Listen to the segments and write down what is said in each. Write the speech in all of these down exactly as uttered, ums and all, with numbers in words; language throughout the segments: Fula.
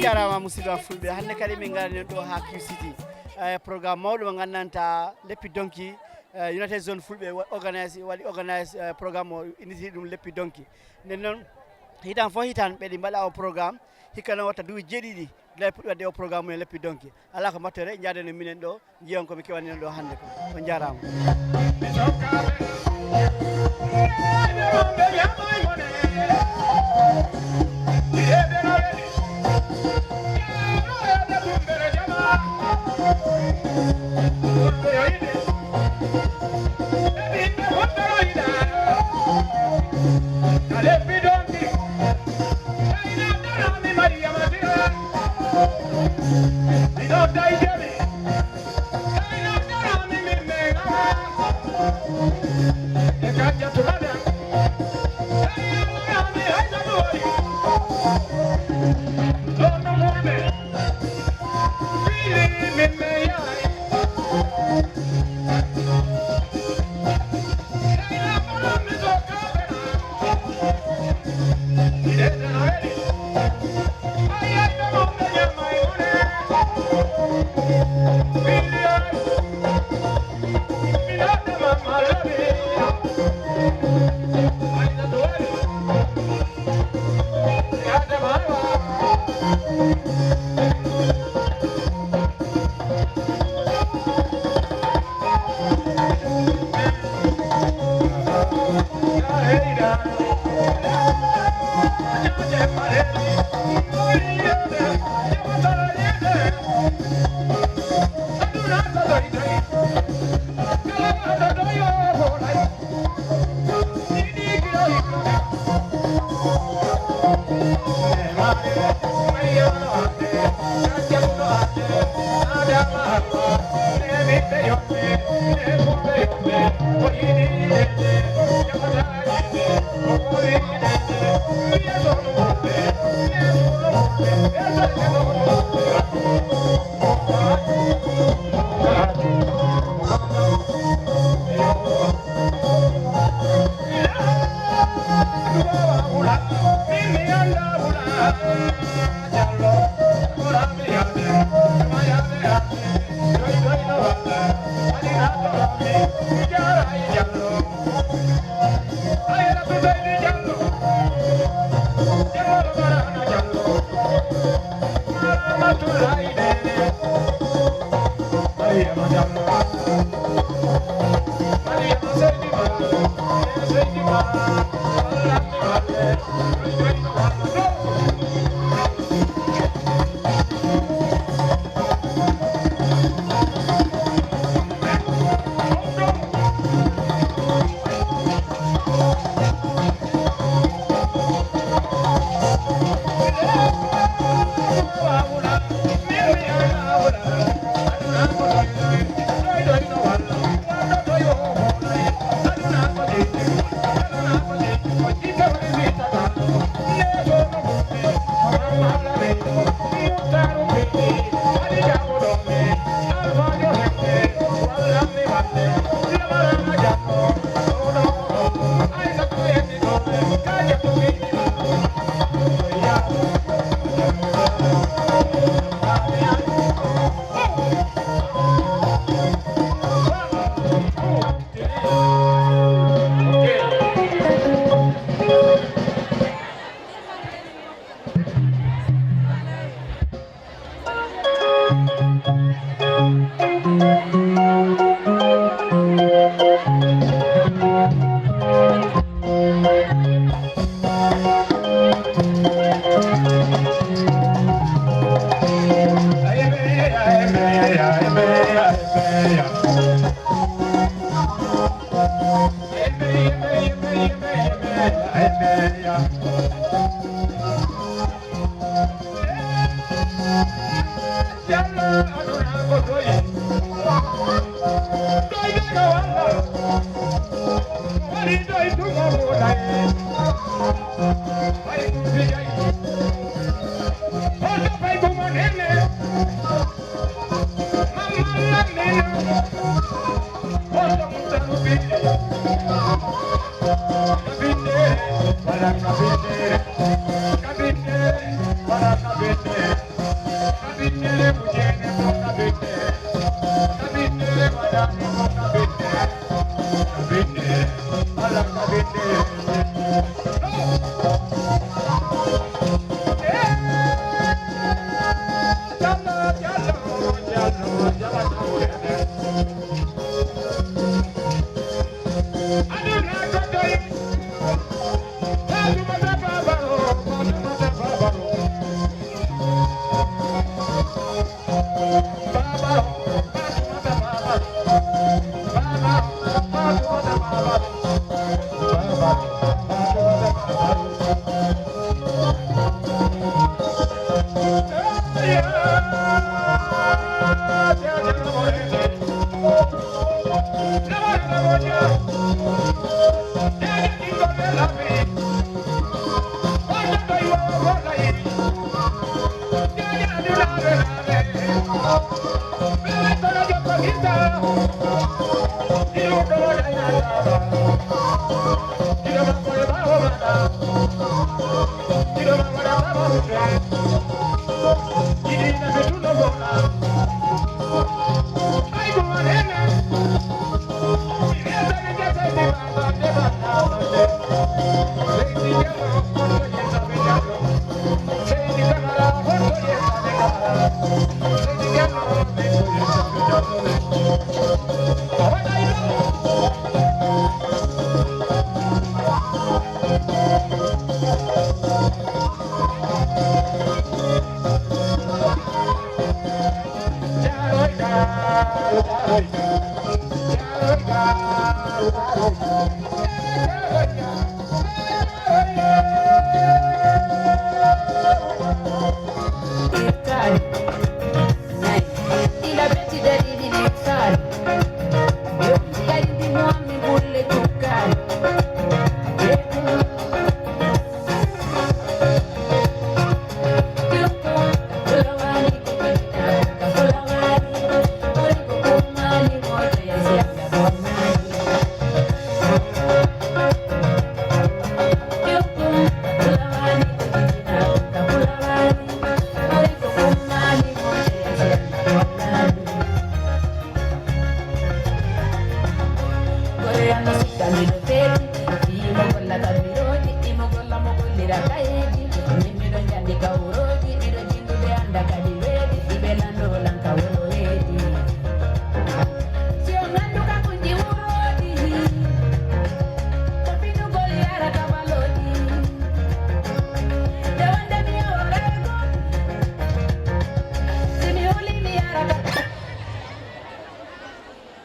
Jarama musidɓe am fulɓe, hannde kadi min ngarani on ɗo ha Q City. Eh, programme mawɗo mo nganndanɗaa Leppi Donki, eh, United Zone Fulɓe wa-, organise, waɗi organise, eh, programme o inniti ɗum Leppi Donki. Nden noon, hitan fof hitan ɓeɗi mbaɗa o programme, hikka noon watta duuɓi jeeɗiɗi gila ɓe puɗɗi waɗde o programme mumen Leppi Donki. Alaa ko mbattoren, njaaden no minen ɗo, njiyon ko mi kewani on ɗo hannde ko. On njaaraama.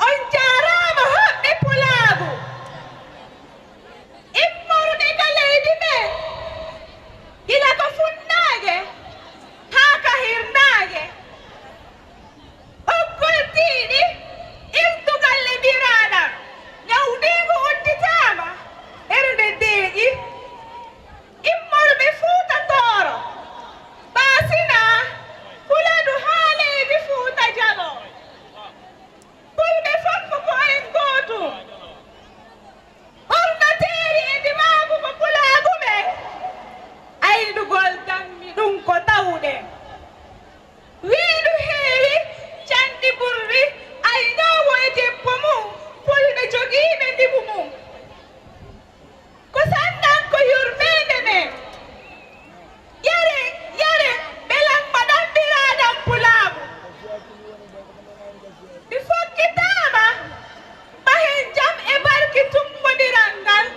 On jaaraama hoɓɓe Pulaagu. Immorde ka leydi men, gila ko funnaange haa ka hirnaange. Ɓoggol tiiɗi, irtugal e mbiraanam, ñawdiigu udditaama, ɓernde deeƴi. Immorɓe Fuuta Tooro, Baasina, Fuladu haa leydi Fuuta Jaloo. Pulɓe fof ko en gootum. Ɓornateeri e ndimaagu ko Pulaagu men. Aynugol dammi ɗum ko tawɗen. Weendu heewi, canɗi ɓurri, aynoowo e debbo mum, Pulɓe jogiiɓe ndimu mum. Ko sannan ko yurmeende men. Yare, yare, belan mbaɗan mbiraɗam Pulaagu. Mi fokkitaama, mbahen jam e barki tummbondiral ngal.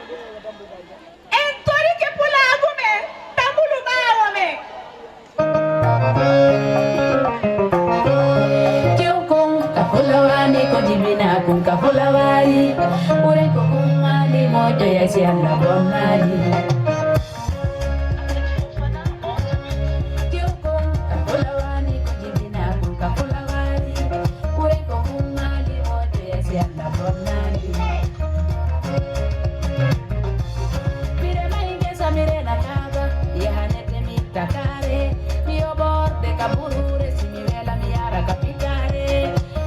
En torike Pulaagu men, tambulu ɓaawo men. Tew kon ka fulawaani ko jibinaa kun ka fulawaari. Ɓuren ko kun maali moƴƴoya si Alla bonnaali. Tew kon ka fulawaani ko jibinaa kun ka fulawaari. Ɓuren ko kun maali moƴƴoya si Alla bonnaali. Mire mai ngesa mire na kaga, yahanete mi takare, mi oɓorde ka ɓurure, si mi wela mi yara ka pikare,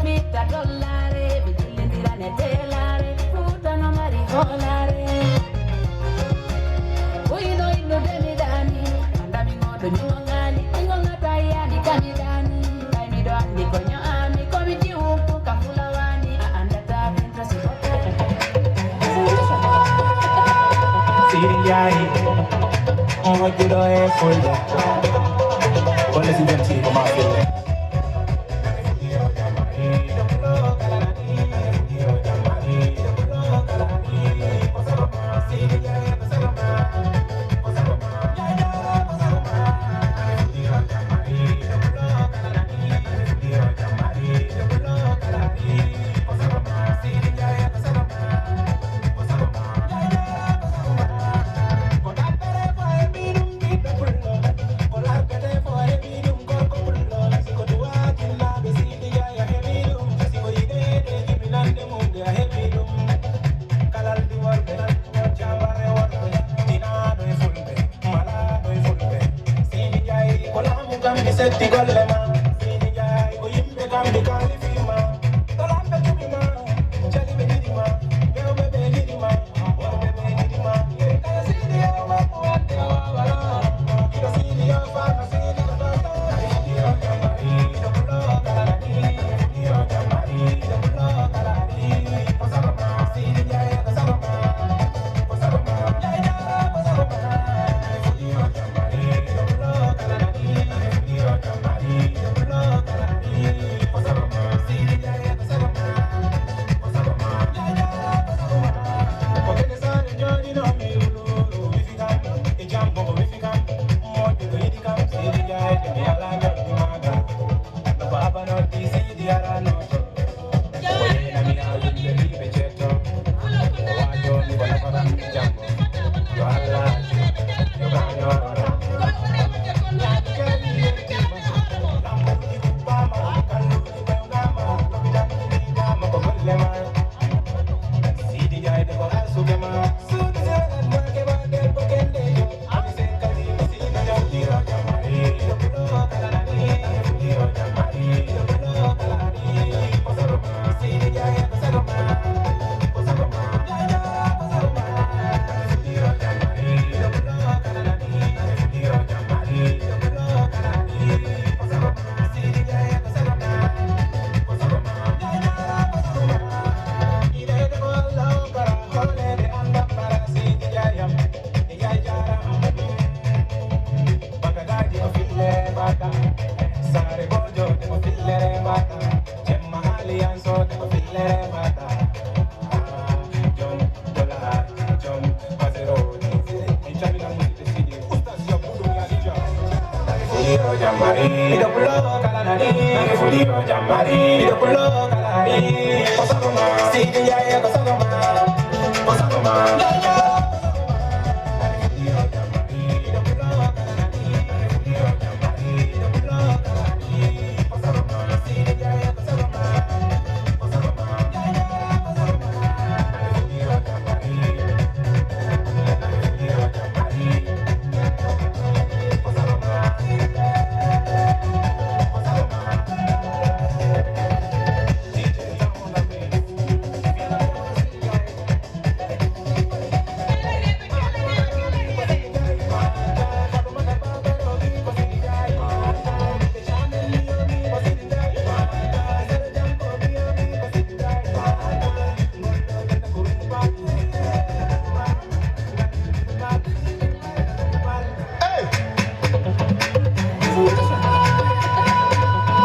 mi itta dollare, mi jillindirane telare, Fuuta no mari hoolare. Uyno innude mi ɗaani, anda mi ngoɗo mi ngongani, mi ngongata yani ka mi ɗaani, ay miɗo andi ko ño'ami, ko mi jiwu ka fulawaani, a andata pinto si fokkere. Siri Njaay, on hojjuɗo e fulɓe. Golle si jonti ko ma fille.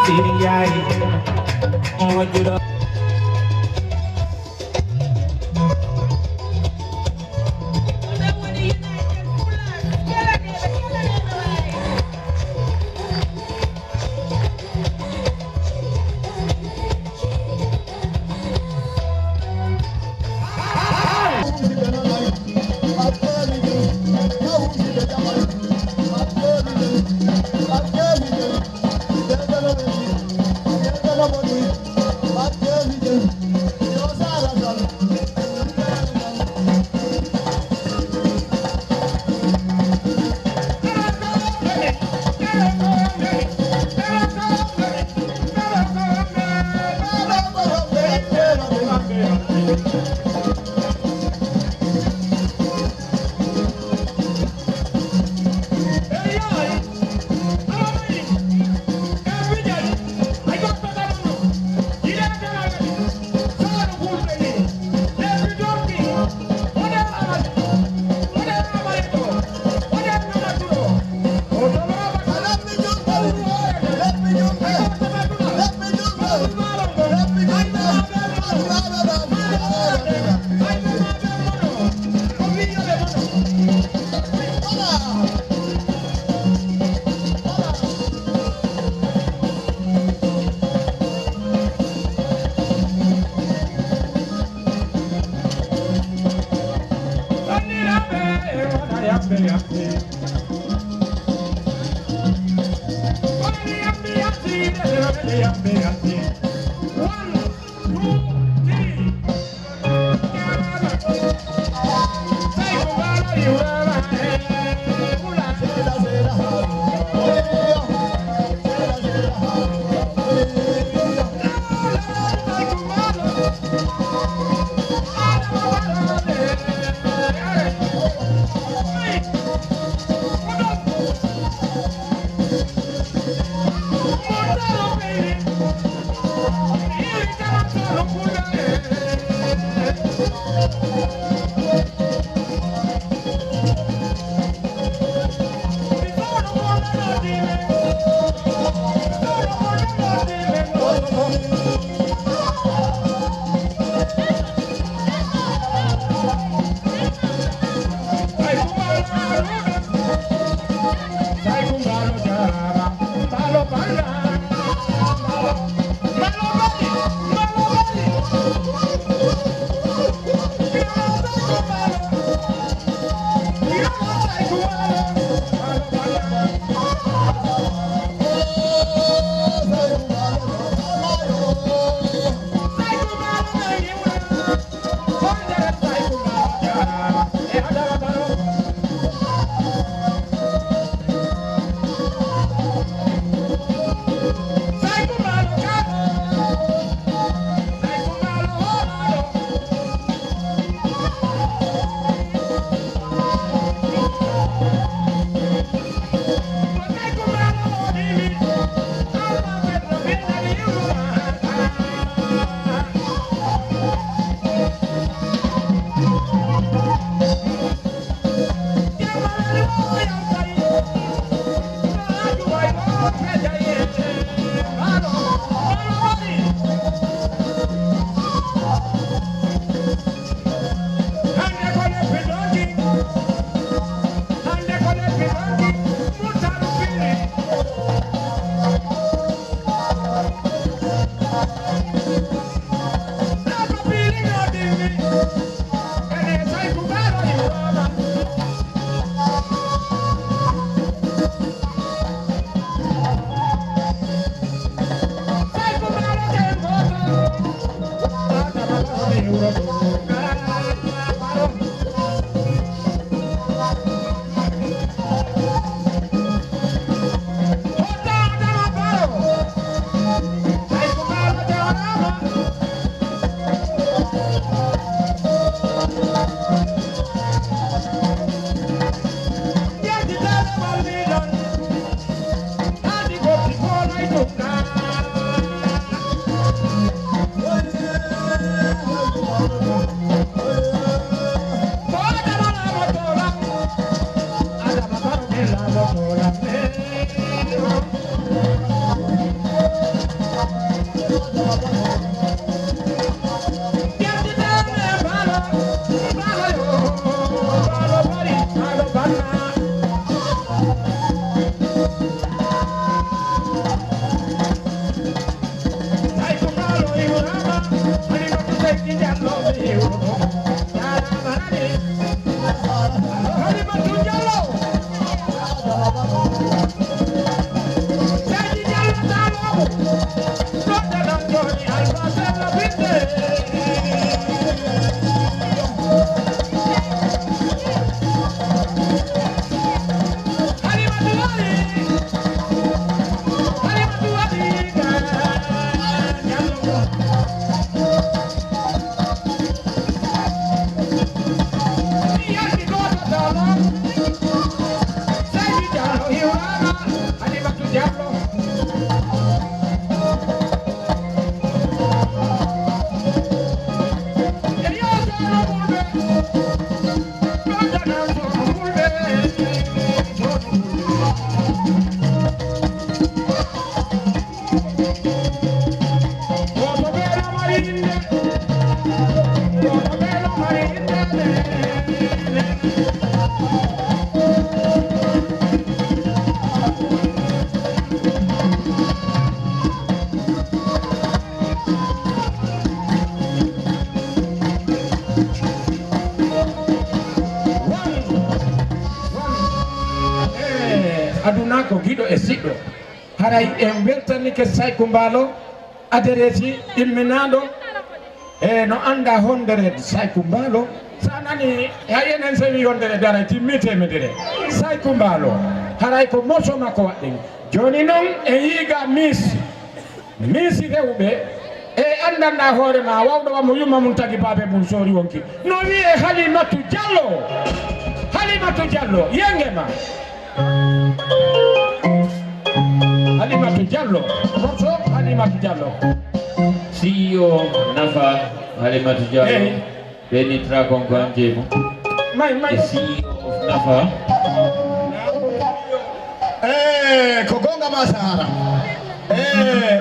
Sidi Ndiaye, moƴƴuɗo. Aduna ko giɗo e siɗɗo. Haray en weltanike Sayku Mbaalo, adereesi imminaaɗo. E no annda hondere Sayku Mbaalo. Sa nani, hay enen sewi hondere dara timmi temedere. Sayku Mbaalo, haray ko moso makko waɗɗen. Jooni noon en yiiga Miss. Miisi rewɓe, e anndanɗaa hoore ma, wawɗo wa mo yumma mum tagi baabe mum soori wonki. No wiyee Halimatu Jallo. Halimatu Jallo, yenge ma. Halimatu Jallo, moso Halimatu Jallo. C E O Nafa, Halimatu Jallo. Eyi. Benitra Konko Anjemo, the C E O of Nafa. Eh, ko gonga ma Sahara. Eh,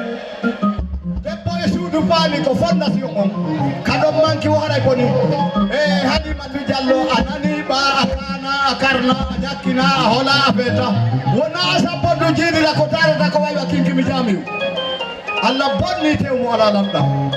debbo e suudu paali ko fondation on. Kado manki waray boni. Eh, Halimatu Jallo, a nani ba, a kana, a karna, a jakkina, a hola, a feta. Wona a sappo du jiidira ko tarata ko waywa kinki mi jamiu. Allah bonni tew mo ala lamɗam.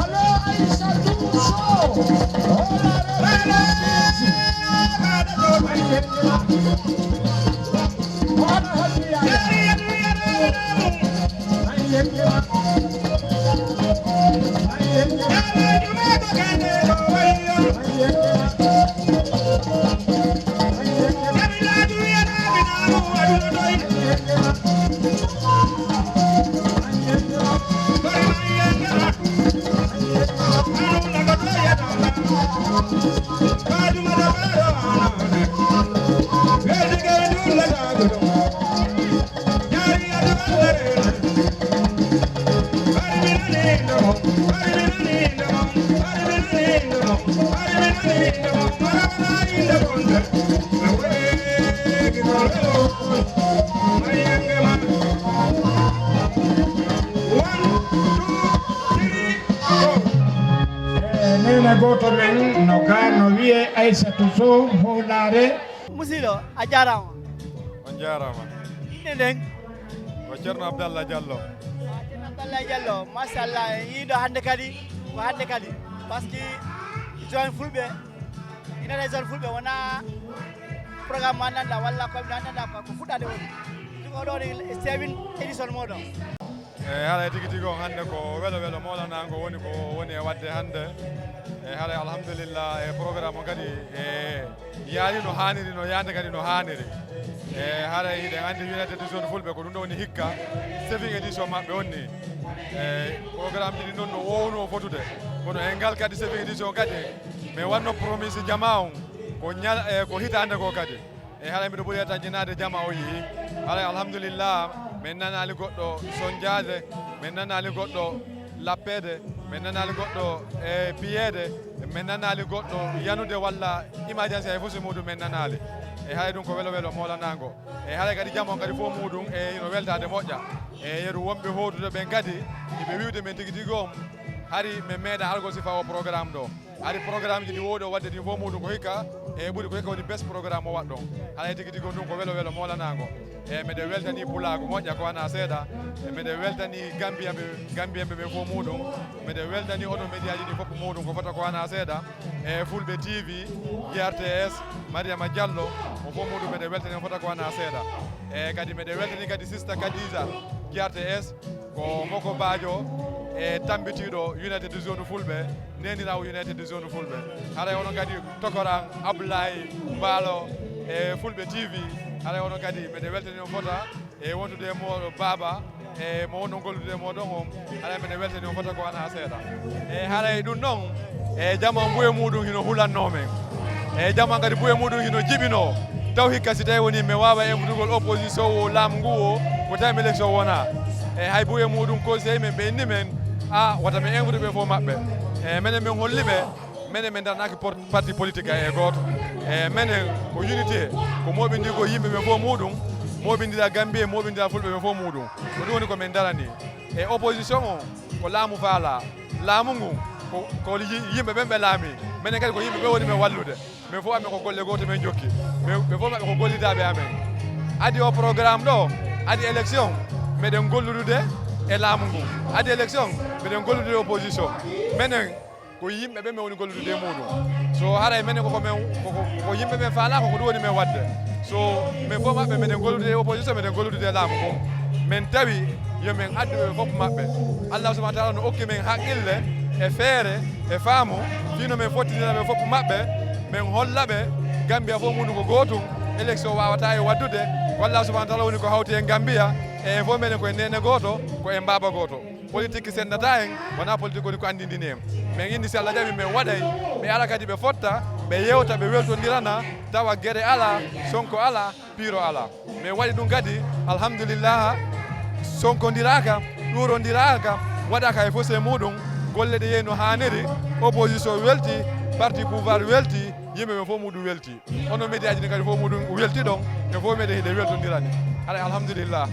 Allo, Aïssatou Sow. Oh là là là là. E neene gooto men no ka no wiyee Aysatu Sow Hoolaare. Musiɗɗo, a jaaraama. On jaaraama. Innde nden? Ko Ceerno Abdallah Diallo. Ah, Ceerno Abdallah Diallo, machallah, en yii ɗo hannde kadi, ko hannde kadi, parce que zone Fulɓe, ina e zone Fulɓe, wonaa programme mo anndanɗaa, walla ko ɓe anndanɗaa ko, ko fuɗɗaade woni. Ɗum o ɗo ni, e seven édition mooɗon. Eyi, haray tigi tigi on hannde ko welo welo Mawlana ngo woni ko woni e waɗde hannde. Eyi, haray alhamdulillah, e programme o kadi e yaari no haaniri, no yaande kadi no haaniri. Eyi, haray hiɗen anndi United Zone Fulɓe ko ɗum ɗo woni hikka seven édition maɓɓe on ni. Eyi, programme ji ɗi noon no woowno fotude. Kono e ngal kadi seven édition kadi, mi waɗno promise jama on ko ñal-, e ko hitaande ko kadi. E haray mbiɗo ɓuri e taƴƴinaade jama o yii. Haray alhamdulillah, min nanaali goɗɗo sonjaade, min nanaali goɗɗo lappeede, min nanaali goɗɗo e piyeede, min nanaali goɗɗo yanude walla emergency hay fof si muɗum min nanaali. E haray ɗum ko welo welo Mawlana ngo. E haray kadi jama on kadi fof muɗum e ino weltaade moƴƴa. E yeru wonɓe hootude ɓen kadi, iɓe wiwde min tigi tigi on, hari min meeɗa argol sifa o programme ɗo. Hari programme ji ɗi wowɗo waɗde ɗin fof muɗum ko hikka, e ɓuri ko hikka woni best programme o waɗɗon. Haray tigi tigi on ɗum ko welo welo Mawlana ngo. E meɗen weltani pulaagu moƴƴa ko wona seeɗa. E meɗen weltani Gambiyanɓe, Gambiyanɓe ɓen fof muɗum. Meɗen weltani onon média ji ɗi fof muɗum ko fota ko wona seeɗa. E Fulɓe T V, G R T S, Mariama Diallo, on fof muɗum meɗen weltani on fota ko wona seeɗa. E kadi meɗen weltani kadi sista Kadija, G R T S, ko Moko Bajo e tambitiiɗo United Zone Fulɓe, neeniraawo United Zone Fulɓe. Haray onon kadi tokoran Abdoulaye Mbaalo e Fulɓe T V, haray onon kadi meɗen weltani on fota e wondude e mooɗo baaba, e mo wonno gollude e mooɗon on, haray meɗen weltani on fota ko wona seeɗa. E haray ɗum ɗon, e jama on buye muɗum hino hulannoo men. E jama on kadi buye muɗum hino jibinoo. Taw hikka si tawi woni mi waawa envutugol opposition o, laamu ngu o, ko tawi mi élection wona. E hay buye muɗum conseil men ɓe inni men, a wata mi envutu ɓe fof maɓɓe. E menen min holli ɓe, menen min daranaaki por-, parti politique e gooto. E menen ko unité, ko mooɓindirgol yimɓe ɓe fof muɗum, mooɓindira Gambie, mooɓindira Fulɓe ɓe fof muɗum. Ko ɗum woni ko min darani. E opposition o, ko laamu faalaa. Laamu ngu, ko, ko yi-, yimɓe ɓen ɓe laami. Menen kadi ko yimɓe ɓe woni men wallude. Min fof amen ko golle goote men jokki. Ɓe, ɓe fof maɓɓe ko gollidaaɓe amen. Adi o programme ɗo, adi élection, meɗen golludude e laamu ngu. Adi élection, meɗen golludude e opposition. Menen, ko yimɓe ɓe min woni golludude e muɗum. So haray menen koko men, koko, ko yimɓe ɓen faalaa, ko ko ɗum woni men waɗde. So min fof maɓɓe meɗen gollude e opposition, meɗen gollude e laamu ngu. Min tawi yo min addu ɓe fof maɓɓe. Allah subhanahu wa taala no okki min haqqille e feere e faamu, fii no min fottindira ɓe fof maɓɓe, min holla ɓe Gambia fof muɗum ko gootum, élection waawataa e waɗdude, ko Allah subhanahu wa taala woni ko hawti en Gambia, e en fof meɗen ko en neene gooto, ko en baaba gooto. Politique senndataa en, wonaa politique woni ko anndindini en. Min inni si Allah jaɓi min waɗay, ɓe ara kadi ɓe fotta, ɓe yewta, ɓe weltondirana, tawa gere alaa, Sonko alaa, piiro alaa. Min waɗi ɗum kadi, alhamdulillah, sonkondiraaka, ɗuurondiraaka, waɗaaka e fof e muɗum, golle ɗe yehi no haaniri, opposition welti, parti pouvoir welti, yimɓe ɓe fof muɗum welti. Hono média ji ɗin kadi fof muɗum welti ɗon, e fof meɗen hiɗen weltondirani. Haray alhamdulillah.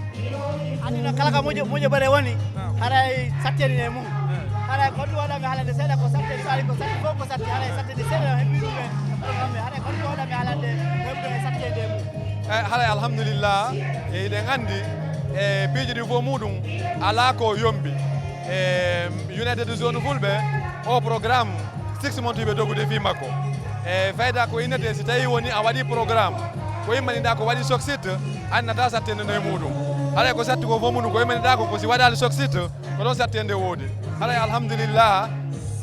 Anndi noon kala ka moƴƴo, moƴƴo bare woni, haray satteni e mum. Haray ko ɗum waɗa mi haalande seeɗa ko satteni, so ari ko satti fof ko satti, haray satteni seeɗa no heɓi ɗum e, haray ko ɗum waɗa mi haalande heɓude e sattede e mum. E haray alhamdulillah, e hiɗen anndi e piiji ɗin fof muɗum alaa ko yombi. E United Zone Fulɓe, o programme six months ɓe dogude fii makko. E fayda ko innete si tawi woni a waɗi programme, Ko immaniɗa ko waɗi soksit, annata sattende no e muɗum. Haray ko satti ko fof muɗum, ko immaniɗa ko, ko si waɗaali soksit, ko ɗon sattende woodi. Haray alhamdulillah,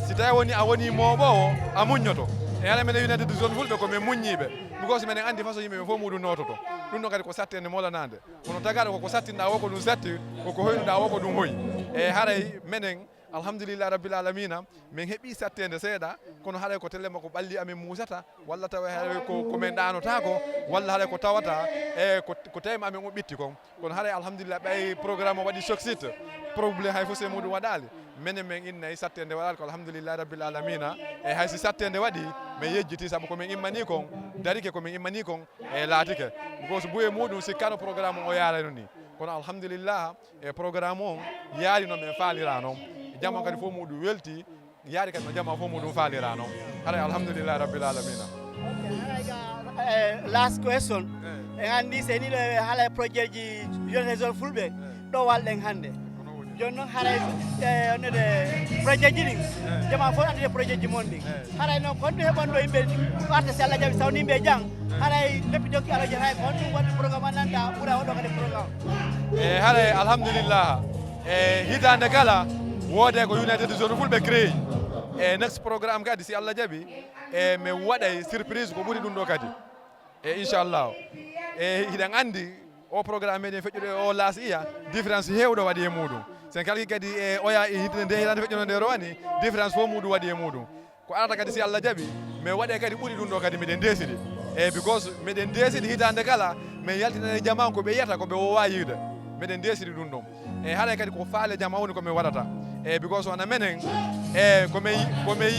si tawi woni a woni mooɓoowo, a muññoto. E haray menen United Zone Fulɓe ko men muññiiɓe. Because menen anndi façon yimɓe ɓe fof muɗum noototo. Ɗum ɗon kadi ko sattende moolanaande. Kono tagaaɗo koko sattinɗa o, ko ɗum satti, koko hoynuɗa o, ko ɗum hoyi. E haray menen, alhamdulillah rabbil alamina, min heɓi sattende seeɗa, kono haray ko telle makko ɓalli amen muusata, walla tawa haray ko, ko min ɗaanotaako, walla haray ko tawata, e ko, ko teyma amen o ɓitti kon. Kono haray alhamdulillah, ɓay programme o waɗi soksit, problème hay fof se muɗum waɗaali. Menen min innay sattende waɗaali ko alhamdulillah rabbil alamina. E hay si sattende waɗi, min yejjiti sabu ko min immani kon, darike ko min immani kon, e laatike. Because buye muɗum sikkano programme o yaarayno ni. Kono alhamdulillah, e programme on yaari no min faalira non. Jama kadi fof muɗum welti, yaari kadi no jama fof muɗum faalira non. Haray alhamdulillah rabbil alamina. Eh, last question. En anndi se ni ɗo e haala e projet ji United Zone Fulɓe, ɗo walɗen hannde. Jooni noon haray, eh, onnude projet ji ɗin, jama fof anndude projet ji mon ɗin. Haray noon ko honɗum heɓon ɗo yimɓe arta si Allah jaɓi sawni yimɓe jang? Haray leppi dokki Allah jaɓi, hay ko honɗum waɗi programme an nanta ɓura oɗo kadi programme? E haray alhamdulillah, e hitaande kala woode ko United Zone Fulɓe créé. E next programme kadi si Allah jaɓi, e min waɗay surprise ko ɓuri ɗum ɗo kadi. E inchallah, e hiɗen anndi o programme meɗen feƴƴude o laas iya, différence heewɗo waɗi e muɗum. Sen kalki kadi e oya e hitinde nde hitaande feƴƴuno nde rowani, différence fof muɗum waɗi e muɗum. Ko arata kadi si Allah jaɓi, min waɗe kadi ɓuri ɗum ɗo kadi, miɗen ndeesiri. E because miɗen ndeesiri hitaande kala, min yaltinane jama on ko ɓe yiyata ko ɓe wowa yiide. Miɗen ndeesiri ɗum ɗon. E haray kadi ko faale jama woni ko min waɗata. E because wona menen, e ko min, ko min,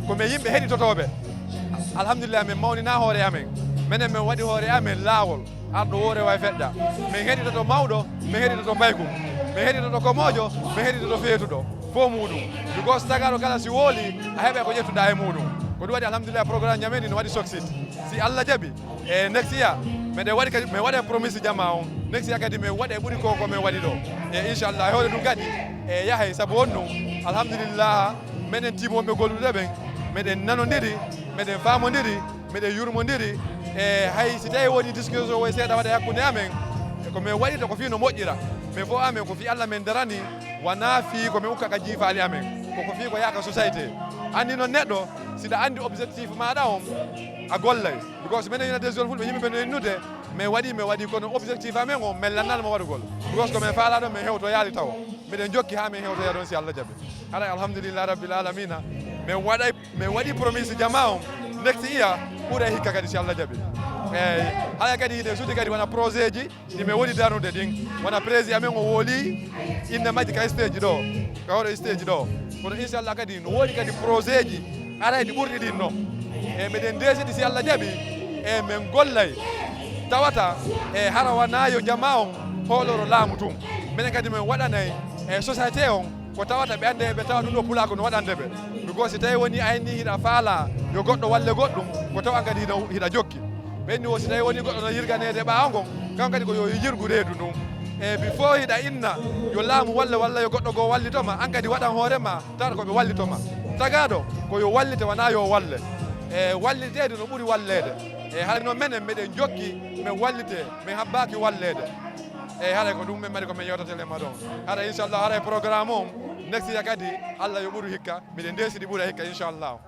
ko min yimɓe heɗitotooɓe. Alhamdulillah, min mawnina hoore amen. Menen min waɗi hoore amen laawol. Arɗo woore way feƴƴa. Min heɗitoto mawɗo, min heɗitoto paykum. Min heɗitoto komoojo, min heɗitoto feetuɗo. Fof muɗum. Because tagaaɗo kala si wooli, a heɓe ko ƴettuɗa e muɗum. Ko ɗum waɗi alhamdulillah programme ñamen no waɗi soksit. Si Allah jaɓi, e next year, meɗen waɗi kadi, min waɗe promise jama on. Next year kadi min waɗe ɓuri ko, ko min waɗi ɗo. E inchallah, e hoore ɗum kadi, e yahay sabu on ɗum. Alhamdulillah, menen tiimi wonɓe gollude ɓen, meɗen nanodiri, meɗen faamodiri, meɗen yurmodiri. E hay si tawi woni discussion woy seeɗa waɗa e hakkunde amen, e ko min waɗirta ko fii no moƴƴira. Min fof amen ko fii Allah min darani, wona fii ko min ukka ka jiifaali amen. Koko fii ko yaaka société. Anndi noon neɗɗo, si ɗa anndi objectif maaɗa on, a gollay. Because menen United Zone Fulɓe yimɓe ɓe no innude, min waɗi, min waɗi, kono objectif amen on, min lannal mo waɗugol. Because ko min faala ɗo, min hewtoyaali tawo. Miɗen jokki haa min hewtoya ɗon si Allah jaɓi. Haray alhamdulillah rabbil alamina. Min waɗay, min waɗi promise jama on. Next year, ɓuray hikka kadi si Allah jaɓi. Eyi, haray kadi hiɗen suuti kadi wona projet ji, ɗi min woni darnude ɗin. Wona président amen o wooli, innde majji ka stage ɗo, ka hoɗo stage ɗo. Kono inchallah kadi, no woodi kadi projet ji, arayɗi ɓurɗi ɗin no. E miɗen ndeesidi si Allah jaɓi, e min gollay. Tawata, e hara wona yo jama on hooloro laamu tun. Minen kadi min waɗanay e société on, ko tawata ɓe annde ɓe tawa ɗum ɗo pulaaku no waɗande ɓe. Because si tawi woni a inni hiɗa faala yo goɗɗo walle goɗɗum, ko tawa an kadi hiɗa, hiɗa jokki. Ɓenni o si tawi woni goɗɗo no yirganeede ɓaawo ngon, kan kadi ko yo yirgu reedu ndun. E before hiɗa inna yo laamu walle walla yo goɗɗo goo wallito ma, an kadi waɗan hoore ma, tawata ko ɓe wallito ma. Tagaaɗo ko yo wallite wona yo walle. E walliteede no ɓuri walleede. E haray noon menen meɗen jokki, min wallite, min habbaaki walleede. E haray ko ɗum min mari ko min yewtatele ma ɗon. Haray inchallah, haray programme on, next year kadi, Allah yo ɓuru hikka, miɗen ndeesidi ɓura hikka inchallah.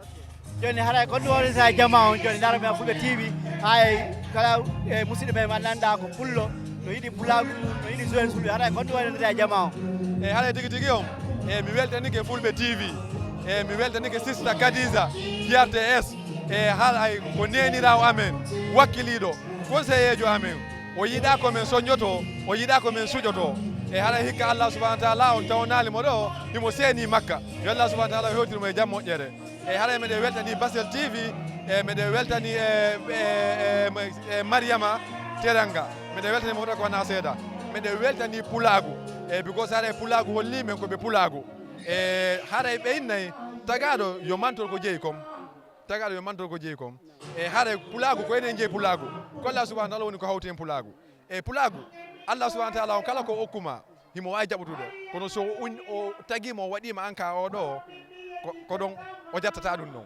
Jooni haray ko ɗum woni sa jama on jooni ndaro men Fulɓe T V, hay kala e musidɗo men ma nanda ko pullo, no yiɗi pulaagu, no yiɗi Zone Fulɓe, haray ko ɗum woni sa jama on. E haray tigi tigi on, e mi weltanike Fulɓe T V, e mi weltanike Sista Kadiza, G R T S, e haray ko neeniraawo amen, wakkiliiɗo, conseilleejo amen, o yiɗaa ko men soññoto, o yiɗaa ko men suƴoto. E haray hikka Allah subhanahu wa taala on tawnaali mo ɗo, himo seeni Makka. Yo Allah subhanahu wa taala o hewtir mo e jam moƴƴere. E haray meɗen weltani Basel T V, e meɗen weltani e, e, e, e Mariama Teranga. Meɗen weltani mo ko wona seeɗa. Meɗen weltani pulaagu. E because haray pulaagu holli men ko ɓe pulaagu. E haray ɓe innay tagaaɗo yo mantor ko jeyi kon. Tagaaɗo yo mantor ko jeyi kon. E haray pulaagu ko enen jeyi pulaagu. Ko Allah subhanahu wa taala woni ko hawti en pulaagu. E pulaagu, Allah subhanahu wa taala on kala ko okkuma, himo waawi jaɓutude. Kono so o un-, o tagima, o waɗima an ka oɗo, ko, ko ɗon o jattata ɗum ɗon.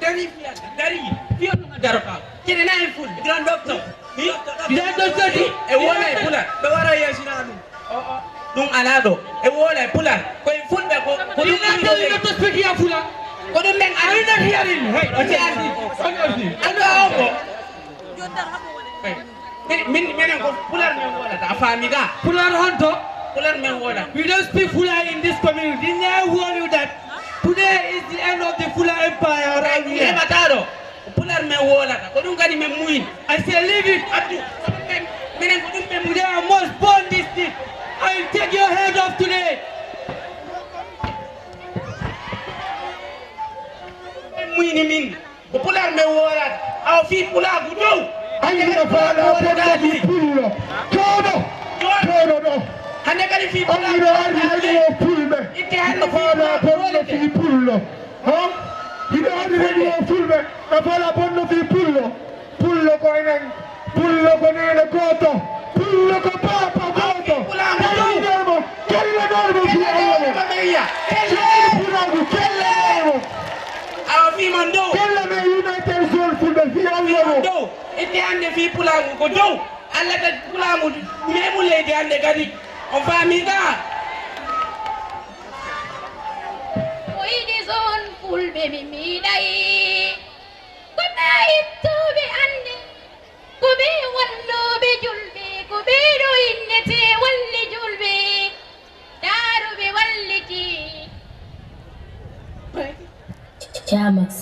Dari fiyata, dari. Fiyo no darota. Kene na en ful. Grand docteur. Hi? Grand docteur di. E wona e pula. Ɓe wara yeesina ɗum. Ɗum alaa ɗo. E wona e pula. Ko en fulɓe ko. Ko ɗum ɓuri ɗo. Speak here fula. Ko ɗum men. Are you not hearing? Hey, okay. Ando ongo. Hey. Min, min, minen ko Pular men wolata, a faami ga? Pular honto? Pular men wolata. We don't speak Fula in this community. Didn't I warn you that today is the end of the Fula Empire around here? Heɓata ɗo. Pular men wolata. Ko ɗum kadi men muyin. I say leave it. Abdu, ko ɗum men, minen ko ɗum men muyin. Today I must burn this thing. I will take your head off today. Men muyini min. Ko Pular men wolata. Awa fii Pulaagu dow. Ay, hino faala bonno fii Pullo. Jooɗo. Jooɗo ɗo. Hande kadi fii Pulaagu. Hino ardi radio Fulɓe. Itte hande fii Pulaagu. Hino faala bonno fii Pullo. Ha? Hino ardi radio Fulɓe. Hino faala bonno fii Pullo. Pullo ko enen. Pullo ko neene gooto. Pullo ko baaba gooto. Kelle mo. Kelle mo fii Allah mo. Kelle Pulaagu. Kelle mo. Awa fii man dow. Kelle men United Zone Fulɓe fii Allah mo. Dow. Itte hande fii Pulaagu ko dow. Allah tagi Pulaagu memu leydi hande kadi. On faami ga? Ko yiɗi zone Fulɓe mi miiɗay. Ko ɓe ittooɓe annde. Ko ɓe wallooɓe julɓe. Ko ɓe ɗo innete walli julɓe. Daaruɓe walliti. Jamax.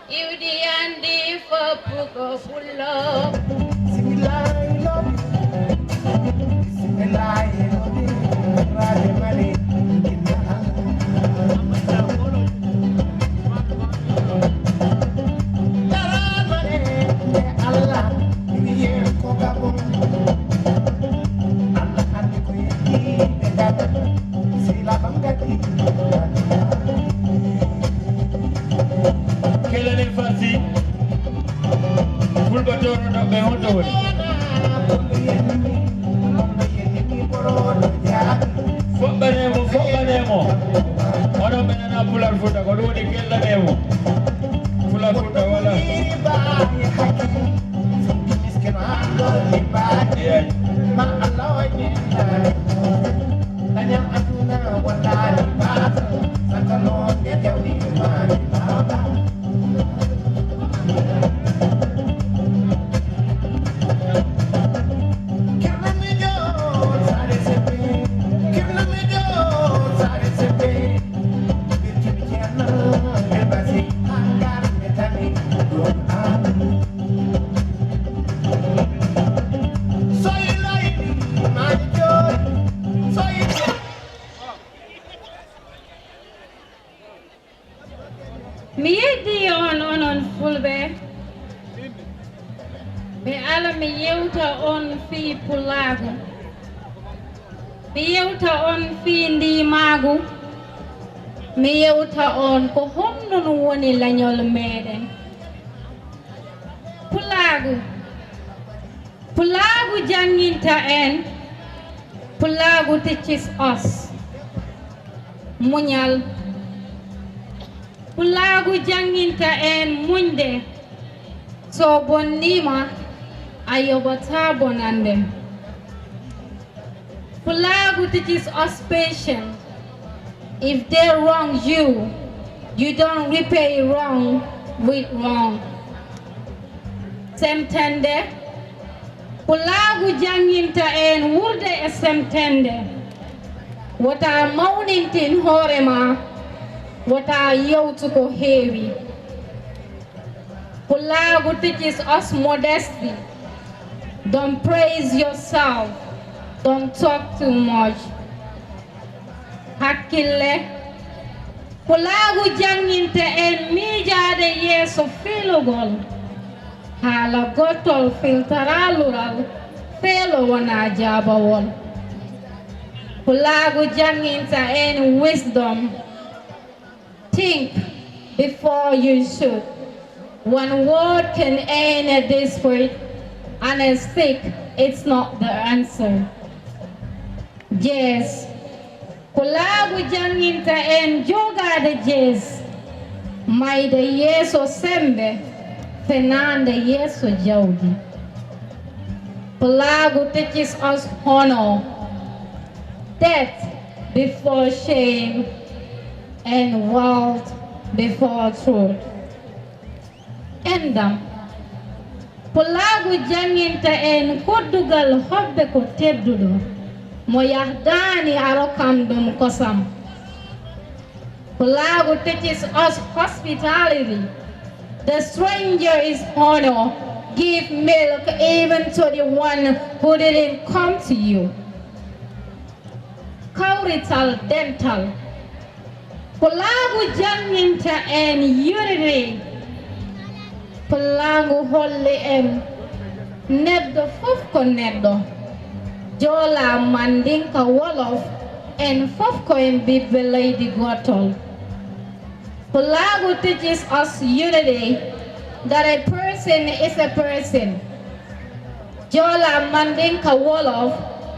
Iwdi andi foppu ko pullo. Kelane Fassi, Fulɓe Tooro ɗo ɓe honto woni? Foɓɓanee mo, foɓɓanee mo. Onon ɓe nana Pular Fuuta, ko ɗum woni kellanee mo. Pular Fuuta, voilà. Eey. Mi yeddii on, onon Fulɓe. Mi ala mi yewta on fii Pulaagu. Mi yewta on fii ndimaagu. Mi yewta on ko honno ɗum woni leñol meɗen. Pulaagu. Pulaagu jannginta en. Pulaagu teaches us muñal. Pulaagu jannginta en muñde. So bonniima, a yoɓataa bonande. Pulaagu teaches us patience. If they wrong you, you don't repay wrong with wrong. Semtende. Pulaagu jannginta en wuurde e semtende. Wota mawnintin hoore ma, wota yewtu ko heewi. Pulaagu teaches us modesty. Don't praise yourself. Don't talk too much. Hakkille. Pulaagu jannginta en miijaade yeeso fiilugol. Haala gootol filtara lural, feelo wona jaabawol. Pulaagu jannginta en wisdom. Think before you shoot. One word can end a dispute, and a stick, it's not the answer. Jees. Pulaagu jannginta en jogaade jees. Mayde yeeso semmbe, fenaande yeeso jawdi. Pulaagu teaches us honor. Death before shame and wealth before truth. Enɗam. Pulaagu jannginta en koddugal hoɓɓe ko tedduɗo. Mo yahdaani a rokkan ɗum kosam. Pulaagu teaches us hospitality. The stranger is honor. Give milk even to the one who didn't come to you. Kawrital dental. Pulaagu jannginta en unity. Pulaagu holli en neɗɗo fof ko neɗɗo. Joola, Mandinka, Wolof, en fof ko en ɓiɓɓe leydi gootol. Pulaagu teaches us unity, that a person is a person. Joola, Mandinka, Wolof,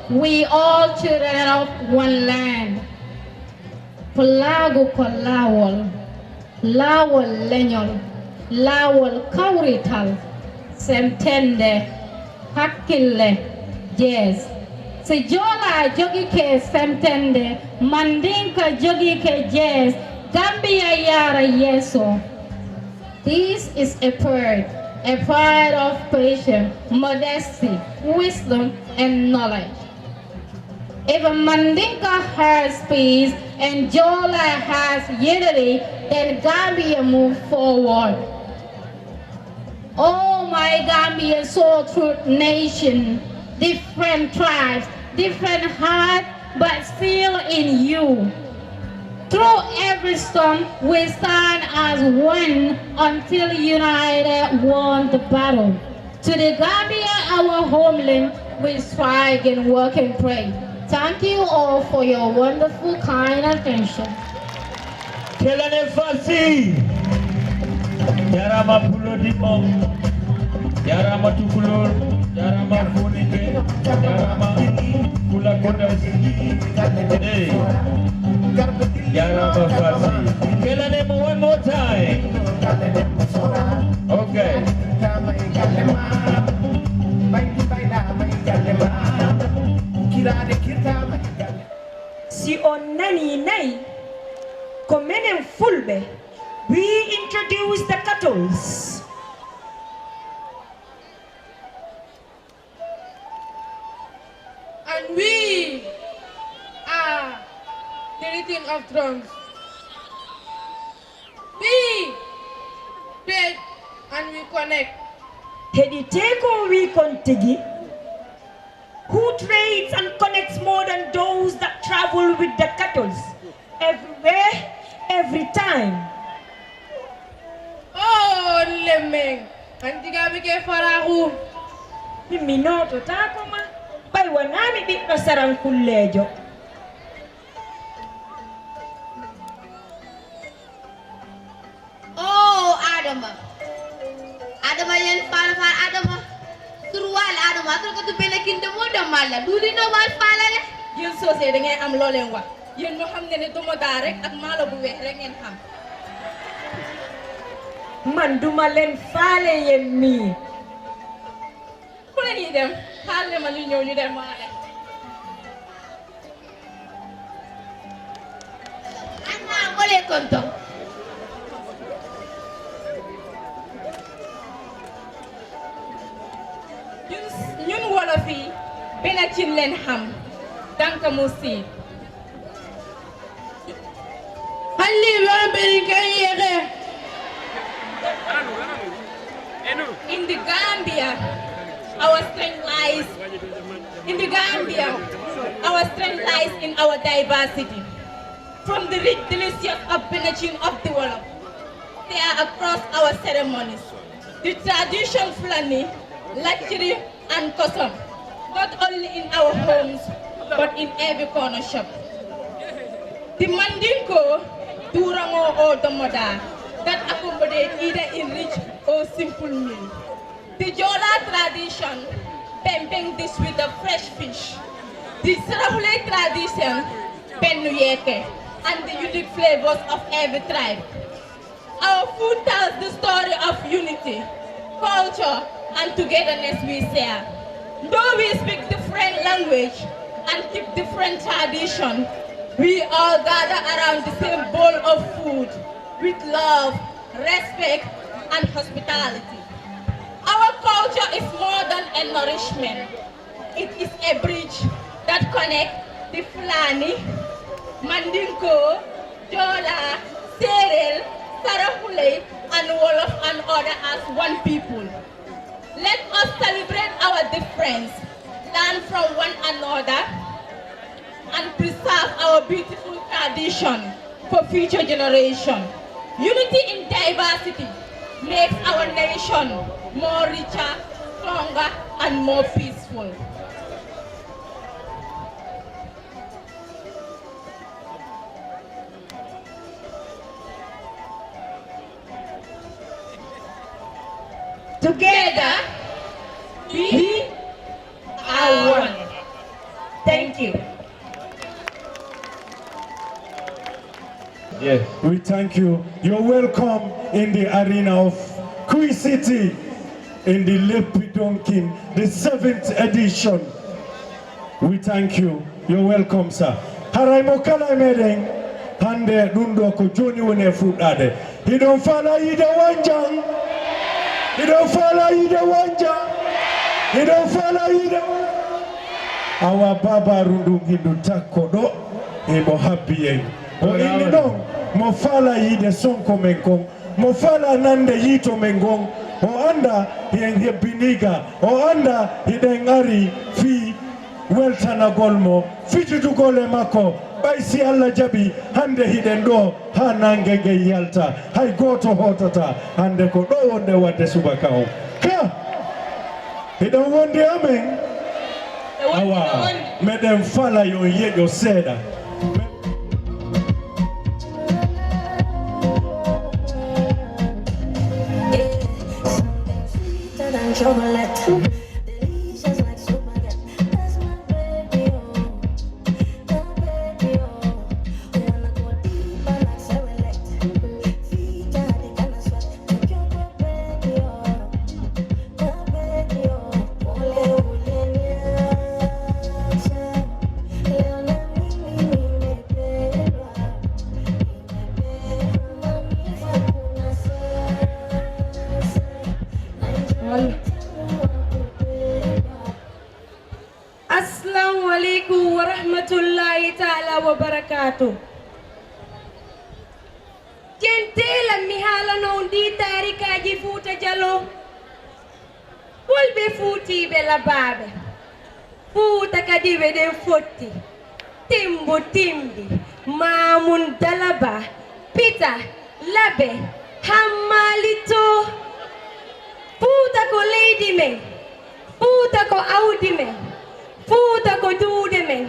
we all children of one land. Pulaagu ko laawol, laawol leñol, laawol kawrital, semtende, hakkille, jees. Si Joola jogike semtende, Mandinka jogike jees, Gambia yaara yeeso. This is a part, a part of patience, modesty, wisdom, and knowledge. If Mandinka has peace and Joola has unity, then Gambia move forward. Oh my Gambia, so true nation, different tribes, different heart, but still in you. Through every storm, we stand as one until united won the battle. To the Gambia, our homeland, we strike and work and pray. Thank you all for your wonderful, kind attention. Kelane Fasi. Jarama Pulodimo. Jarama Tukulor. Jarama Funike. Jarama Kula Kodas. Hey. Jarama Fasi. Kelane mo one more time. Okay. Si on nanii nayi, ko menen Fulɓe, we introduce the cattles. And we are the rhythm of drums. We trade and we connect. Heɗitee ko on wii kon tigi. Who trades and connects more than those that travel with the cattles? Everywhere, every time. Oh, lemmen, antigaɓe ke farahu. Min mi noototaako ma, ɓay wanaa mi ɓiɗɗo sarankulleejo. Oh, Adama. Adama yen fal fal Adama. Surwal Adama, atro ko tu bene kinde mo da mala. Duli no wal falale. Yéen soosee da ngeen am loo leen wax. Yéen moo xam ne ne duma daa rek ak maalo bu weex rek ngeen xam. Man duma leen faale yéen mii. Ku la ñuy dem xaar le ma ñu ñëw ñu dem waale. Anna ngole konto. Ñun ñun wolof yi benn cin leen xam danka mu si. Halli wambiri kan yege. In the Gambia, our strength lies in the Gambia, our strength lies in our diversity. From the rich delicious of Benachin of the world, they are across our ceremonies. The tradition Fulani, luxury and custom, not only in our homes, but in every corner shop. The Mandingo, Durango or Domoda, that accommodate either in rich or simple meal. The Jola tradition, pemping this with the fresh fish. The Sarahulee tradition, penuyeke, and the unique flavors of every tribe. Our food tells the story of unity, culture, and togetherness we share. Though we speak different language and keep different tradition, we all gather around the same bowl of food with love, respect, and hospitality. Our culture is more than a nourishment. It is a bridge that connects the Fulani, Mandingo, Jola, Serel, Sarahule, and Wolof and other as one people. Let us celebrate our difference, learn from one another, and preserve our beautiful tradition for future generation. Unity in diversity makes our nation more richer, stronger, and more peaceful. Together, we are one. Thank you. Yes. We thank you. You're welcome in the arena of Kui City in the Leppi Donkin, the seventh edition. We thank you. You're welcome, sir. Haray mo kala e meɗen hannde ɗum ɗo ko jooni woni e fuɗɗaade. Hiɗon faala yiide Wanjan? Hiɗon faala yiide Wanjan? Hiɗon faala yiide Wanjan? Awa babaru ndun hindu takko ɗo himo habbi en. O inni ɗon mo faala yiide Sonko men kon, mo faala nande yiito men ngon, O annda hiɗen hebbiniiga, o annda hiɗen ari fii weltanagol mo, fijidugol e makko. Ɓay si Alla jaɓi, hannde hiɗen ɗoo haa naange ngen yalta, hay gooto hootataa. Hannde ko ɗoo wonɗen waɗde subaka on. Ka hiɗon wondi amen? Awa, meɗen fala yo yeƴo seeɗa. Assalamu aleykum wa rahmatullahi taala wa barakaatu. Ken teelan mi haalana on ɗii taarikaaji Fuuta Jaloo. Fulɓe fuutiiɓe labaaɓe, Fuuta kadi ɓe ɗen fotti. Timbu Timbi, Maamun Dalaba, Pita, Labe, Hammaali Too. Fuuta ko leydi men, Fuuta ko awdi men, Fuuta ko juuɗe men.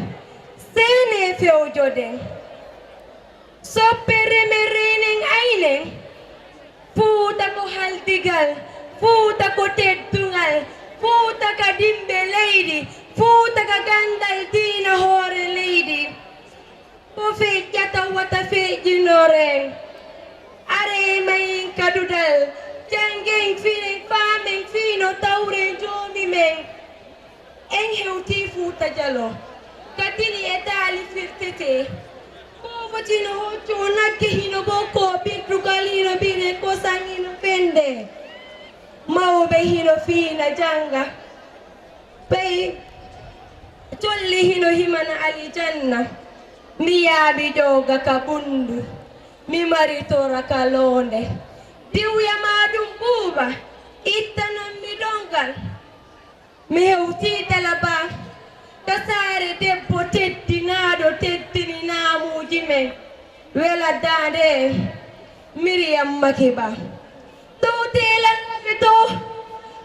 Seenee fewjoɗen. Soppe reme reenen aynen. Fuuta ko haldigal, Fuuta ko teddungal, Fuuta ka dimɓe leydi, Fuuta ka ganndal diina hoore leydi. Ko feƴƴata wata feƴƴinor en. Aree mayen ka duɗal, janngen fii en faamen fii no tawren joomi men. En hewtii Fuuta Jaloo, ka tini e taali firtetee. Ko foti no hoccoo nagge hino ɓokkoo, birdugal hino mbiree, kosan hino fendee. Mawɓe hino fiina jannga. Ɓay colli hino himana alijanna. Mi yaaɓi ƴooga ka ɓunndu. Mi mari tora ka loonde. Diwya maa ɗum ɓuuɓa, ittanan mi ɗongal. Mi hewtii Dalaba, ka saare debbo teddinaaɗo, teddini naamuuji men. Wela daande en, Miriyam Makiba. Dow teelal Labe too,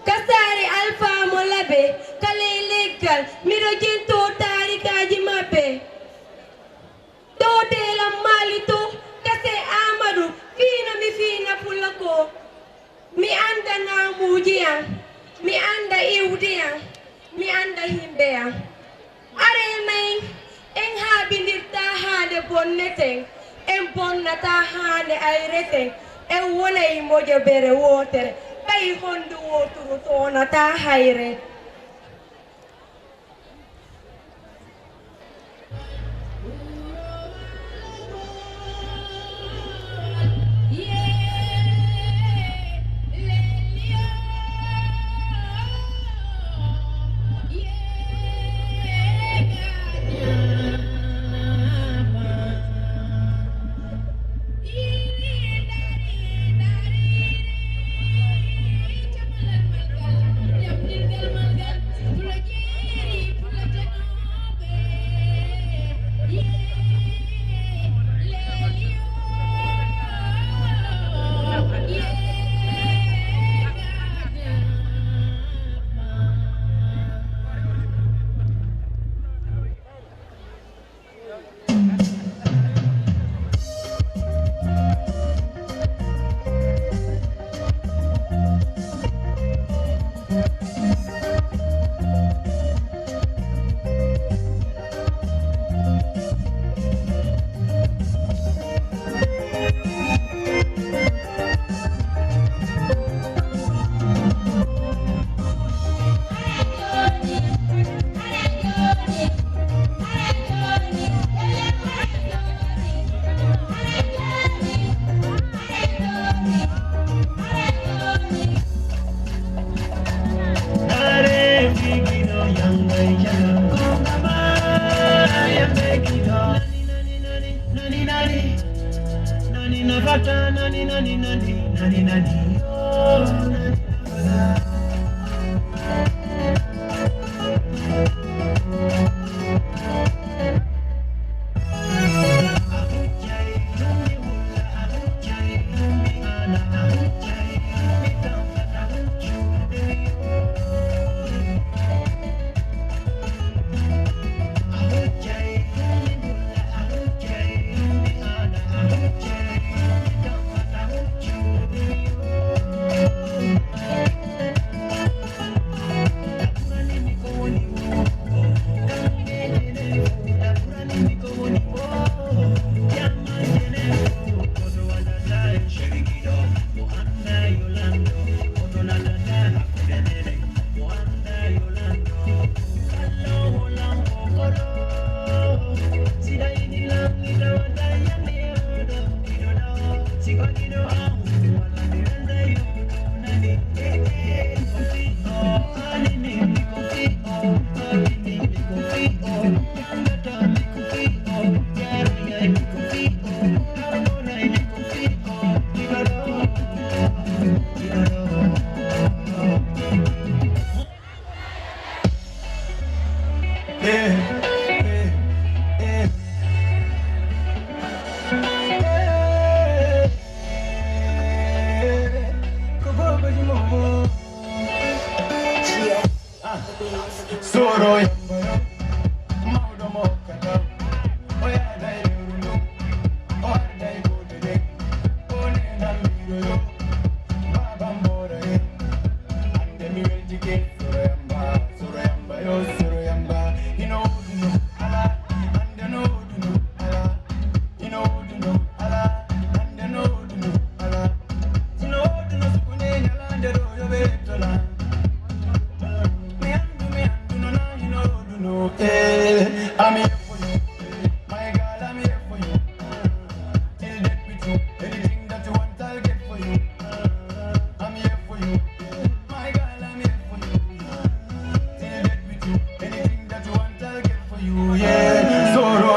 ka saare Alfaa mo Labe, ka ley leggal, miɗo jentoo taarikaaji maɓɓe. Dow teelal Maali too, ka Sey Aamadu, fii no mi fiina Pula ko. Mi annda naamuuji an, mi annda iwdi an, mi annda himɓe an. Aree mayen, en haaɓindirtaa haande bonneten, en bonnataa haande ayreten, en wonay mojobere wootere, ɓay honndu wooturu toonataa hayre. Soro yamba yo, mawɗo mo hokkata. O yaada e lewru ndun, o arda e gooto nden. O neenan miiro yo, baaba Mboora e. Hannde mi weltike, Soro yamba, Soro yamba yo, Soro yamba. Hino woodi no alaa, hannde no woodi no alaa. Ino woodi no alaa, hannde no woodi no alaa. Ino woodi no sukune ñalaande ɗo yo ɓe yettola. Mi anndu, mi anndu no na ino woodi no. Eh, I'm here for you. My girl, I'm here for you. Till death we do. Anything that you want, I'll get for you. I'm here for you. My girl, I'm here for you. Till death we do. Anything that you want, I'll get for you. Yeah. Soro.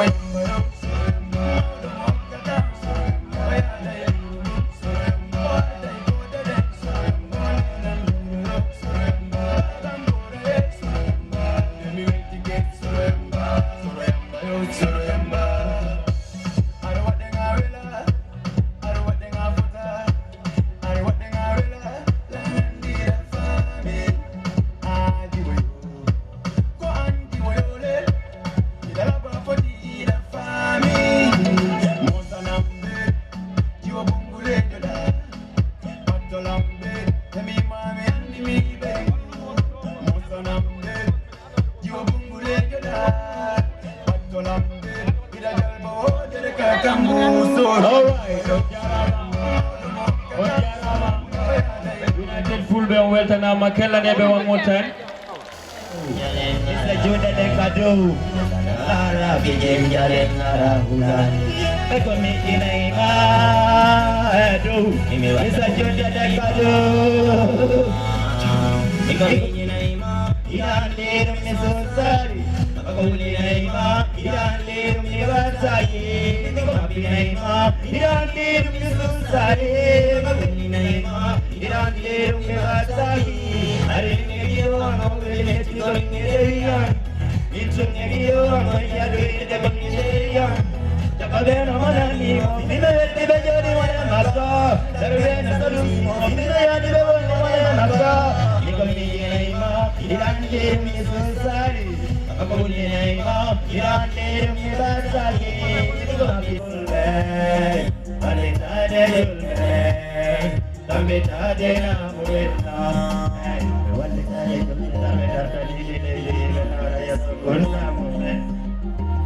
All right. On jaaraama. United Fulɓe, on weltanaama. Kellaneeɓe one more time. Mister Jude de Kadu. Lara bije jare lara hulani. Eko mi kinai ma. Edu. Mister Jude de Kadu. Eko mi kinai ma. Iran de mi sosari. Eko mi kinai ma. Iran de mi basai. Eko mi kinai ma. Iran de mi sosari. Eko mi kinai ma. Iran de mi basai. Are mi yo no me me ti ko ni de yan. Tambe tade na mu'minna. Wande tade kulli tambe darta ni ni ni ni ni na ya sukun na mu'min.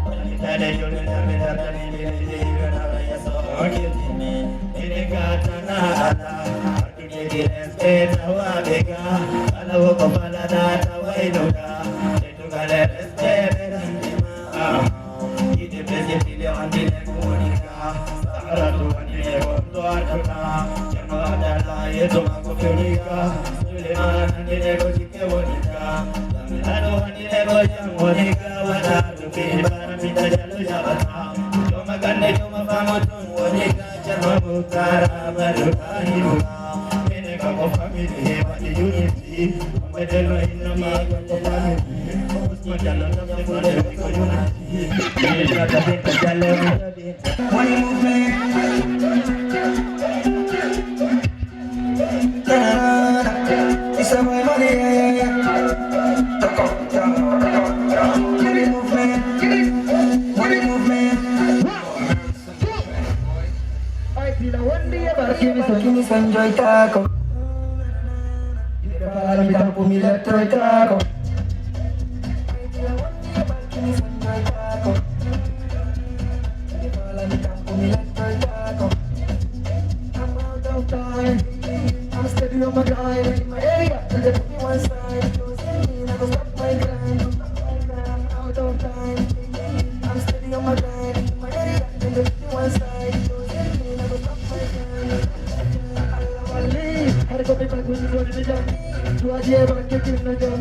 Wande tade kulli tambe darta ni ni ni ni ni na ya sukun. Ini kata na ala. Artu ni di respect wa bega. Ala wo ko fala na tawaino da. Itu kale respect. Ah. Ite pese tile wandile kunika. Saharatu wandile wonto atuna. Jama adala yeto mako finika. Suleiman wandile ko jike wonika. Lamilado wandile ko jam wonika. Wala tuki bara mita jalu jabata. Joma gande joma famu tun wonika. Jama mutara balu kahibu. Mene kako family he wadi unity. Mbedelo inama kako family. Usman jalo tamse ko unity. Mene kako family. Money movement. It's a my money, yeah, yeah, yeah. Money movement. Money movement. Ay, pila wondi e barki mi son, mi son joy tako. Ɓe faala mi tampu mi lettoy tako. I'm out of time. I'm steady on my grind. In my area, till they put me one side. Don't see me, never stop my grind. I'm out of time. I'm steady on my grind. In my area, till they put me one side. Don't see me, never stop my grind. Wali, har ko be ko ni ko ni jam. Tuaje ba ke kin na jam.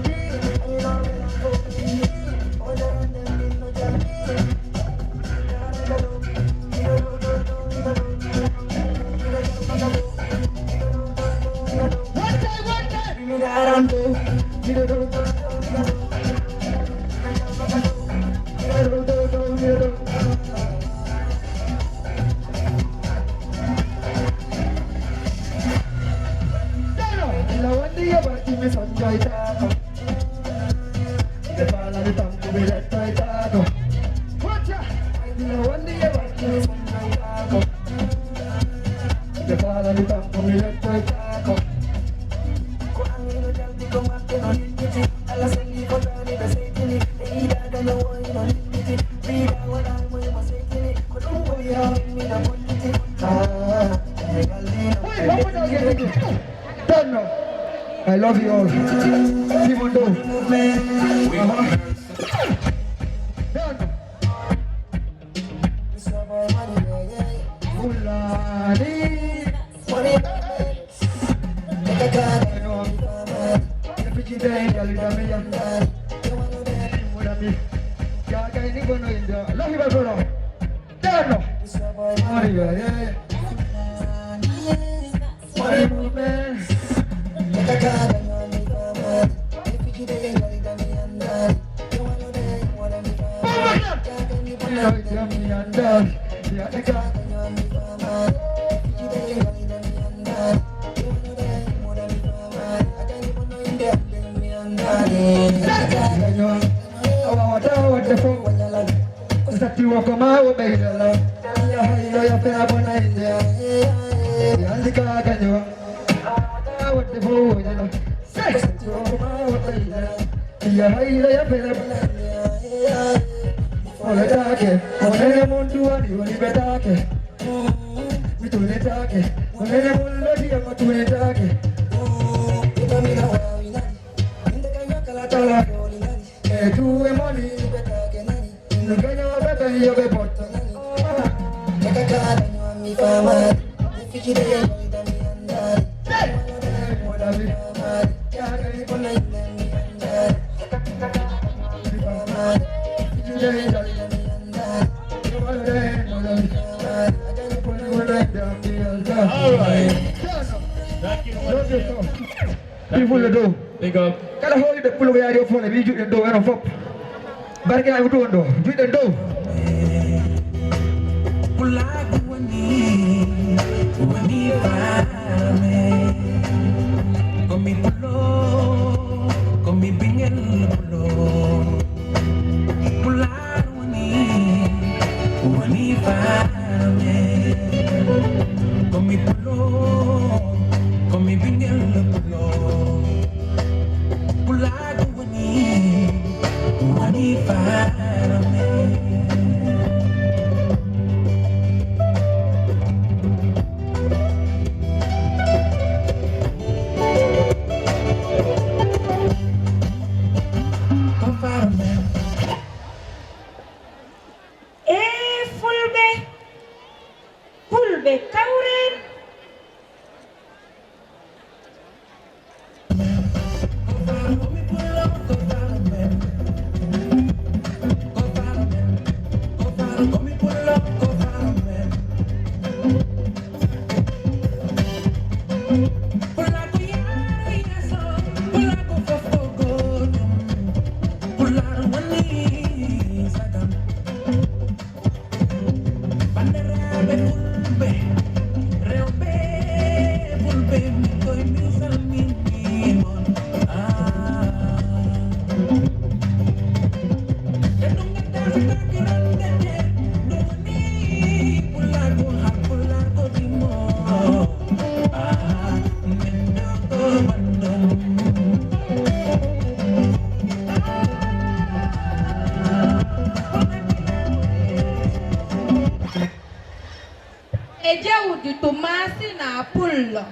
Tanno, I love you all. Timon Doe. Aha. Tanno. Fulani. Lahi ba folo. Dano. Mori ba, yeah. Mori ba, man. Satti wo ko ma wo ɓeyda la. Ya haylo ya fena bona inde. Ya andi ka ganyo. Wata wo de fo wo nyala. Satti wo ko ma wo ɓeyda la. Ya hayla ya fela. Ola take, onene mon duwani woni betake. Mi tune take, onene mon lodi ya ma tune take. Ita mina wa winani, inde kanya kala tala. E tu e moni betake nani. Nuganya wa bebe yo be bot. Kaka kala nywa mi fama. All right. Thank you. Ɓii fulɓe dow. Big up. Kala hooliiɓe pullo ko yaari o fole, ɓii juɗɗen dow, enen fof. Barke ay wutu on ɗo. Juɗɗen dow. Pulaagu woni, woni faame. Ko mi pullo, ko mi ɓingel pullo. Pulaagu woni, woni faame. Ko mi pullo, ko mi ɓingel pullo. Pulaagu woni, woni faame. Ko faame. E fulɓe, fulɓe kawren. Bandiraaɓe fulɓe, rewɓe fulɓe, min koye min salmini mon. Ah. E ɗum gaddaade taki rannde, ɗum woni pulaagu, haa pulaagu dimo. Ah, min ɗo ko banndum. E jawdi to Maasina Pullo.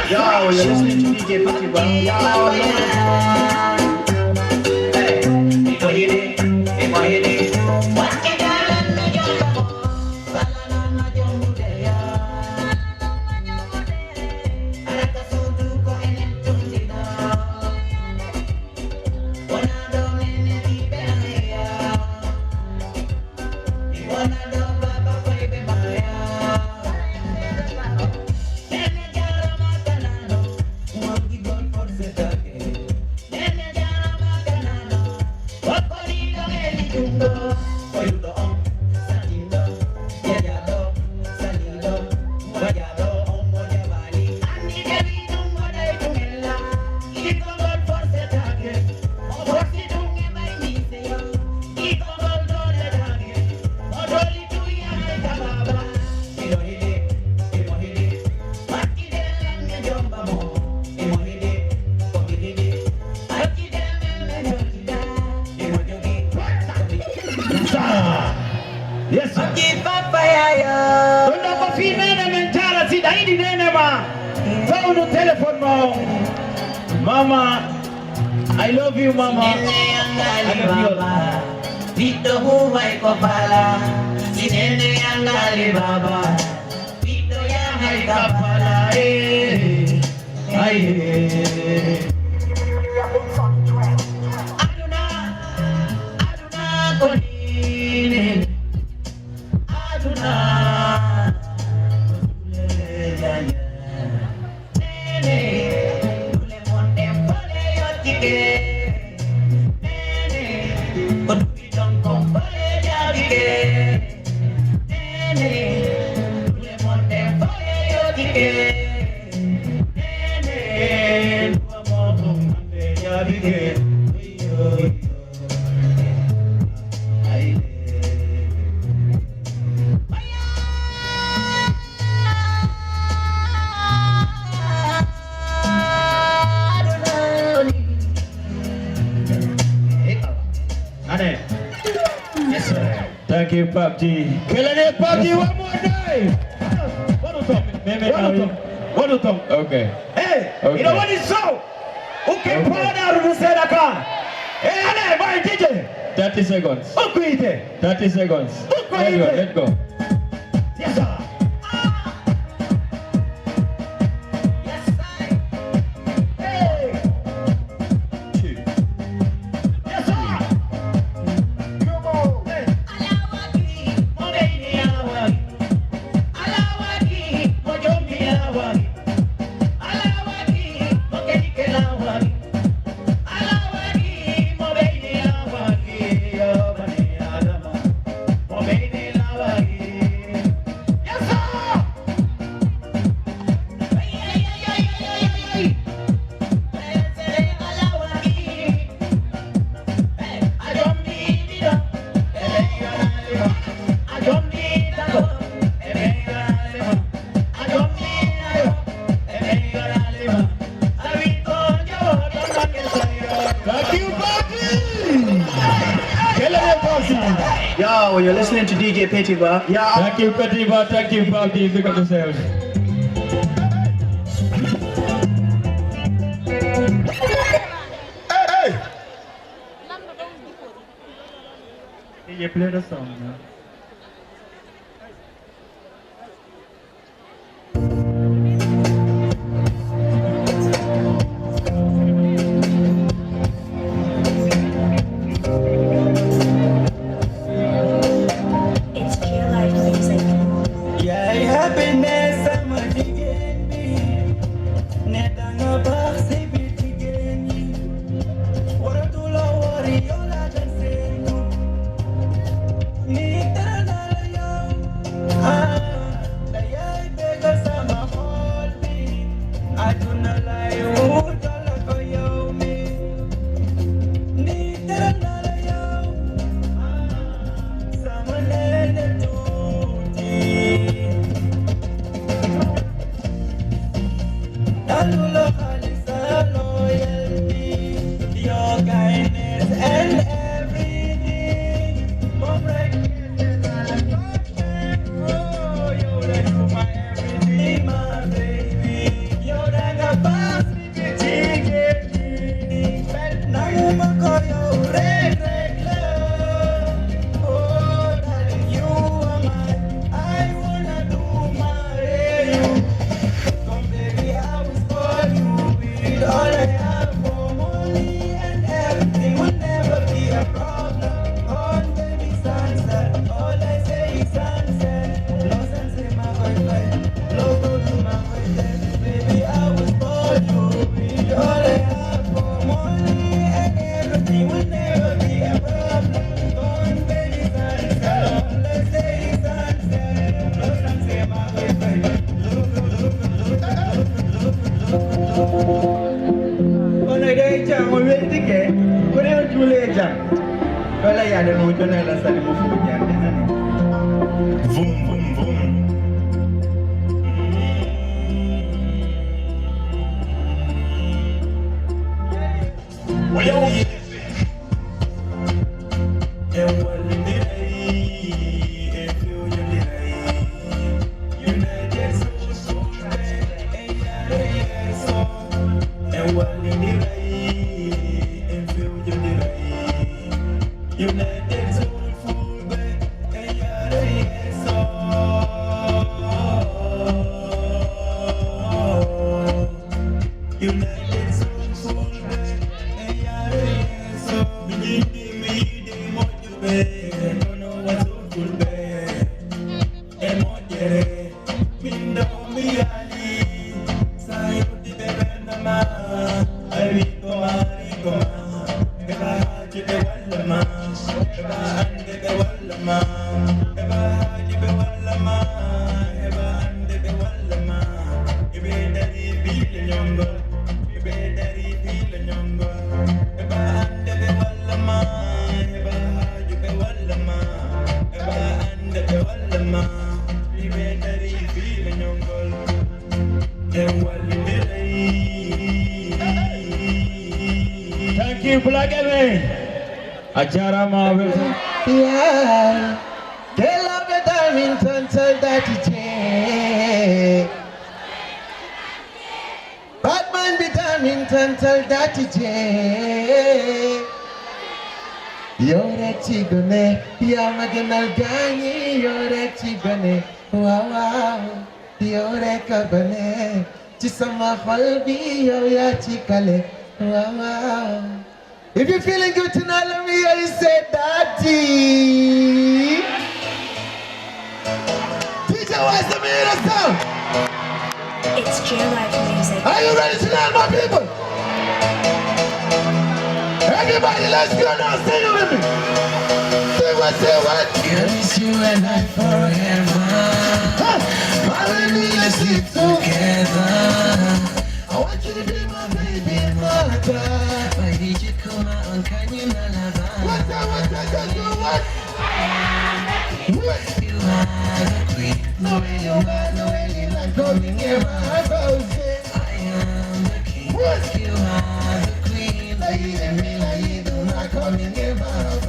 Yo, you're listening to D J Petit Boy. Yo, yo. Hey, people hit it, people hit it. Yes, sir. Ɗum ɗo ko fii neene men Jaara, si ɗa yiɗi neene ma, fewnu téléphone ma on. Mama, I love you, mama. I love you all. Ɓiɗɗo huuway ko faala, si neene yangaali baaba. Ɓiɗɗo yahay ka faala, eh. Ay, eh. Aduna, aduna ko nii. Aduna. Nene, dule mon ɗen fole yottike. Nene, ko duɗi ɗon kon fole jaabike. Nene, dule mon ɗen fole yottike. Nene, duwa mon ɗon hande jaabike. Ane. Yes, sir. Thank you, Papi. Kelele Papi one more time. What do you talk? What do you talk? What do you talk? Okay. Hey, okay. You know what is so? Uke powder unu seeɗa ka. E ale, ɓay D J. Thirty seconds. Ukku yiite. Thirty seconds. Ukku yiite. Let's go, let's go. Yes, sir. Yes, sir. Hey. Two. Yes, sir. Come on. Hey. Thank you, Papi. Kelele Papi. Yo, you're listening to D J Petit Ba. Yeah. Thank you, Petit Ba. Thank you, Papi. Big up yourself. Hey, hey. D J, play the song, man. It's Pure Life Music. Yaay happiness sama jigéen bi, ne danga baax si biir jigéen ñi. Waratuloo wori, yow laa doon séentu. Ni Min ɗo mi yaali, sayuɗi ɓe welnama, ari koma, ari koma, heɓa haaji ɓe wallama, heɓa ande ɓe wallama, heɓa haaji ɓe wallama, heɓa ande ɓe wallama, heɓe dari fiile ñongol, heɓe dari fiile ñongol, heɓa ande ɓe wallama, heɓa haaji ɓe wallama, heɓa ande ɓe wallama, heɓe dari fiile ñongol. Thank you, Black Evan. A jarama, welcome. Yeah. They love it, I'm in Tantal Daddy J. Batman bi, I'm in Tantal Daddy J. Yow rek ci gone, yaa ma gënal gaañi, yow rek ci gone. Waaw, waaw. Yow rek a bane ci sama xol bi, yow yaa ci kale. Waaw, waaw. If you're feeling good tonight, let me hear you say, "Daddy." D J Wise, let me hear the sound. It's J Life Music. Are you ready tonight, my people? Everybody, let's go now. Sing it with me. Say what, say what? Girl, it's you and I forever. Huh? Marry me, let's live together. I want you to be my baby mother. Why did you come out and can you not love her? What, what, what, what, what, what? What? You are the queen. No way, you are, no way, you like coming here, my house. I am the king. What? You are the queen. Like you and me, like you do not coming here, my house.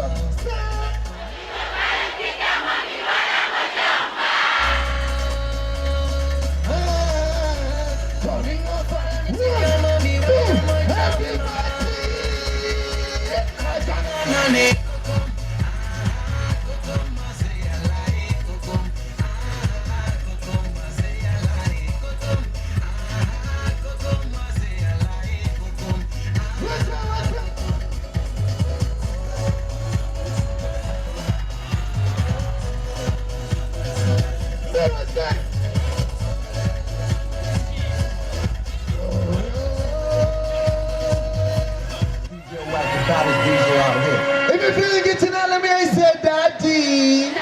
If you're feeling it tonight, let me hear you say, "Daddy."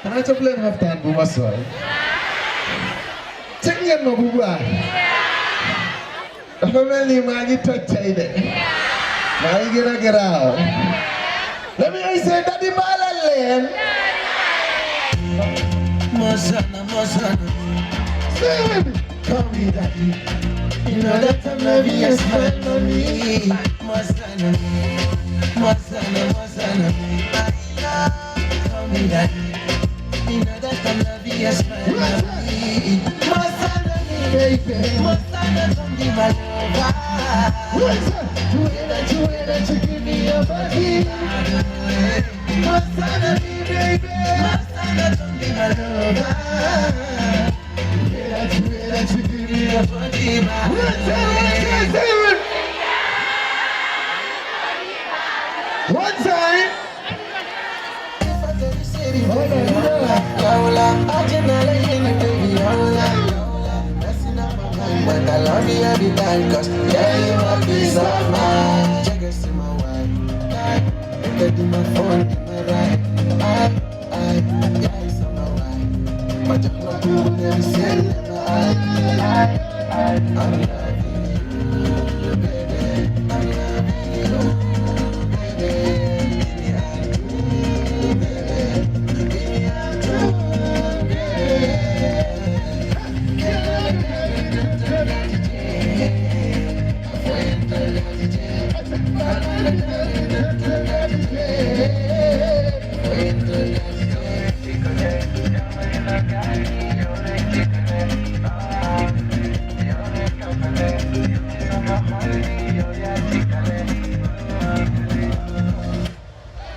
Can I play half time? We must, right? Check me out, my boo. Dafa mel ni maa ngi toj tey de. Maa ngi gën a garaaw. Let me hear you say, "Daddy, baalal leen." Masana, masana. Say it with me. Call me daddy. You know that I'm loving your smile, mommy. Masana, masana, masana. Call me daddy. You know that I'm loving your smile, mommy. Masana, baby. Masana, don't be my lover. What's up? Do it, do it, you give me your body. Masana, baby. Masana, don't be my lover. One time. But I love you every time, 'cause yeah, you are peace of mind. Check it to my wife. Look at my phone in my right. I, I, yeah, it's on my wife. But I'm not doing them sin. I, I, I, I'm loving you, baby. I'm loving you, baby. Give me a true, baby. Give me a true, baby.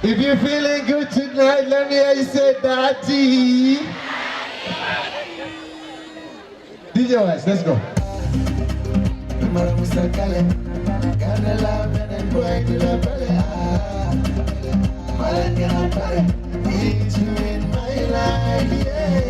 If you're feeling good tonight, let me hear you say, "Daddy." D J Wise, let's go. Mara musakale, gana la menen boy de la bale ah. Mara gana pare, need you in my life, yeah.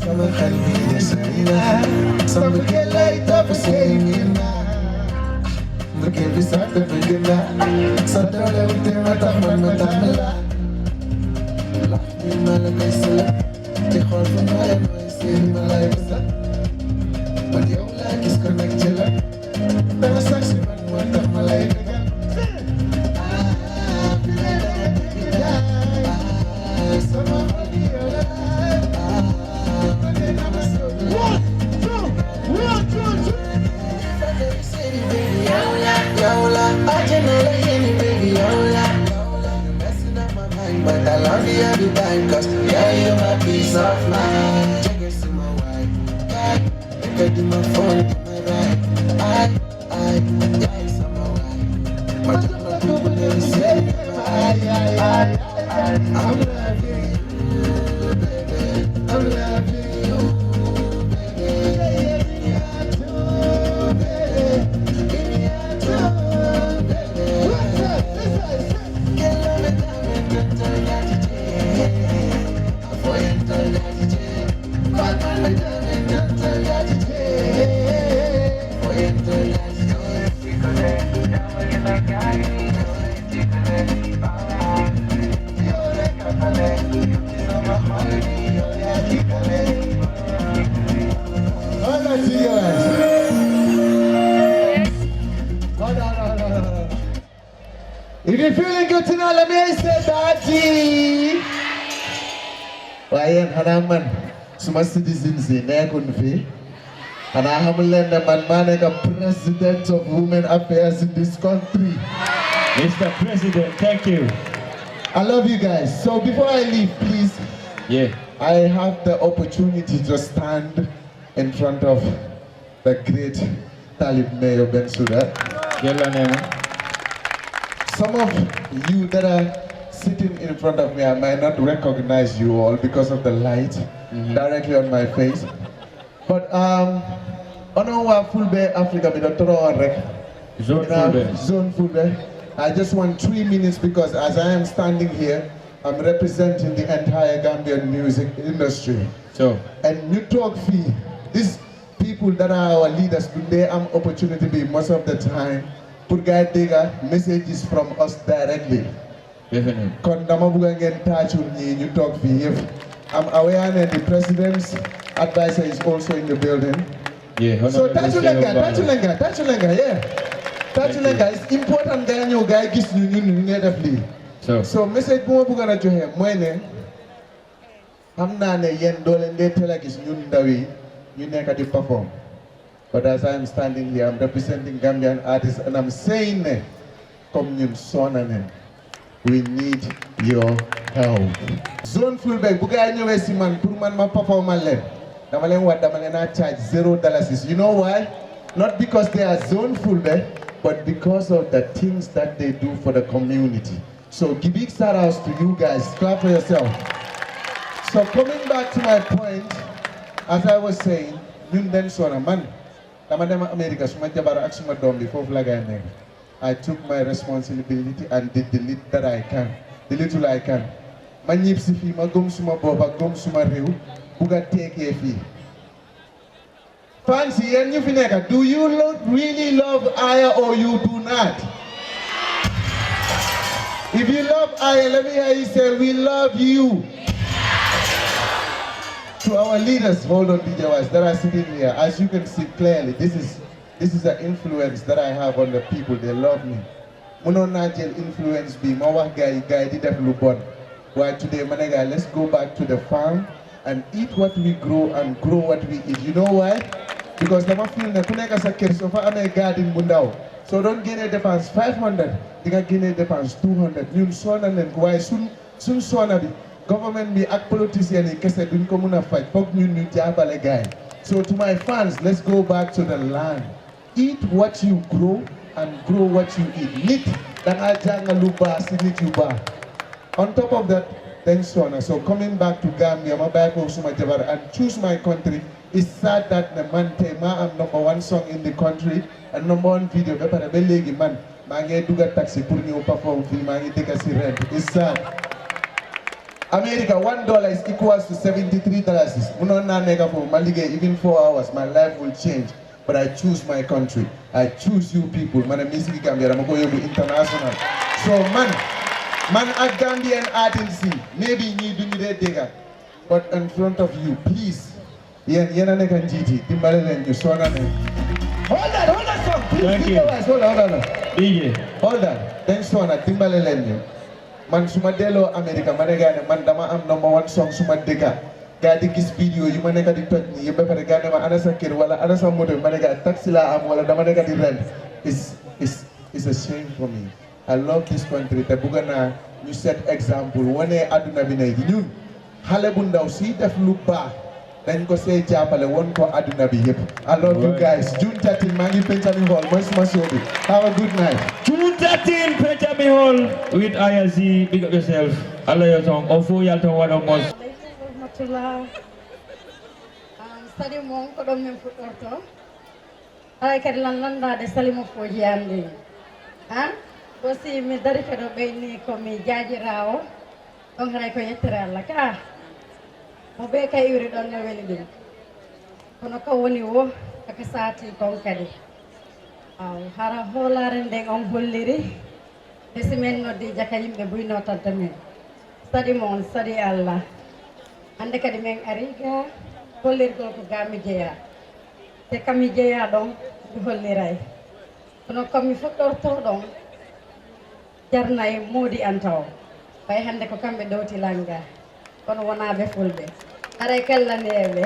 Sama xel bi ne sori na, sama xel lay topp seen ginnaaw. Mbëggeel bi sax dafa gën a sa doole wu te ma tax man ma tànn la. Lax bi ma la koy sël ci xol fu nooy nooy seen ma lay bësa. Man yow laa gis ko nag ci la. Dama sax si man moo tax ma lay bëggal. Sama xol bi yow la. One, two, one, two, two. But I love you every time, cause yeah, you're my peace of mind. Check it to my wife. Make her do my phone, do my right. I, I, I, I'm alright. But I'm not gonna say I, I, I, I'm loving you, baby. I'm loving you, baby. Yeah, yeah, yeah, too, baby. Give me a too, baby. What's up? This is All right, you guys. Hold on, hold on, hold on. If you're feeling good tonight, let me hear you say, "Daddy." Waaye yéen, xanaa man suma citizens yi nekkuñ fi? Xanaa xamul leen ne man maa nekk president of women affairs in this country? Mister President, thank you. I love you guys. So before I leave, please, yeah, I have the opportunity to stand in front of the great Talib Mayor Bensouda. Jalla neema. Some of you that are sitting in front of me, I might not recognize you all because of the light, mhm, directly on my face. But um, ono wa Fulbe Africa, mi ɗon toro on rek. Zone Fulbe. Zone Fulbe. I just want three minutes because as I am standing here, I'm representing the entire Gambian music industry. So, and you talk fee. This people that are our leaders, they am opportunity be most of the time pour gars yi dégg messages from us directly. Definitely. Kon dama bëgg ngeen tàccul ñi ñu toog fii yëpp. I'm aware that the president's advisor is also in the building. Yeah, so tàccu leen gars, tàccu leen gars, tàccu leen gars, yeah. Tàccu leen gars, it's important gars yi ñëw gars yi gis ñu ñun ñu ngay def lii. So, so message bu ma bëgg a joxe mooy ne xam naa ne yéen doo leen dee teel a gis ñun ndaw yi ñu nekk di perform. But as I'm standing here, I'm representing Gambian artists and I'm saying ne comme ñun sonna nañ, we need your help. Zone Fulbe, bu gars yi ñëwee si man pour man ma performal leen, dama leen wax dama leen a charge zero dollars. You know why? Not because they are Zone Fulbe, but because of the things that they do for the community. So, give big shout outs to you guys. Clap for yourself. So, coming back to my point, as I was saying, ñun dañ sonna man. Dama dem America, suma jabar ak suma doom bi foofu la gars yi nekk. I took my responsibility and did the little that I can. The little I can. Ma ñib si fii, ma gëm suma bopp, gëm suma réew, bugg a tekkee fii. Fans yi, yéen ñu fi nekk, do you lo-, really love Aya or you do not? If you love Aya, let me hear you say, "We love you." To our leaders, hold on, D J Wise, that are sitting here, as you can see clearly, this is, this is an influence that I have on the people. They love me. Mënoon naa jël influence bi, ma wax gars yi, gars yi di def lu bon. Waaye today, ma ne gars, let's go back to the farm and eat what we grow and grow what we eat. You know why? Because dama feel ne ku nekk sa kër, soo fa amee garden bu ndaw, soo doon génnee dépense five hundred, di nga génnee dépense two hundred. Ñun sonna nañ ko, waaye suñ, suñ sonna bi, Government bi ak politiciens yi kese duñ ko mun a faj, foog ñun ñu jàppale gaay. So to my fans, let's go back to the land. Eat what you grow and grow what you eat. Nit da ngaa jàng lu baax si nit yu baax. On top of that, dañ sonna. So coming back to Gambia, ma bàyyi ko suma jabar and choose my country. It's sad that ne man tey maa am number one song in the country and number one video, ba pare ba léegi man maa ngi dugga taxi pour ñëw perform fii, maa ngi dëkka si rent. It's sad. America, one dollar is equals to seventy-three dollars. Munoon naa nekk foofu ma liggéey even four hours, my life will change. But I choose my country. I choose you people. Man, music Gambia, dama ko yóbbu international. So man, man ak Gambian artist yi, maybe ñii duñu dee dégga, but in front of you, please, yéen yéen a nekk njiit yi, dimbale leen ñu, sonna nañ. Hold on, hold on, song, please. Thank you. Hold on, hold on. D J. Hold on, dañ sonna, dimbale leen ñu. Man su ma delloo America, ma ne gaa ne man dama am number one song suma dëkka. Gaa di gis video yi ma nekk di toj nii yëpp, ba pare gaa ne ma ana sa kër wala ana sa moto bi, ma ne gaa taxi laa am wala dama nekk di rent. It's, it's, it's a shame for me. I love this country, te bugga naa ñu set example, wane àdduna bi ne ñun xale bu ndaw siy def lu baax, dañ ko see jàppale, won ko àdduna bi yëpp. I love you guys. June thirteen, maa ngi Benjamin Hall, mooy suma show bi. Have a good night. June thirteen, Benjamin Hall with I S C. Big up yourself. Allah your song. Ofu yalto wado mos. Rahmatullah. Um, study mon ko ɗon min fuɗɗorto. Haray kadi lan lanndaade salimofooji an ɗin. Han? Aussi mi dari kadi o ɓeyni ko mi jaajiraawo. Ɗon haray ko yettere Allah ka. Mo ɓe ka iwri ɗon no weli ɗum. Kono ka woni wo, kaka saati kon kadi. Aw, hara hoolaare nden on holliri. Ɓe si men noddi jaka yimɓe buy notanta men. Sadi mo on, sadi Allah. Hannde kadi men ari ga hollirgol ko ga mi jeyaa. Te ka mi jeyaa ɗon, mi holliray. Kono ko mi fuɗɗortoo ɗon, jarnay moodi an taw. Ɓay hannde ko kamɓe ɗowti lannga. Kono wonaa ɓe fulɓe. Haray kallaneeɓe.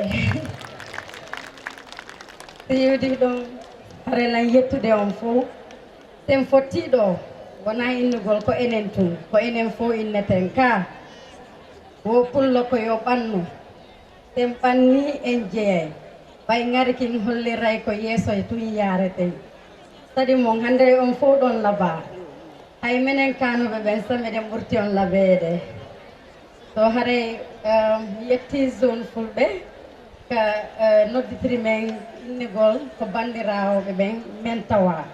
Si yiwdi ɗon, haray lan yettude on fow. Sen fottii ɗoo, wonaa innugol ko enen tun, ko enen fow inneten ka. Wo pullo ko yo ɓannu. Sen ɓannii en jeyay. Ɓay ŋari kin holliray ko yeeso tun yaareten. Sadi mon hannde on fow ɗon labaa. Hay menen kaanuɓe ɓen sa meɗen ɓurti on labeede. So haray, um, mi yetti zone fulɓe ka, uh, nodditiri men innigol ko banndiraawoɓe ɓen men tawa.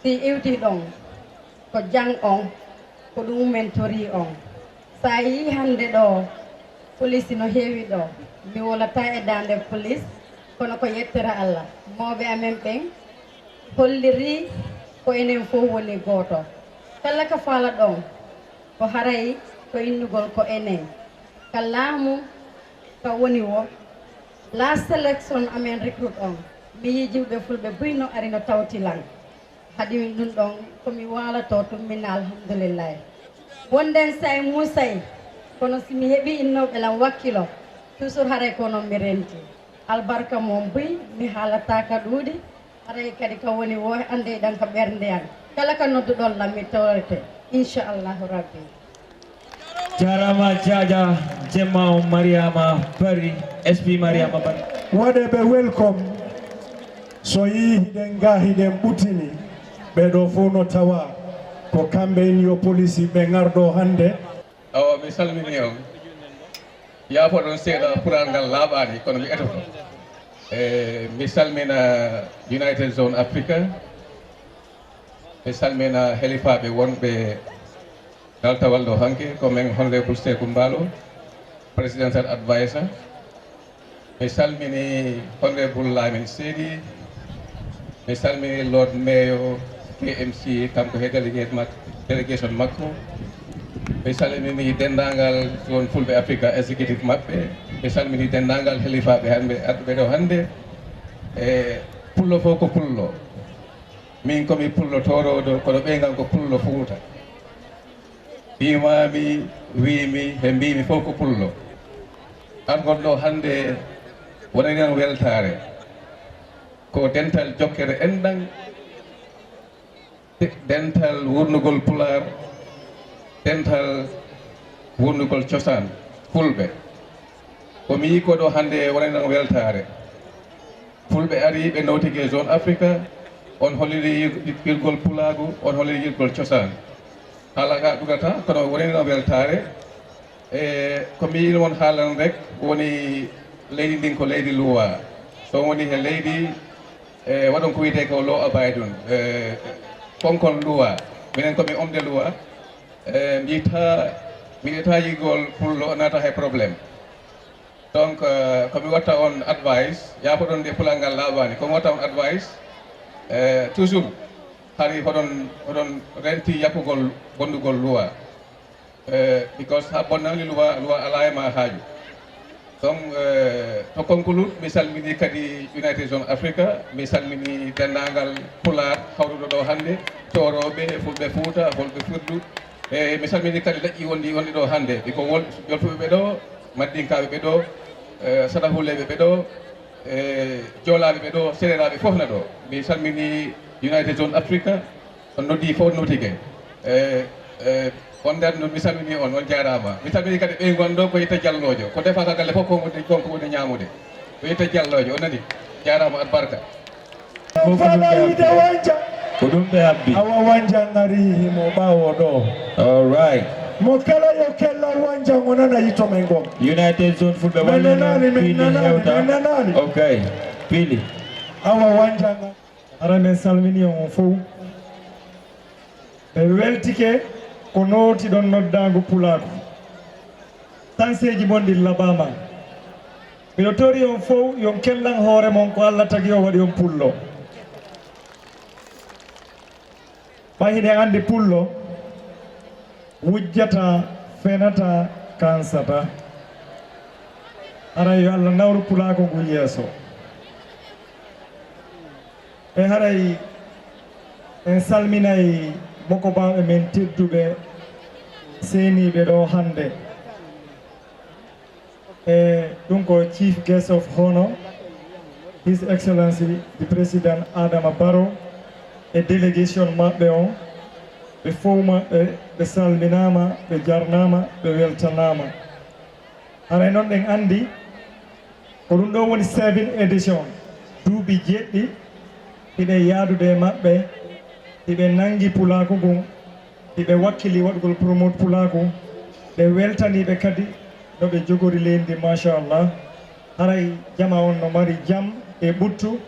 Si iwdi ɗon, ko jang on, ko ɗum men tori on. Sa yii hannde ɗo, police no heewi ɗo. Mi wolata e daande police, kono ko yettere Allah. Mawɓe amen ɓen holliri ko enen fow woni gooto. Kala ka faala ɗon, ko haray ko innugol ko enen. Ka laamu ka woni wo, la selection amen recruit on. Mi yii jiwɓe fulɓe buy no ari no tawti lan. Hadi ɗum ɗon ko mi waalato tumminna alhamdulillahi. Wonden say musay, kono si mi heɓi innooɓe lan wakkilo, toujours haray ko non mi renti. Albarka mon buy, mi haalata ka ɗuuɗi, haray kadi ka woni wo annde ɗan ka ɓernde an. Kala ka nodduɗon lan mi tawrete, inchallahu rabbi. Jarama Jaja, Jemma on Mariama Bari, S P Mariama Bari. Waɗe ɓe welcome. So yii hiɗen ga hiɗen ɓutini, ɓe ɗo fof no tawa ko kamɓe en yo polisi ɓe ngarɗo hannde. Awa, mi salmini on. Yaafoɗon seeɗa, pural ngal laaɓaani, kono mi etoto. E, mi salmina United Zone Africa. Mi salmina helifaaɓe wonɓe daltawal ɗo hanki, ko men Honorable Seku Mbalo, Presidential Advisor. Mi salmini Honorable Lamin Sedi. Mi salmini Lord Mayor K M C, kanko he delegate mak-, delegation makko. Mi salmini denndaangal zone Fulɓe Africa executive maɓɓe. Mi salmini denndaangal helifaaɓe hannde, arɓe ɗo hannde. E pullo fof ko pullo. Min ko mi pullo tooroodo, kono ɓeyngal ko pullo Fuuta. Ɓiimaami, wiimi, he mbiimi fof ko pullo. Argol ɗo hannde wonani am weltaare. Ko dental jokkere enɗan, dental wuurnugol Pulaar, dental wurnugol cosaan Fulɓe. Ko mi yii ko ɗo hannde wonani ɗon weltaare. Fulɓe ari, ɓe nawtike Zone Afrika, on holliri yir-, yirgol pulaagu, on holliri yirgol cosaan. Haala ka ɗugata, kono wonani ɗon weltaare. E ko mi yiɗi mon haalan rek, woni leydi ndin ko leydi luwa. So woni he leydi, e waɗon ko wiyetee ko law abiding, e konkon luwa. Minen ko mi omde luwa. E mi yiɗta, mi yiɗta yigol pullo naata he problème. Donc, e ko mi watta on advice, yaafoɗon nde pulal ngal laaɓaani, ko mi watta on advice, e toujours, hari hoɗon, hoɗon renti yappugol bonndugol luwa. E because ha bonnaali luwa, luwa alaa e ma haaju. Donc, e to conclude, mi salmini kadi United Zone Africa, mi salmini denndaangal Pulaar hawruɗo ɗo hannde, Toorooɓe, Fulɓe Fuuta, Fulɓe Fuddu. E mi salmini kadi leƴƴi wonɗi, wonɗi ɗo hannde, ɗi ko wol-, Jolfuɓe ɓe ɗo, Maddinkaaɓe ɓe ɗo, e Sarahuleeɓe ɓe ɗo, e Joolaaɓe ɓe ɗo, Seereraaɓe fof na ɗo. Mi salmini United Zone Africa, on noddi fof notike. E, e, on nder no mi salmini on, on jaaraama. Mi salmini kadi ɓe ngon ɗo ko yitte Jalloojo. Ko defata galle fof ko woni, ko woni ñaamude. Ko yitte Jalloojo, on nani? Jaaraama, albarka. Fof ko ɗum ɓe habbi. Ko ɗum ɓe habbi. Awa Wanja ngari himo ɓaawo ɗo. All right. Mo kala yo kella Wanja ngo nana yitto men ngon. United Zone Fulɓe wallino nanaani, min piili nanaani, hewta. Min nanaani. Ok. Piili. Awa Wanja nga. Hara men salmini on fof. Ɓe weltike ko nootiɗon noddaango pulaaku. Sanseeji mon ɗin laɓaama. Miɗo tori on fof, yo on kellan hoore mon ko Alla tagi o waɗi on pullo. Ɓay hiɗen anndi pullo wujjata, fenata, kansata. Haray yo Alla nawru pulaaku ngu yeeso. E haray en salminay mokobaaɓe men tedduɓe seeniiɓe ɗo hannde. E ɗum ko Chief Guest of Honor, His Excellency the President Adama Barrow e delegation maɓɓe on, ɓe fof maɓɓe ɓe salminaama, ɓe jarnaama, ɓe weltanaama. Haray noon ɗen anndi ko ɗum ɗo woni seven edition, duuɓi jeɗɗi hiɗen yaadude e maɓɓe, hiɓe nanngi pulaaku ngun, hiɓe wakkili waɗugol promote pulaaku, ɓe weltanii ɓe kadi no ɓe jogori leydi ndi, machallah. Haray jama on no mari jam e ɓuttu,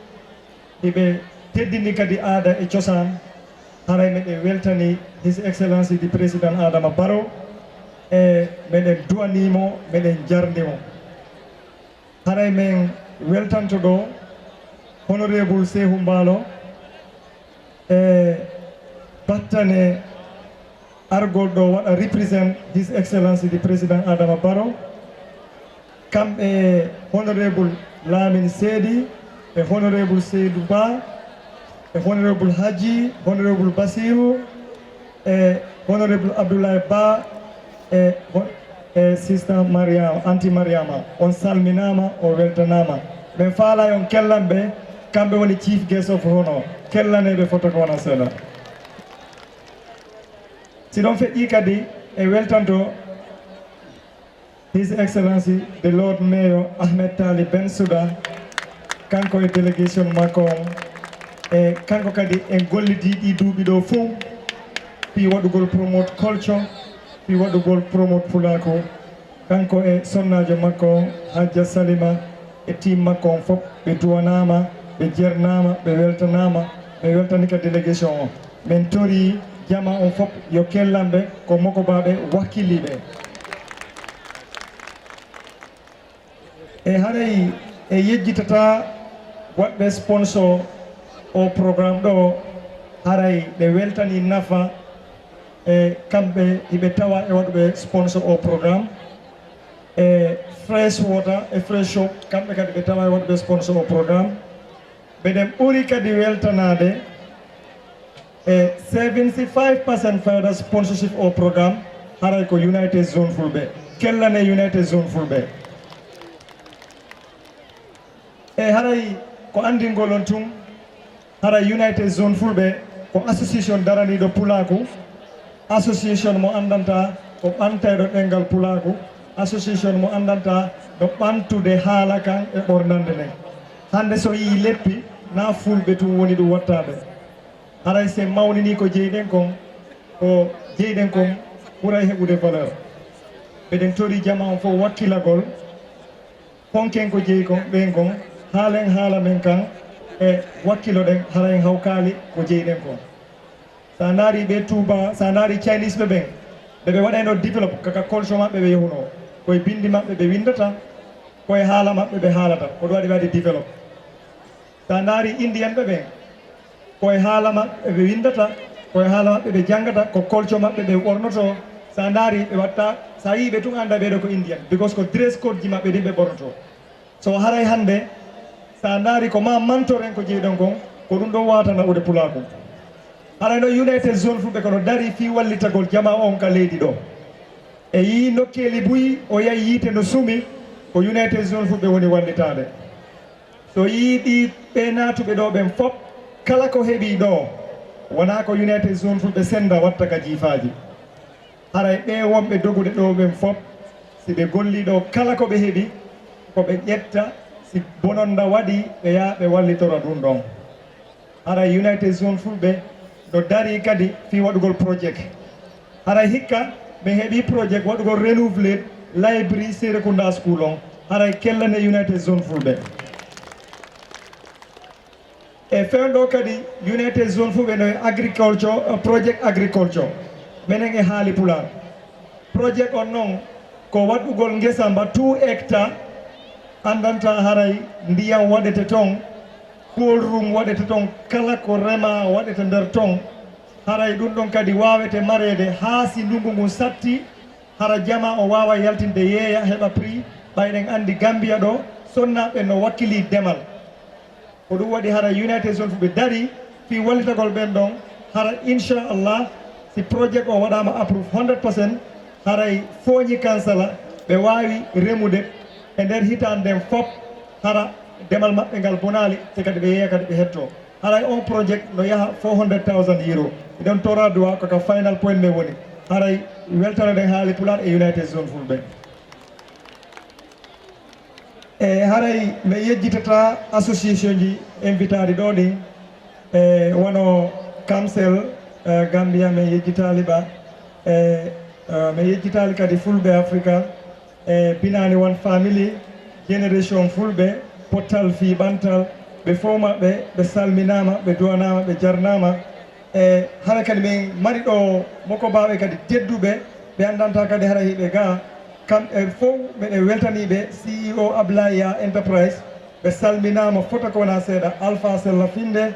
hiɓe teddini kadi aada e cosaan. Haray meɗen weltanii His Excellency the President Adama Barrow, e meɗen duwanii mo, meɗen jarndi mo. Haray men weltanto ɗo Honorable Sehu Mbaalo e battane argol ɗo waɗa represent His Excellency the President Adama Barrow. Kamɓe e Honorable Lamine Seedi e Honorable Seydou Ba e Honorable Hadji, Honorable Basiru, e Honorable Abdoulaye Ba, e hon-, e Sister Mariama, Anti Mariama, on salminaama, on weltanaama. Min faalaa yo on kellan ɓe, kamɓe woni Chief Guest of Honor. Kellaneeɓe foto ko wona seeɗa. Si ɗon feƴƴii kadi, e weltanto His Excellency the Lord Mayor Ahmed Tali Bensouda, kanko e delegation makko on, e kanko kadi en gollidii ɗii duuɓi ɗo fof fii waɗugol promote culture, fii waɗugol promote pulaaku, kanko e sonnaajo makko on, Hajja Salima, e team makko on fof, ɓe duwanaama, ɓe jernaama, ɓe weltanaama, ɓe weltani ka delegation on. Min torii jama on fof yo kellan ɓe, ko mokobaaɓe wakkilii ɓe. E haray e yejjitataa waɗɓe sponsor o programme ɗo, haray ɓe weltanii Nafa, e kamɓe hiɓe tawa e waɗuɓe sponsor o programme, e Fresh Water e Fresh Shop, kamɓe kadi ɓe tawa e waɗuɓe sponsor o programme. Meɗen ɓuri kadi weltanaade e seventy-five percent fayda sponsorship o programme, haray ko United Zone Fulɓe. Kellane United Zone Fulɓe. E haray ko anndingol on tun, haray United Zone Fulɓe ko association daraniiɗo pulaaku, association mo anndanta Ko ɓantayɗo ɗemngal Pulaagu, association mo anndanta no ɓantude haala kan e ɓornande nden. Hannde so yii leppi, na Fulɓe tun woni ɗum wattaade. Haray si en mawnini ko jeyɗen kon, ko jeyɗen kon ɓuray heɓude valeur. Meɗen tori jama on fof wakkilagol, honken ko jeyi kon, ɓen kon, haalen haala men kan e wakkiloɗen, haray en hawkaali ko jeyɗen kon. Sa ndaari ɓe Touba, sa ndaari Chinese ɓe ɓen, ɓe ɓe waɗayno develop kaka culture maɓɓe ɓe yahunoo. Koye binndi maɓɓe ɓe winndata, koye haala maɓɓe ɓe haalata. Ko ɗum waɗi ɓe waɗi develop. Sa ndaari Indian ɓe ɓen, koye haala maɓɓe ɓe winndata, koye haala maɓɓe ɓe janngata, ko culture maɓɓe ɓe ɓornotoo. Sa ndaari ɓe watta, sa yii ɓe tun annda ɓeeɗo ko Indian, because ko dress code ji maɓɓe ɗin ɓe ɓornotoo. So haray hannde, sa ndaari ko ma mantoren ko jeyɗon kon, ko ɗum ɗon wawata naɓude Pulaagu. Haray no United Zone Fulɓe kono darii fii wallitagol jama on ka leydi ɗo. E yii nokkeeli buy, o yahi yiite no sumi, ko United Zone Fulɓe woni wallitaade. So yii ɗi ɓe naatuɓe ɗo ɓen fof, kala ko heɓi ɗo, wonaa ko United Zone Fulɓe senda watta ka jiifaaji. Haray ɓee wonɓe dogude ɗoo ɓen fof, si ɓe gollii ɗoo kala ko ɓe heɓi, ko ɓe ƴetta, si bononnda waɗii, ɓe yaha ɓe wallitora ɗum ɗon. Haray United Zone Fulɓe no darii kadi fii waɗugol project. Haray hikka ɓe heɓii project waɗugol renouveler library Serekunda School on. Haray kellane United Zone Fulɓe. E fewndo kadi United Zone Fulɓe no e agriculture, eh, project agriculture. Menen e haali Pulaar. Project on non ko waɗugol ngesa mba two hectare, anndanta haray ndiyam waɗete ton, cold room waɗete ton, kala ko rema waɗete nder ton. Haray ɗum ɗon kadi waawete mareede haa si ndungu ngun satti, hara jama o waawa yaltinde yeeya heɓa prix, ɓay ɗen anndi Gambia ɗo, sonnaaɓe no wakkilii demal. Ko ɗum waɗi hara United Zone Fulɓe darii fii wallitagol ɓen ɗon, hara inchallah si projet o waɗaama approuve hundred percent, haray Fooñi Kansala ɓe waawi remude e nder hitaande nden fof, hara demal maɓɓe ngal bonaali, te kadi ɓe yeeya kadi ɓe hettoo. Haray on projet no yaha four hundred thousand euro. Miɗon tora duwa ko ka final point men woni. Haray weltanoɗen haali Pulaar e United Zone Fulɓe. E haray mi yejjitata association ji invitaaɗi ɗo ɗin, e wano Kamsel, e Gambia, mi yejjitaali ɓa, e, e, mi yejjitaali kadi Fulɓe Africa, e Binani One Family, Generation Fulɓe, Pottal fii Ɓantal, ɓe fof maɓɓe, ɓe salminaama, ɓe duwanaama, ɓe jarnaama. E hara kadi min mari ɗo mokobaaɓe kadi tedduɓe, ɓe anndanta kadi hara hiɓe ga. Kamɓe fof miɗen weltanii ɓe, C E O Ablaya Enterprise, ɓe salminaama fota ko wonaa seeɗa, Alpha Sella Finde,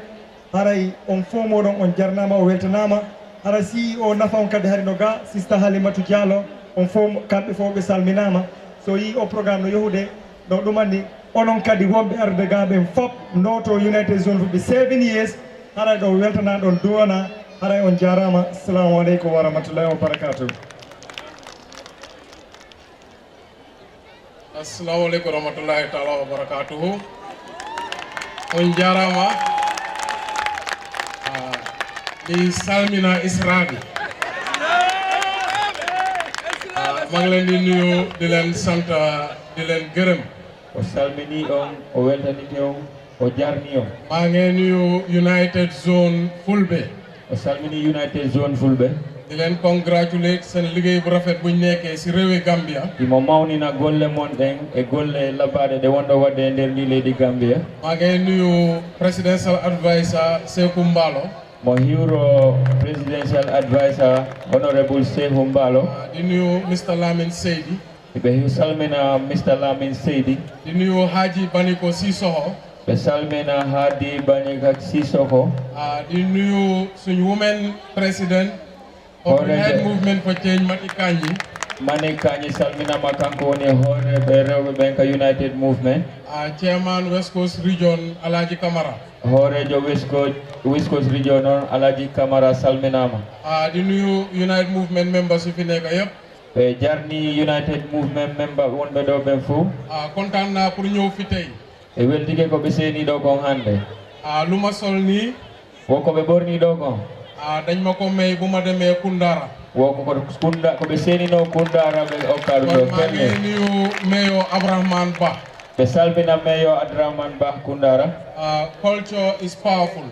haray on fof mooɗon on jarnaama, o weltanaama. Hara C E O nafa on kadi hari no ga, Sista Halimatu Diallo, on fof, kamɓe fof ɓe salminaama. So yii o programme no yahude, no ɗumanni, onon kadi wonɓe arde ga ɓen fof, nooto United Zone Fulɓe seven years, haray ɗo weltana ɗon duwana, haray on jaaraama. Assalamu aleykum wa rahmatullahi wa barakatuh. Assalamu aleykum wa rahmatullahi taala wa barakatuhu. On jaaraama. Ah, mi salmina Israaɓe. Ah, maa ngi leen di nuyu, di leen sant, di leen gërëm. O salmini on, o weltanike on, o jarni on. Maa ngi nuyu United Zone Fulɓe. O salmini United Zone Fulɓe. Di leen congratulate seen liggéey bu rafet buñ nekkee si réewi Gambia. Imo mawnina golle mon ɗen e golle labaaɗe ɗe wonɗo waɗde e nder ndi leydi Gambia. Maa ngi nuyu Presidential Advisor Seku Mbalo. Mo hiwro Presidential Advisor Honorable Sehu Mbalo. Ah, di nuyu Mister Lamin Seydi. Ɓe salmina Mister Lamin Seydi. Di nuyu Haji Baniko Sissoko. Ɓe salmina Hadi Banika Sissoko. Ah, di nuyu suñ women president of Honourable United Movement for Change, Mati Kanyi. Mani Kanyi salminama, kanko woni hooreeɓe rewɓe ɓen ka United Movement. Ah, Chairman West Coast Region, Alhaji Kamara. Hooreejo West Coast, West Coast Region on, Alhaji Kamara salminama. Ah, di nuyu United Movement members yi fi nekk yépp. Ɓe jarni United Movement member wonɓe ɗo ɓen fof. Ah, kontaan naa pour ñëw fi tey. E weltike ko ɓe seeni ɗo kon hannde. Ah, lu ma sol nii. Wo ko ɓe ɓorni ɗo kon. Ah, dañ ma ko may bu ma demee Kundara. Wo ko, ko Kunda, ko ɓe seeninoo Kundara, ɓe okka ɗum ɗo. Kelle. Mayor Abrahman Ba. Ɓe salmina Mayor Abrahman Ba Kundara. Uh, culture is powerful.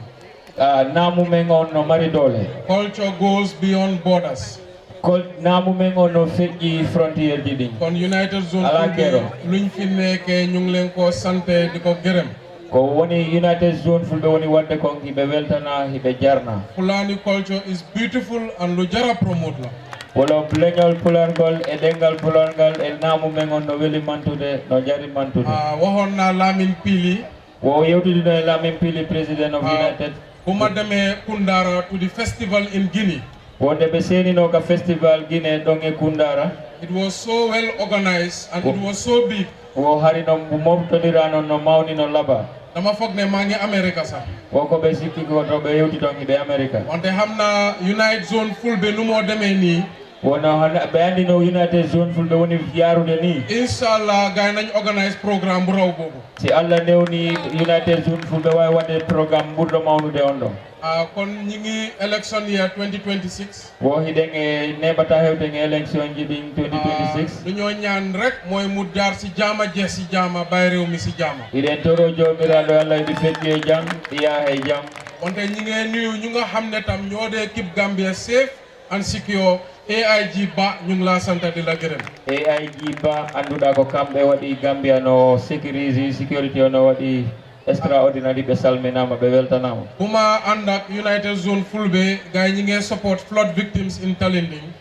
Ah, naamu men on no mari doole. Culture goes beyond borders. Kol-, naamu men on no feƴƴi frontière ji ɗin. Kon United Zone Alaa Fulɓe keero. Luñ fi nekkee, ñu ngi leen ko sante, di ko gërëm. Ko woni United Zone Fulɓe woni waɗde kon, hiɓe weltana, hiɓe jarna. Fulani culture is beautiful and lu jara promote la. Wolo leñol Pularngol e ɗemngal Pularngal e naamu men on no weli mantude, no jari mantude. Ah, waxoon naa Lamin Pili. Wo yewtidino e Lamin Pili, President of Ah, United. Bu ma demee Kundara to the festival in Guinea. Wonde ɓe seeninoo ka festival Guinée ɗon e Kundara. It was so well organized and it was so big. Wo hari no moftondiraa non, no mawni, no laaɓi. Dama foog ne maa ngi America sax. Wo ko ɓe sikki ko to ɓe yewti ton hiɓe America. Wante xam naa United Zone Fulɓe nu moo demee nii. Wono hana, ɓe anndi no United Zone Fulɓe woni yaarude nii. Inshallah, gars yi nañ organise programme bu raw boobu. Si Allah newni, United Zone Fulɓe waawi waɗde programme ɓurɗo mawnude on ɗon. Ah, kon ñi ngi election year twenty twenty-six. Wo hiɗen e neeɓataa hewten e election ji ɗin twenty twenty-six. Ah, lu ñoo ñaan rek mooy mu jaar si jaama, jeex si jaama, bàyyi réew mi si jaama. Hiɗen toroo Joomiraaɗo Allah hiɗi feƴƴi e jam, ɗi yaha e jam. Wante ñi ngi nuyu ñu nga xam ne tam ñoo dee keep Gambia safe and secure. A I G Ba, ñu ngi laa sant di la gërëm. A I G Ba, annduɗaa ko kamɓe waɗi Gambia no sécurisé, sécurité o no waɗi extraordinary, ɓe salminaama, ɓe weltanaama. Bu ma ànd ak United Zone Fulɓe, gars yi ñi ngi support flood victims in Talinding.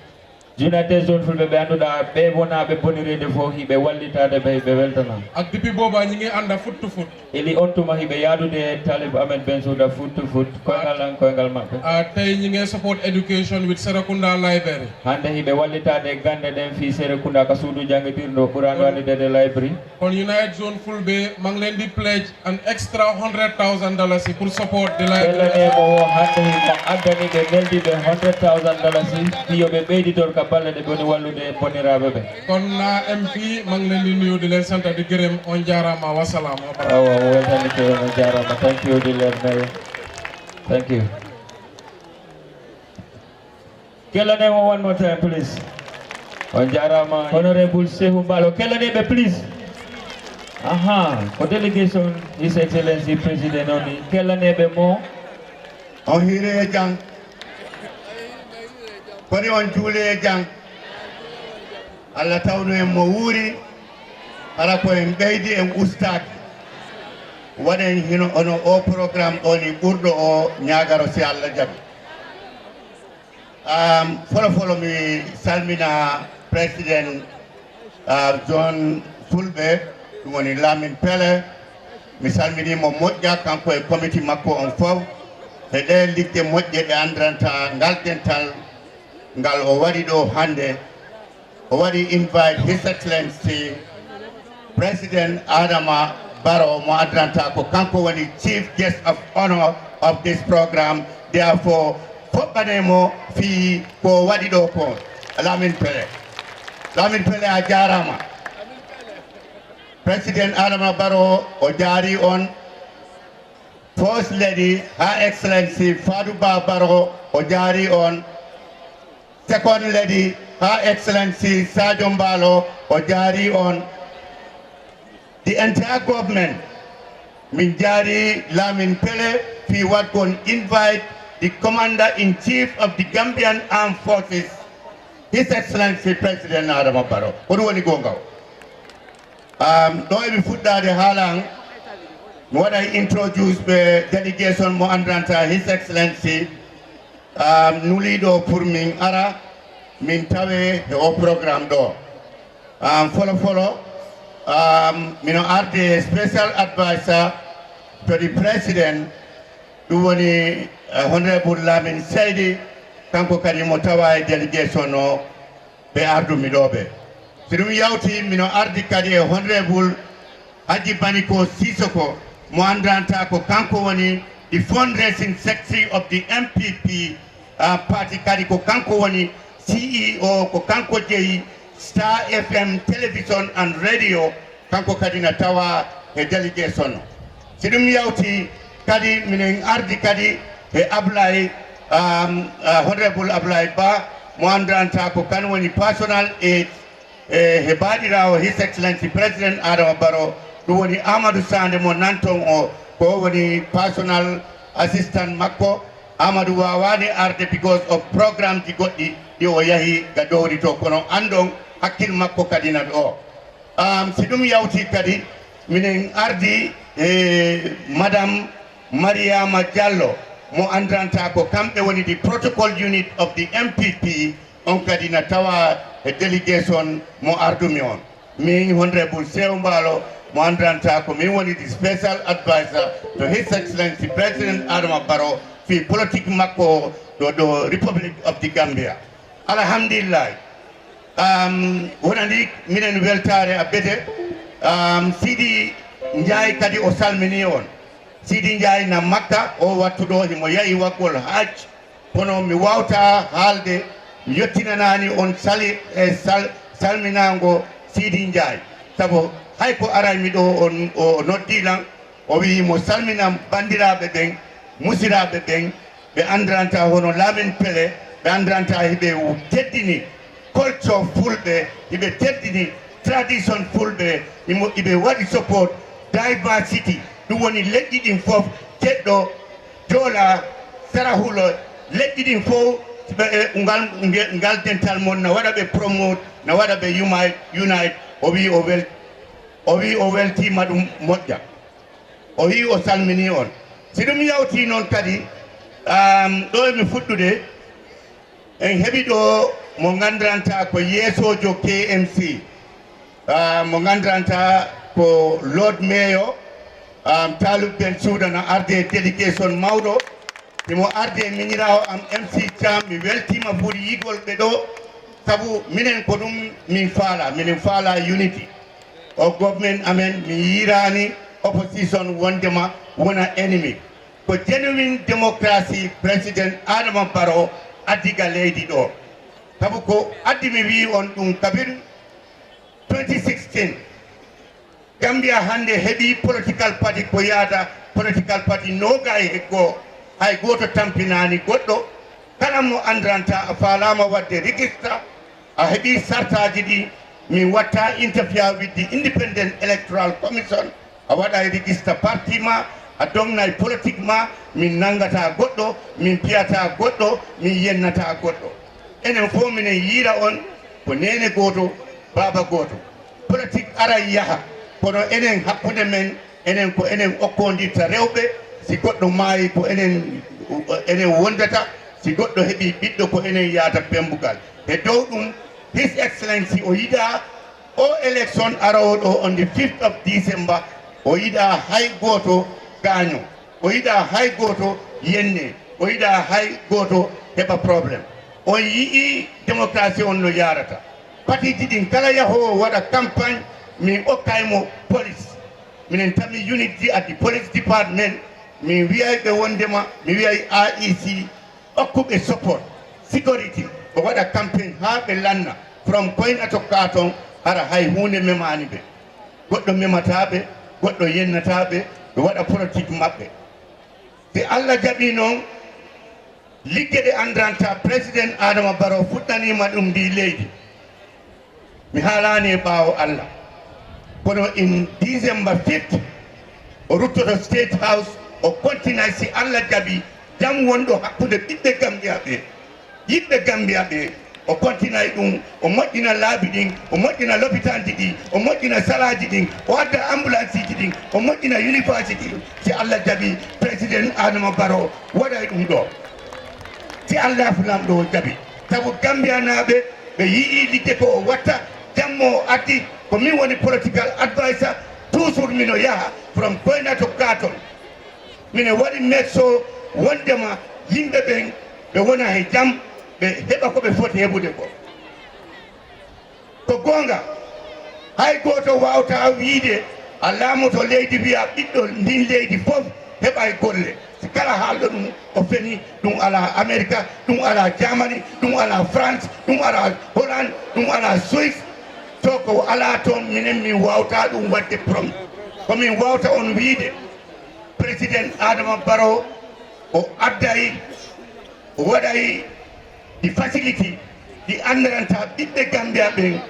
United Zone Fulɓe ɓe annduɗaa, ɓe wonaa ɓe bonireede fof, hiɓe wallitaade ɓe, hiɓe weltana. Ak depuis booba ñi ngi ànd foot to foot. Eli on tuma hiɓe yaadude Talib Ahmed Bensouda foot to foot, koyngal an, koyngal maɓɓe. Ah, tey ñi ngi support education with Serekunda Library. Hannde hiɓe wallitaade gannde ɗen fii Serekunda ka suudu janngitirndu Qur'an wallitede library. Kon United Zone Fulɓe, maa ngi leen di pledge an extra hundred thousand dollars pour support the library. Ɓellane mo wo hannde himo addani ɓe, neldi ɓe hundred thousand dollars fii yo ɓe ɓeyditor ka balle ɗe ɓe woni wallude bonniraaɓe ɓe. Kon naa em fii, maa ngi leen di nuyu, di leen sant, di gërëm, on jaaraama, wasalaam. Awa, o weltani ko, on jaaraama. Thank you, di leen nuyu. Thank you. Kellanee mo one more time, please. On jaaraama. Honorable Sehu Mballo, kellanee ɓe, please. Aha, ko delegation His Excellency President on, kellanee ɓe mo. On hiiree e jam. Koni on juulee e jam. Allah tawnu en mo wuuri, hara ko en ɓeydi, en ustaaki. Waɗen hino ono o programme ɗo ni ɓurɗo o ñaagaro, si Allah jaɓi. Um, folo folo mi salmina President, uh, Zone Fulɓe, ɗum woni Lamin Pele. Mi salminii mo moƴƴa, kanko e committee makko on fof, e ɗe ligge moƴƴe ɗe anndanta ngal dental ngal o waɗi ɗo hannde. O waɗi invite His Excellency President Adama Barrow mo addanta ko kanko woni Chief Guest of Honor of this program. Therefore, foɓɓanee mo fii ko o waɗi ɗo ko. Lamin Pele. Lamin Pele, a jaaraama. President Adama Barrow o jaari on. First Lady, Her Excellency Fadu Ba Barrow o jaari on. Second Lady, Her Excellency Sadio Mballo o jaari on. The entire government, min jaari Lamin Pele fii waɗgol invite the Commander in Chief of the Gambian Armed Forces, His Excellency President Adama Barrow. Ko ɗum woni goonga o. Um, ɗo eɓe fuɗɗaade haala an, mi waɗay introduce ɓe delegation mo anndanta His Excellency, um, nuliiɗo pour min ara, min tawe e o programme ɗo. Um, folo folo, um, mino arde special advisor to the president, ɗum woni, uh, Honorable Lamin Seydi, kanko kadi mo tawa e delegation o, ɓe ardumi ɗo ɓe. So ɗum yawti, mino ardi kadi e Honorable Haji Baniko Sisoko, mo anndanta ko kanko woni the fundraising secretary of the M P P, uh, party, kadi ko kanko woni C E O, ko kanko jeyi Star F M Television and Radio, kanko kadi na tawa e delegation o. Si ɗum yawti kadi, minen ardi kadi e Ablaye, um, uh, Honorable Ablaye Ba, Mo anndiranta ko kan woni personal aide e he baaɗiraawo His Excellency President Adama Barrow, ɗum woni Amadou Sande mo nanton o, ko woni personal assistant makko. Amadou waawaani arde because of programmeji goɗɗi ɗi o yahi ga dowri to, kono anndon hakkil makko kadi na ɗo. Um, si ɗum yawti kadi, minen ardi e Madame Mariama Diallo, mo anndiranta ko kamɓe woni the protocol unit of the M P P, on kadi na tawa e delegation mo ardumi on. Min Honorable Sew Mbaalo, mo anndiranta ko min woni the special advisor to His Excellency President Adama Barrow fii politique makko ɗo, ɗo Republic of the Gambia. Alhamdulillahi. Um, wonani minen weltaare a bete. Um, Sidi Njaay kadi o salmini on. Sidi Njaay na Makka, o wattu ɗo himo yahi waggol hajj. Kono mi wawta haalde, mi yottinanaani on sali-, e sal-, salminaango Sidi Njaay. Sabu hay ko aray mi ɗo, on, o noddi lan, o wi'i mo salminan banndiraaɓe ɓen, musiraaɓe ɓen, ɓe anndiranta hono Lamin Pele, ɓe anndiranta hiɓe teddini culture fulɓe, hiɓe teddini tradition fulɓe, himo, hiɓe waɗi support diversity. Ɗum woni leƴƴi ɗin fof, Ceddo, Joola, Sarahulo, leƴƴi ɗin fof, ɓe, e, ngal, nge-, ngal dental mon na waɗa ɓe promote, na waɗa ɓe unite, unite. O wi o wel-, o wi o weltiima ɗum moƴƴa. O wi o salmini on. Si ɗum yawti noon kadi, um, ɗo e mi fuɗɗude, en heɓi ɗo mo nganndiranta ko yeesoojo K M C, ah, mo nganndiranta ko Lord Mayor, um, Talib Ben Suuda na arde delegation mawɗo. Himo arde miñiraawo am M C Thiam, mi weltiima fuɗi yigol ɓe ɗo, sabu minen ko ɗum min faala, minen faala unity. O government amen, mi yiiraani opposition wondema wona ennemi. Ko genuine democracy President Adama Barrow addi ga leydi ɗo. Sabu ko addi mi wi'i on ɗum kabin twenty sixteen. Gambia hannde heɓi political party ko yaata political party noogay e goo. Hay gooto tampinaani goɗɗo. Kala mo andiranta a faalaama waɗde register, a heɓi sartaaji ɗi, min watta interfere with the Independent Electoral Commission, a waɗay register parti ma, a dognay politique ma, min nanngata goɗɗo, min piyata goɗɗo, min yennata goɗɗo. Enen fof minen yiira on ko neene gooto, baaba gooto. Politique aray yaha, kono enen hakkunde men, enen ko enen okkondirta rewɓe, si goɗɗo maayi ko enen, enen wondata, si goɗɗo heɓi ɓiɗɗo ko enen yaata pembugal. He dow ɗum, His Excellency o yiɗa o election aroowo ɗo on the fifth of December, o yiɗa hay gooto gaaño, o yiɗa hay gooto yenne, o yiɗa hay gooto heɓa problème. On yi'i démocratie on no yaarata. Patiji ɗin kala yahoowo waɗa campagne, min okkay mo police. Minen tami unit ji at the police department, min wiyay ɓe wondema, mi wiyay A E C, okkuɓe support, security, ɓe waɗa campagne haa ɓe lanna, from Koyna to Katon, hara hay huunde memaani ɓe. Goɗɗo memataa ɓe, goɗɗo yennataa ɓe, ɓe waɗa politique maɓɓe. Si Allah jaɓii noon, ligge ɗe andiranta President Adama Barrow fuɗɗaniima ɗum ndi leydi. Mi haalaani e ɓaawo Allah. Kono in December fifth, o ruttoto State House, o continue si Allah jaɓi jam wonɗo hakkunde ɓiɓɓe Gambia ɓe. Yiɓɓe Gambia ɓe, o continue ɗum, o moƴƴina laabi ɗin, o moƴƴina lopitaanji ɗi, o moƴƴina salaaji ɗin, o adda ambulance ji ɗin, o moƴƴina university ɗin. Si Allah jaɓi, President Adama Barrow waɗay ɗum ɗo. Si Allah fu Laamɗo o jaɓi. Sabu Gambiyanaaɓe, ɓe yi'i ligge ko o watta, jammo o addi, ko min woni political advisor, toujours mino yaha from Koyna to Katon. Mino waɗi make sure wondema yimɓe ɓen ɓe wona he jam, ɓe heɓa ko ɓe foti heɓude ko. Ko goonga, hay gooto waawta wiide a laamoto leydi wiya ɓiɗɗo ndin leydi fof heɓay golle. Si kala haalɗo ɗum o feni, ɗum alaa Amerika, ɗum alaa Germany, ɗum alaa France, ɗum alaa Holland, ɗum alaa Suisse. To ko alaa toon minen min waawta ɗum waɗde prom. Ko min waawta on wiide, President Adama Barrow o adday, o waɗay the facility Ɗi anndiranta ɓiɓɓe Gambia ɓen.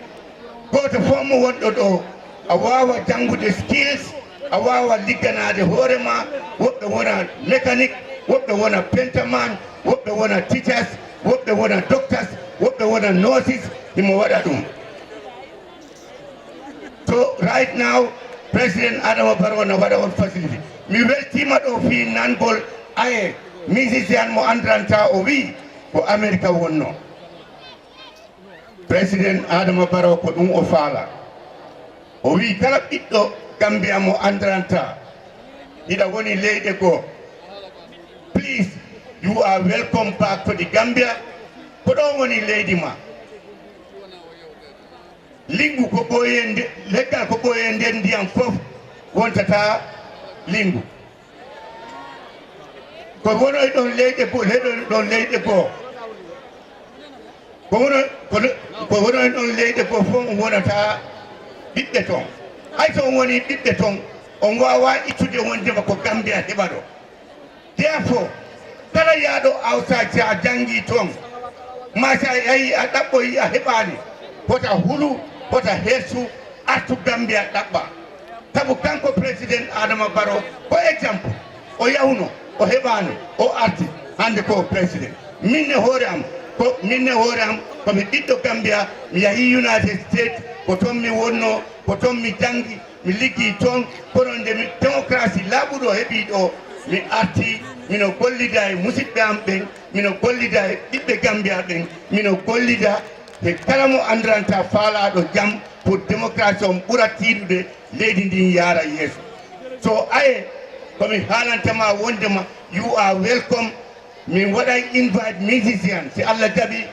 Gooto fof mo wonɗo ɗo, a waawa janngude skills, a waawa ligganaade hoore ma. Woɓɓe wona mécanique, woɓɓe wona pentaman, woɓɓe wona teachers, woɓɓe wona doctors, woɓɓe wona nurses, himo waɗa ɗum. So right now, President Adama Barrow na waɗa on facility. Mi weltiima ɗo fii nangol aye musician mo anndiranta o wi'i ko America wonno. President Adama Barrow ko ɗum o faala. O wi'i kala ɓiɗɗo Gambia mo anndiranta hiɗa woni leyɗe goo, please, you are welcome back to the Gambia. Ko ɗo woni leydi ma. Linngu ko ɓooyee nde, leggal ko ɓooyee nder ndiyam fof wontata linngu. Ko wonoy ɗon leyɗe goo, leyɗe ɗon leyɗe goo. Ko wonoy, ko le-, ko wonoy ɗon leyɗe goo fof on wonata ɓiɓɓe ton. Hay so on woni ɓiɓɓe ton, on waawaa ittude wondema ko Gambia heɓa ɗo. Therefore, kala yaaɗo outside, si a janngii toon, maa si a yahii a ɗaɓɓoyii a heɓaani, wota hulu, wota hersu, artu Gambia ɗaɓɓa. Sabu kanko President Adama Barrow ko exemple. O yahuno, o heɓaani, o arti, hannde ko o President. Min e hoore am, ko, min e hoore am, ko mi ɓiɗɗo Gambia, mi yahii United States, ko toon mi wonnoo, ko toon mi janngi, mi liggii toon, kono nde mi, démocratie laaɓuɗo heɓii ɗo, mi artii, mino gollida e musidɓe am ɓen, mino gollida e ɓiɓɓe Gambia ɓen, mino gollida e kala mo anndiranta faalaaɗo jam pour démocratie on ɓura tiiɗude, leydi ndin yaara yeeso. So aye, ko mi haalanta ma wondema, you are welcome. Min waɗay invite musician, si Allah jaɓi,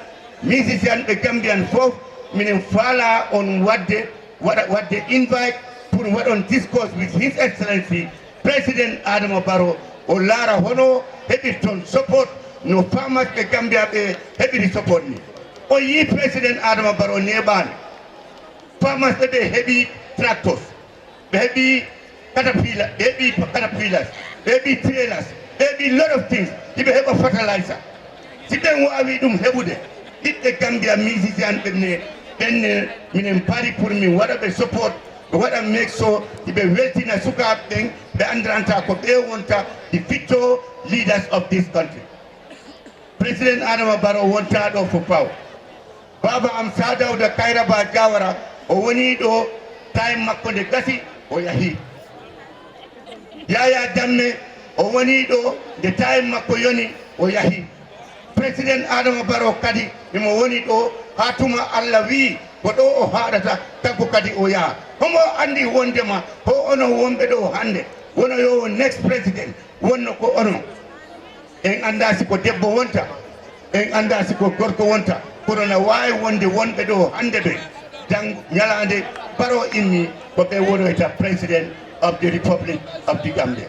musician ɓe Gambian fof, minen faala on waɗde, waɗa, waɗde invite pour waɗon discourse with His Excellency President Adama Barrow, o laara hono heɓirton support, no farmers ɓe Gambia ɓe heɓiri support ni. O yii President Adama Barrow neeɓaani. Farmers ɓe ɓe heɓi tractors, ɓe heɓi caterpillar, ɓe heɓi caterpillars, ɓe heɓi trailers, ɓe heɓi lot of things, hiɓe heɓa fertilizer. Si ɓen waawi ɗum heɓude, ɓiɓɓe Gambia musician ɓen ne, ɓen ne, minen pari pour min waɗa ɓe support, ɓe waɗa make sure hiɓe weltina sukaaɓe ɓen, ɓe anndiranta ko ɓe wonta the future leaders of this country. President Adama Barrow wontaa ɗo fof paw. Baaba am Sir Dawda Kairaba Jawara, o wonii ɗo time makko nde gasi, o yahii. Yaya Jammeh, o wonii ɗo nde time makko yoni, o yahii. President Adama Barrow kadi, himo woni ɗo haa tuma Allah wi'i ko ɗo o haaɗata, kanko kadi o yaha. Homo anndi wondema ho onon wonɓe ɗo hannde, wono yo next president, wonno ko onon. En anndaa si ko debbo wonta, en anndaa si ko gorko wonta, kono na waawi wonde wonɓe ɗo hannde ɓe, janngo ñalaande Barrow immi, ko ɓe wonoyta President of the Republic of the Gambia.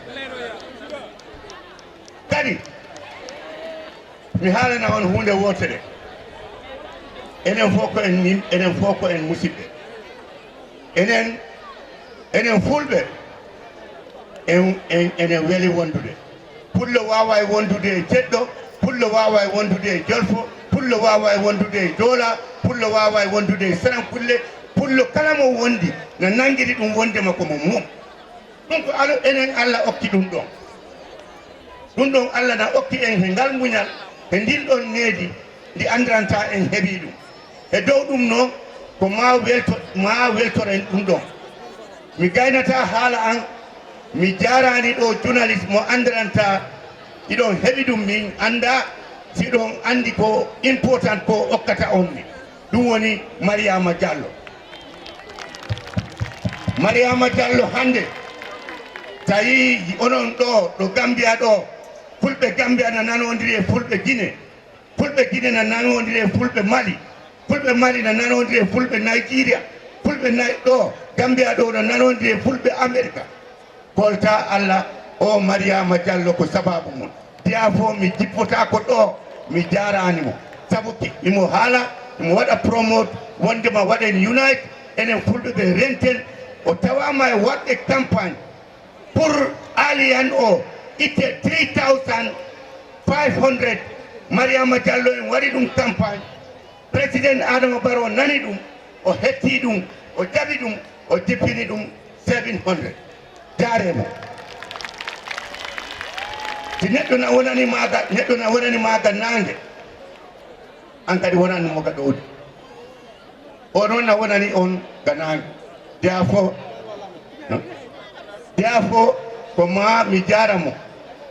Kadi, mi haalana on huunde wootere. Enen fof ko en nin-, enen fof ko en musidɓe. Enen, enen Fulɓe, en, en, enen weli wondude. Pullo waaway wondude e Ceddo, Pullo waaway wondude e Jolfo, Pullo waaway wondude e Joola, Pullo waaway wondude e Serankulle, Pullo kala mo wondi na nanngiri ɗum wondema ko mo mum. Ɗum ko alo-, enen Allah okki ɗum ɗon. Ɗum ɗon Allah na okki en he ngal muñal, he ndin ɗon needi ndi anndiranta en heɓii ɗum. He dow ɗum noon, ko maa welto-, maa weltoren ɗum ɗon. Mi gaynataa haala an, mi jaaraani ɗo journaliste mo anndiranta iɗon heɓi ɗum, min anndaa si ɗon anndi ko important ko okkata on ni. Ɗum woni Mariama Diallo. Mariama Diallo hannde, tawi onon ɗo, ɗo Gambia ɗo, Fulɓe Gambia na nanondiri e Fulɓe Guinée, Fulɓe Guinée na nanondiri e Fulɓe Mali, Fulɓe Mali na nanondiri e Fulɓe Nigeria, Fulɓe Nay-, ɗo Gambia ɗo na nanondiri e Fulɓe Amerika. Kolta Allah, o Mariama Diallo ko sababu mum. Therefore mi jippotaako ɗo, mi jaaraani mo. Sabu ki-, imo haala, imo waɗa promote, wondema waɗen unite, enen Fulɓe ɓe renten. O tawaama e waɗde campagne pour Aliyan o itte three thousand five hundred. Mariama Diallo en waɗi ɗum campagne. Président Adama Barrow nani ɗum, o hetti ɗum, o jaɓi ɗum, o jippini ɗum seven hundred. Jaaree mo. Si neɗɗo na wonani maaga, neɗɗo na wonani maaga naange, an kadi wonani mo ga ɗowdi. O noon na wonani on ga naange. Therefore, therefore, ko ma mi jaara mo.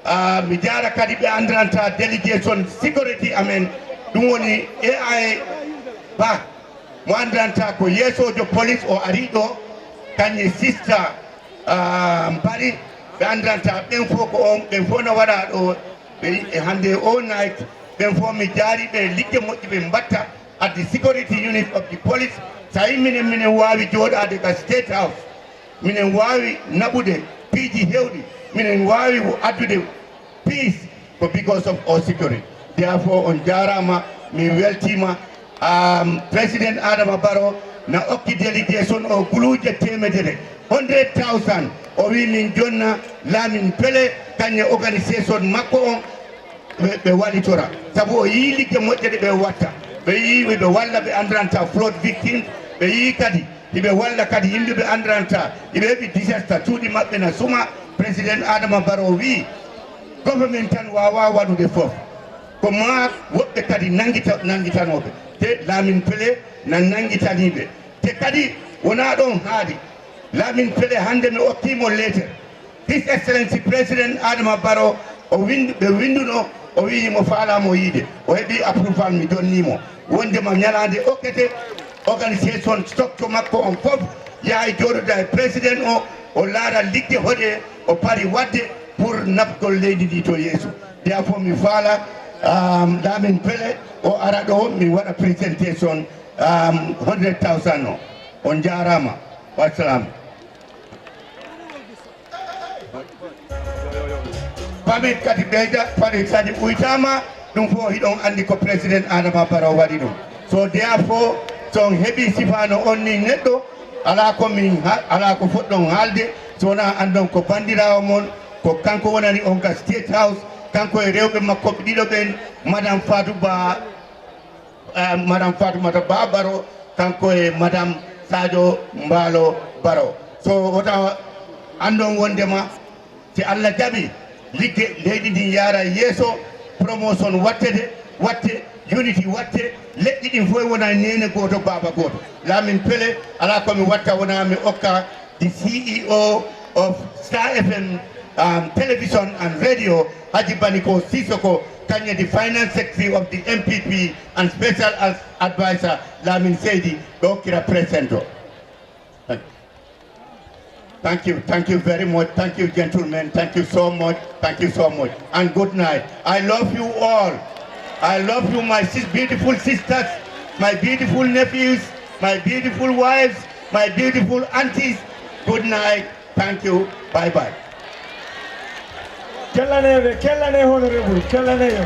Ah, mi jaara kadi ɓe anndiranta delegation security amen. Ɗum woni A I Ba. Mo anndiranta ko yeesoojo police o ari ɗo. Kañum e sister, ah, Mbari. Ɓe anndiranta ɓen fof ko on, ɓen fof no waɗa ɗo. Ɓe e hannde o night, ɓen fof mi jaari ɓe ligge moƴƴi ɓe mbatta at the security unit of the police. Tawi minen, minen waawi jooɗaade ka State House, minen waawi naɓude piiji heewɗi, minen waawi addude peace ko because of o security. Therefore, on jaaraama, min weltiima. Um, Président Adama Barrow na okki delegation o guluuje teemedere, hundred thousand. O wi min jonna Lamin Pele, kañum e organisation makko on, ɓe, ɓe wallitora. Sabu o yii ligge moƴƴe ɗe ɓe watta. Ɓe yii ɓe walla ɓe anndiranta flood victims. Ɓe yii kadi hiɓe walla kadi yimɓe ɓe anndiranta hiɓe heɓi disaster, cuuɗi maɓɓe na suma. Président Adama Barrow wii, government tan waawaa waɗude fof. Ko maa woɓɓe kadi nanngita, nanngitanooɓe. Te Lamin Pele na nanngitanii ɓe. Te kadi wonaa ɗoon haadi. Lamin Pele hannde mi okkii mo leeter. His Excellency Président Adama Barrow, o wind-, ɓe winnduno, o wiyi mo faalaa mo yiide. O heɓii approval, mi jonnii mo. Wonndema ñalaande okkete, organisation structure makko on fof yahay jooɗoda e président o, o laara ligge hoɗe o pari waɗde pour nafgol leydi ndi to yeeso. Therefore mi faala, um, Lamin Pele o ara ɗo, mi waɗa présentation, um, hundred thousand o. On njaaraama. Wassalam. Pamit kadi ɓeyda, pamit kadi ɓuytaama, ɗum fof hiɗon anndi ko président Adama Barrow waɗi ɗum. So therefore, so on heɓi sifaano on ni neɗɗo, alaa ko min ha-, alaa ko fotɗon haalde, so wonaa anndon ko banndiraawo mon, ko kanko wonani on ka State House, kanko e rewɓe makko ɓe ɗiɗo ɓen, Madame Fatou Ba, eh, Madame Fatoumata Ba Barrow, kanko e Madame Sadio Mbaalo Barrow. So wota anndon wonndema, si Allah jaɓi, ligge leydi ndin yaara yeeso, promotion wattede, watte, unity watte, leƴƴi ɗin fof wona neene gooto, baaba gooto. Lamin Pele, alaa ko mi watta wona mi okka the C E O of Star F M, um, Television and Radio, Haji Baniko Sisoko, kañum the Finance Secretary of the M P P and Special As-, Advisor Lamin Seydi, ɓe okkira present o. Thank you. Thank you, thank you very much. Thank you, gentlemen. Thank you so much. Thank you so much. And good night. I love you all. I love you, my sis-, beautiful sisters, my beautiful nephews, my beautiful wives, my beautiful aunties. Good night. Thank you. Bye bye. Kellanee ɓe, kellanee honorable, kellanee yo.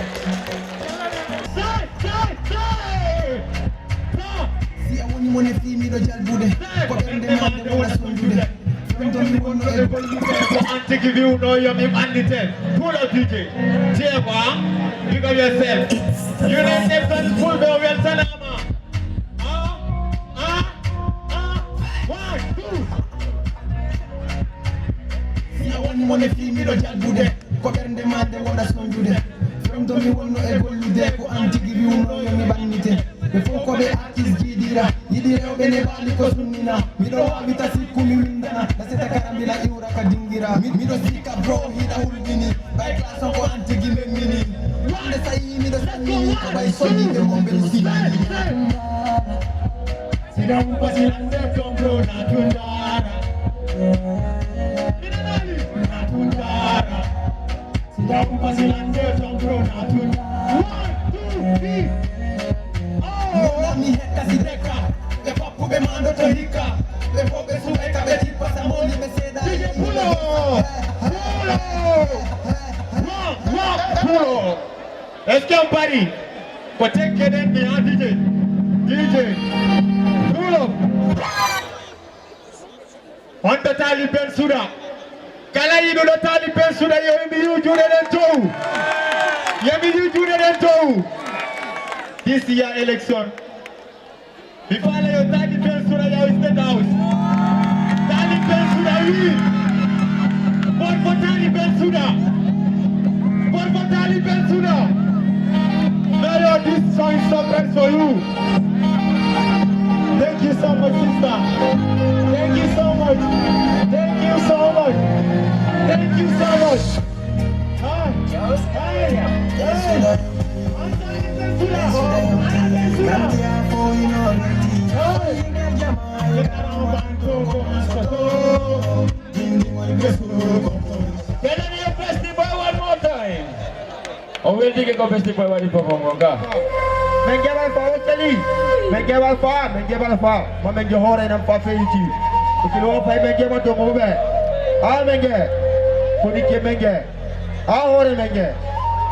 Si a woni mo ne fii miɗo jalbude, ko ɓernde ma nde wona sondude. Fewndo mi wonno e ko an tigi wiwno yo mi ɓannite. Pull up D J. Jeeba, big up yourself. United States Fulɓe o weltanaama. Ah, ah, ah. One, two. Si a woni mo ne fii miɗo jalbude, ko ɓernde ma nde wona sondude. Fewndo mi wonno e gollude, ko an tigi wiwno yo mi ɓannite. Ɓe fof ko ɓe artiste jiiɗira, yiɗi rewɓe ne baali ko sunnina. Miɗo waawi ta sikku mi winndana, na seta kara mbila iwra ka dingira. Mi-, miɗo sikka bro hiɗa hulɓini, ɓay classe on ko an tigi memmini. Wonde sa yii miɗo sannini, ko ɓay soñiiɓe mon ɓe mi sinani. Sida umpasi lande tombro na tundara. Na tundara. Sida umpasi lande tombro na tundara. One, two, three. Oh. Mi hetta si deka. Ɓe pappuɓe ma ndoto hikka. Ɓe fof ɓe suɓe ka ɓe tippa sa moni ɓe seeɗa. D J Pulo. Pulo. Wa, wa, Pulo. Est-ce que on parie? Ko tekke ɗen ɗi, ha, D J. D J. Pull up. On to taaliben suuɗa. Kala yiɗuɗo taaliben suuɗa, yo mi yiw juuɗe ɗen dow. Yo mi yiw juuɗe ɗen dow. This year election, Mi faala yo Tali Bensouda yaw State House. Tali Bensouda wi. Vote for Tali Bensouda. Vote for Tali Bensouda. Mayor, this song is surprise for you. Thank you so much, sister. Thank you so much. Thank you so much. Thank you so much. Can I hear Bestie Boy one more time? O weldi ke ko Bestie Boy waɗi perform on ka. Men jabal fa o celi. Men jabal fa, men jabal fa. Ma men johore nan fa feyti. Ko kilo fa men jama to mo be. A men je. Ko ni ke men je. A hoore men je.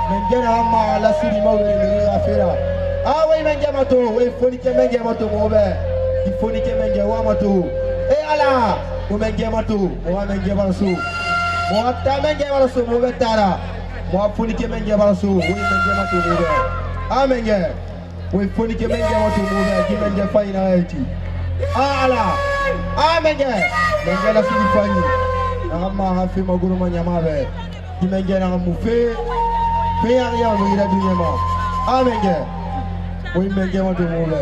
Men jena amma ala siri mawɓe men ri afira. A way men jama to, way foni ke men jama to mo be. Di foni ke men je wa ma to. E ala, mo men jama to, mo wa men jama so. Mo atta men jama so mo be tara. Mo a foni ke men jama so, way men jama to mo be. A men je. Woy foni ke men jama to mo be, ki men je fayna eti. A ala. A men je. Men je la sigi fani. Na ma ha fe ma guru ma nyama be. Ki men je na mu fe. Fe ya ya mo ira dunya ma. A men je. Woy men jama to mo be.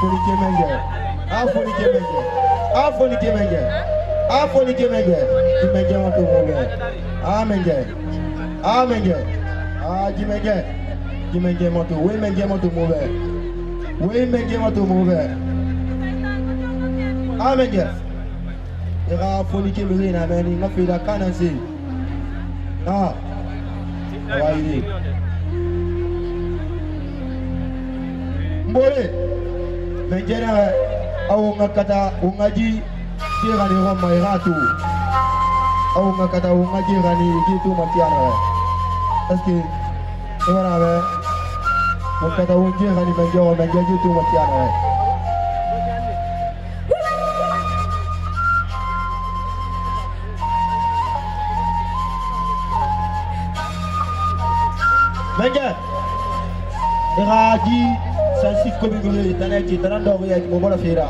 Foni ke men je. A foni ke men je. A foni ke men je. A foni ke men je. Ki men jama to mo be. A men je. A men je. A ji men je. Ji men je moto. Woy men je moto mo be. Woy men je moto mo be. A men je. Ira foni ke mi na men nga fi da kanan si. Ah. Wa iri. Mbole. Men je na awo nga kata, wo nga ji. Jirani wa mai ratu. Awo nga kata wo nga jirani ji tu matiana. Parce que wala be. Wo kata wo jirani men jo men ji tu matiana. Men je. Ira ji san sikko bi gulu tane ji taran do ya mo bola fira.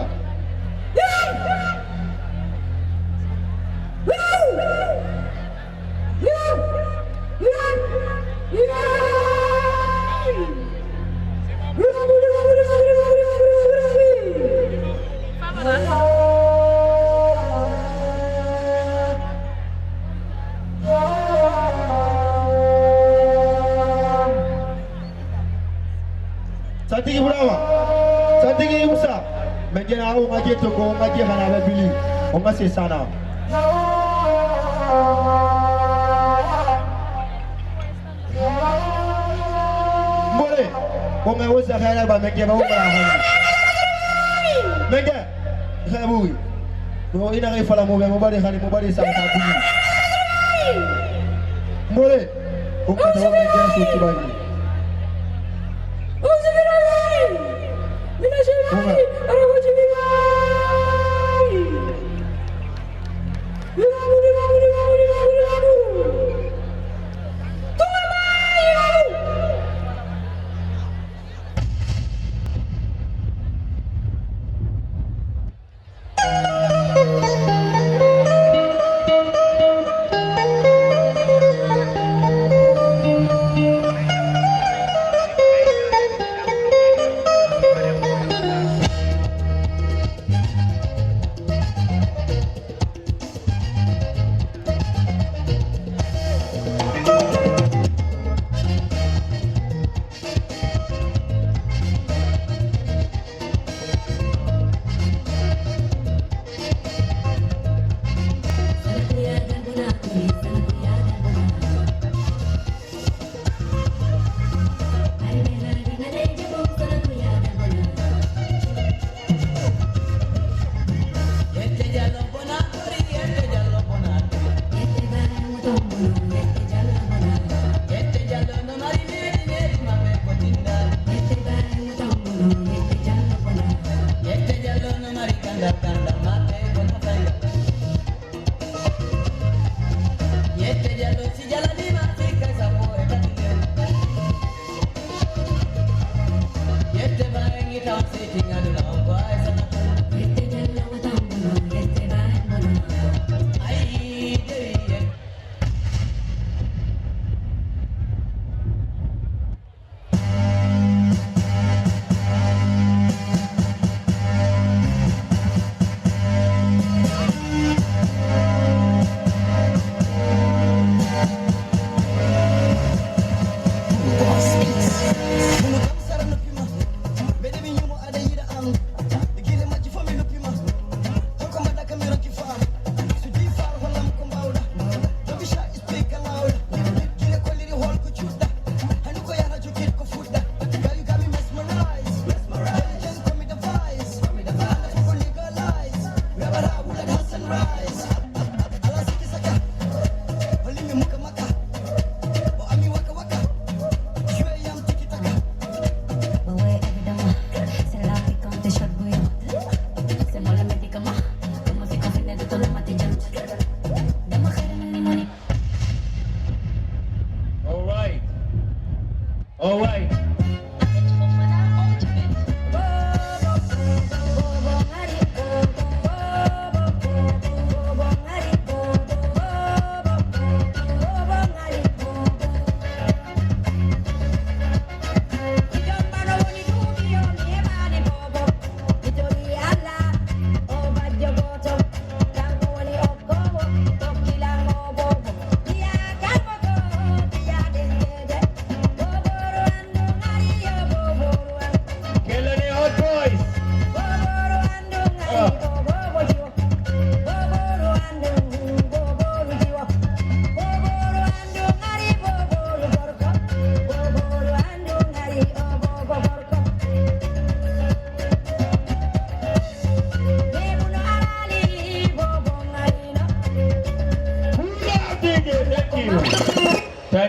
Satigi Burama, Satigi Musa, men jena o nga je to ko nga je hana be bili, o nga se sana. Mbole, o nga o sa hana ba men je ba o nga hana. Men je, khabu. No ina ga ifala mo be mo bari khani mo bari sa sa bili. Mbole. Ukata wa mejasi kibali.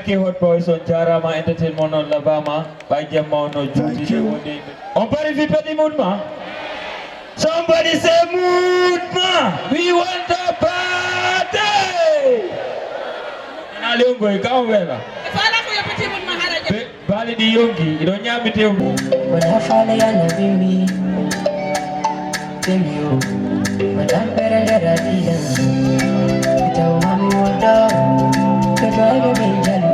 Ke Hot Boys, on jaaraama, entertainment on labaama, ɓay jamma on no juuti. Thank you. Wonde on pari fi pedi mun ma? Somebody say mood ma. We want a party. Ana lengo e kawo wela. Fala ko yo pedi mun ma hara jam. Be, bali di yongi, ido nyami te. Wala fale ya na bimi. Thank you. Madam Perendera Dida. Ito mami wodo. Ito ebe benjali.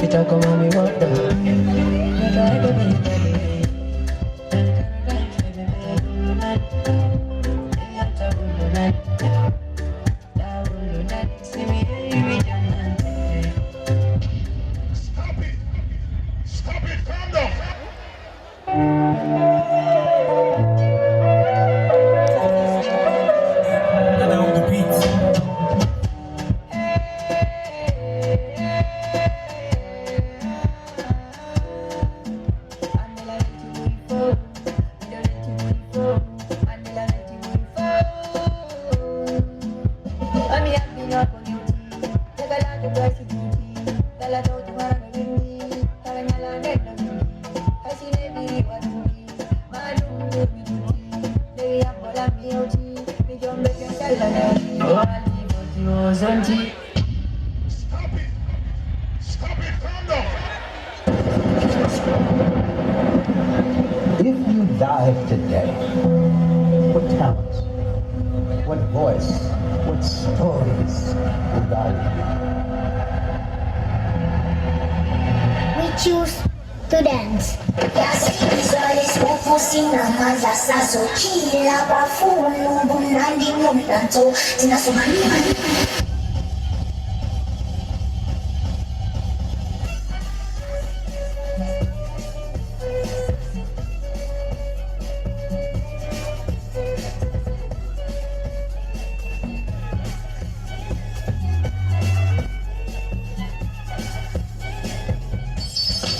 Ito ko mami wodo. Ito ebe benjali. Stop it! Stop it! Calm down! Stop it! Stop it! Calm down! If you died today, what talents, what voice, what stories would God give you? We choose to dance. Yasi izolis ufusi na maza sazo kila bafu lumbu nandi mumdanto. Tina sumani mani.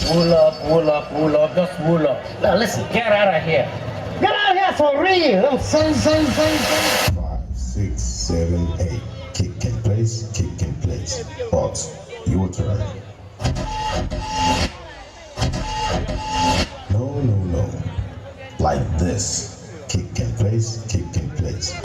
Pull up, pull up, pull up, just pull up. Now listen, get out of here. Get out of here for real. I'm saying, saying, saying, saying. Five, six, seven, eight. Kick in place, kick in place. Box, your turn. No, no, no. Like this. Kick in place, kick in place.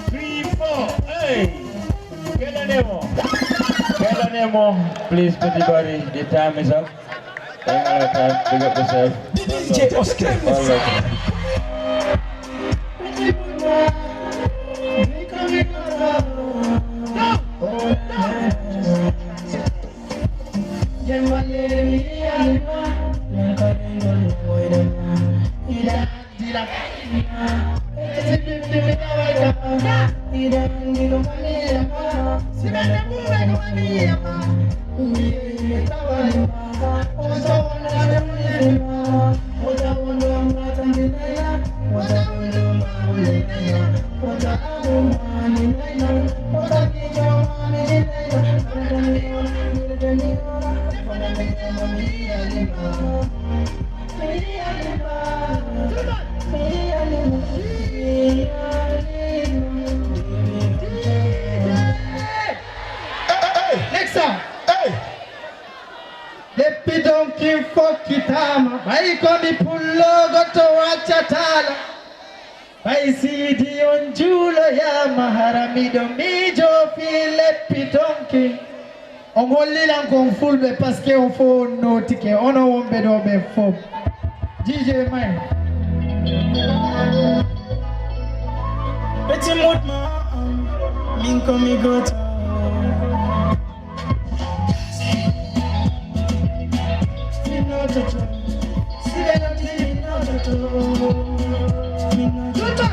Three, four, hey! Kelanemo. Kelanemo. Please, Petit Barry, the time is up. Big up yourself. D J Oscar. Next song. Hey! Leppi donkin fokkitaama, ɓay ko mi pullo goɗɗo waccataala. Ɓay siidi on juuloyaama, hara miɗo miijoo fii leppi donkin. On hollilan kon fulɓe, parce que on fof on nootike, onon wonɓe ɗo ɓe fof. Jije may. Petit mot, min ko mi goto. Mi nototo. Si ɓe noddi mi nototo. Mi nototo.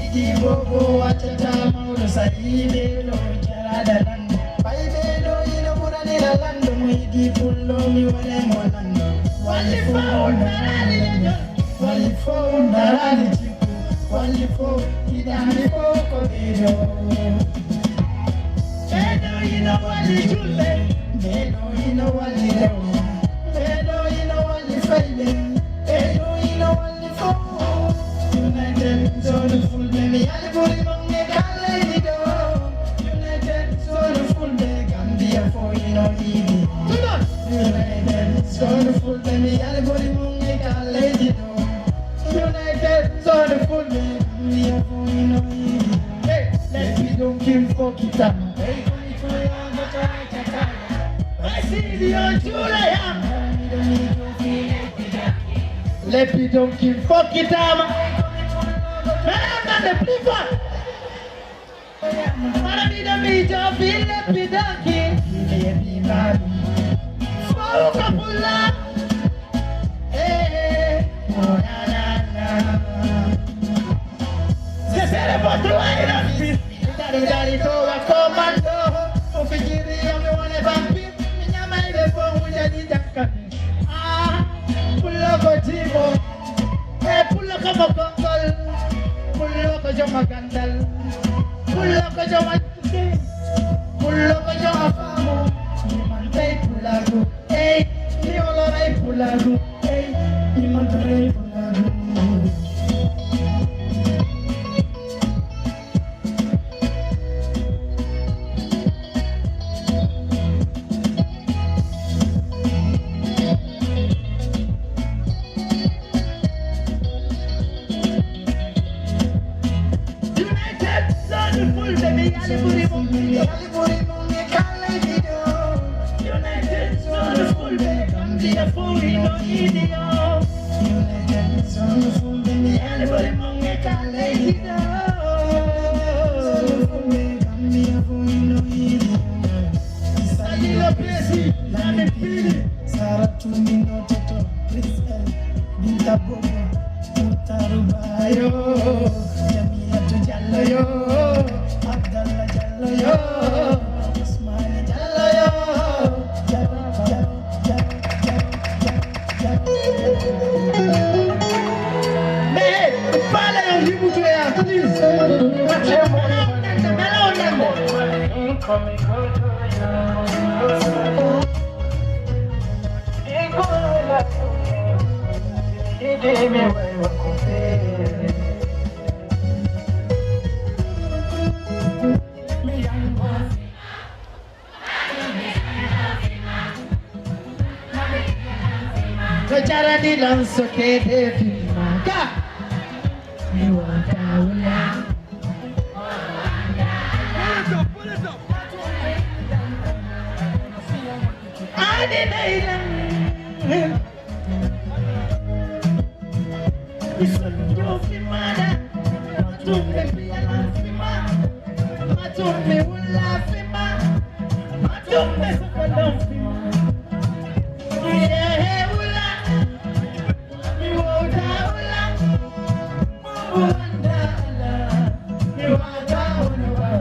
Idi bobo wattata mawɗo sayiɓe ɗo jaraɗa lan. Ɓay ɓe ɗo ino ɓuranira lanɗo mo yiɗi pullo mi waɗay mo lanɗo. Walli fow darani leñol, walli fow darani jikku, walli fow yiɗani fow ko ɓeɗo. Ɓeɗo ino walli julɓe, ɓeɗo ino walli rewɓe, ɓeɗo ino walli fayɓe, ɓeɗo ino walli United zone fulɓe mi yalburi mon e kala leydi ɗo. United zone fulɓe Gambia fof ino yiɗi. United zone fulɓe mi yalburi mon e kala leydi ɗo. United zone fulɓe Gambia fof ino yiɗi. Hey, let me don't kill for guitar. Hey, come for your guitar. Hey, see the on Julia. Leppi donki fokkitaama. Mbeɗa nande plus fort. Mara mbiɗo miijo fii leppi donki. Leppi maami. Fow ko pulla. Eh, oh, na, na, na. Sesere bottu ayran. Dari dari to wa commando. O fijiri yo mi wone vampire. Mi ñamay ɓe fow wujani jakkami. Ah, pullo ko jiimo. E pullo ko mo konngol. Pullo ko jooma ganndal. Pullo ko jooma jukke. Pullo ko jooma faamu. Mi mantay pulaagu. Ey, mi oloray pulaagu. Ey, mi mantoray pulaagu. United zone fulɓe mi yalburi mon, mi yalburi mon e kala leydi ɗo. United zone fulɓe Gambia fow ino yiɗi yo. United zone fulɓe mi yalburi mon e kala leydi ɗo. Zone fulɓe Gambia fow ino yiɗi yo. Salilo Pesi, Lamin Pili, Sara Tumi Nototo, Prince L, Binta Bobo, Mutaru Bayo, Jamilatu Jallo yo, Abdallah Jallo yo, Usmani Jallo yo, Jallo, Jallo, Jallo, Jallo, Jallo. Mais, faala yo yimɓe to ya, please. Melo nande, melo nande. Ko jarani lan so keede fimma ka. Mi wata wula. Ani nailan. Isun yo fimada. Matum be piala fima. Matum be wula fima. Matum be sokolon fima. Yeah, wula. Mi wota wula. Mo wanda ala. Mi wata wula.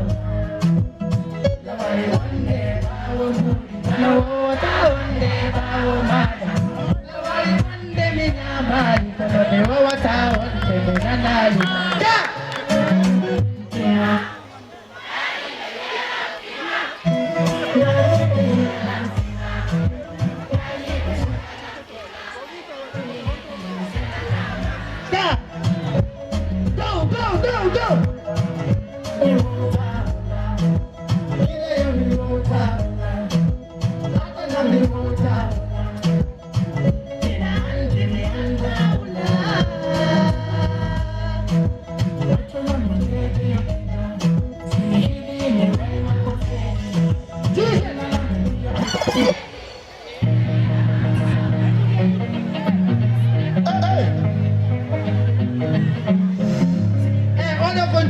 Lawai wande bawo mudi. Ana wota wande bawo mada. Lawai wande mi nyamali. Kono mi wata wande mi nanali. Ja! Go, go, go, go!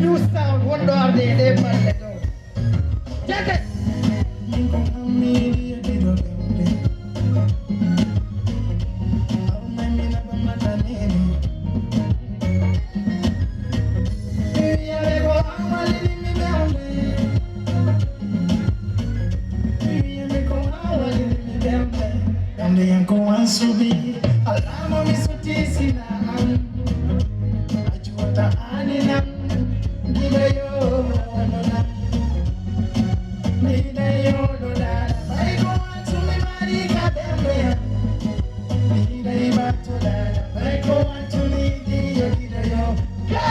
New sound wonɗo arde e ɗe balle ɗo. Jagge. Ande yanko wansubi alamo mi suti sina am. Ajuwata ani nam. Gida yo no nam. Gida yo no dala. Bai ko wansu mi mari ka dembe. Gida ibato dala. Bai ko wansu mi diyo gida yo. Ka.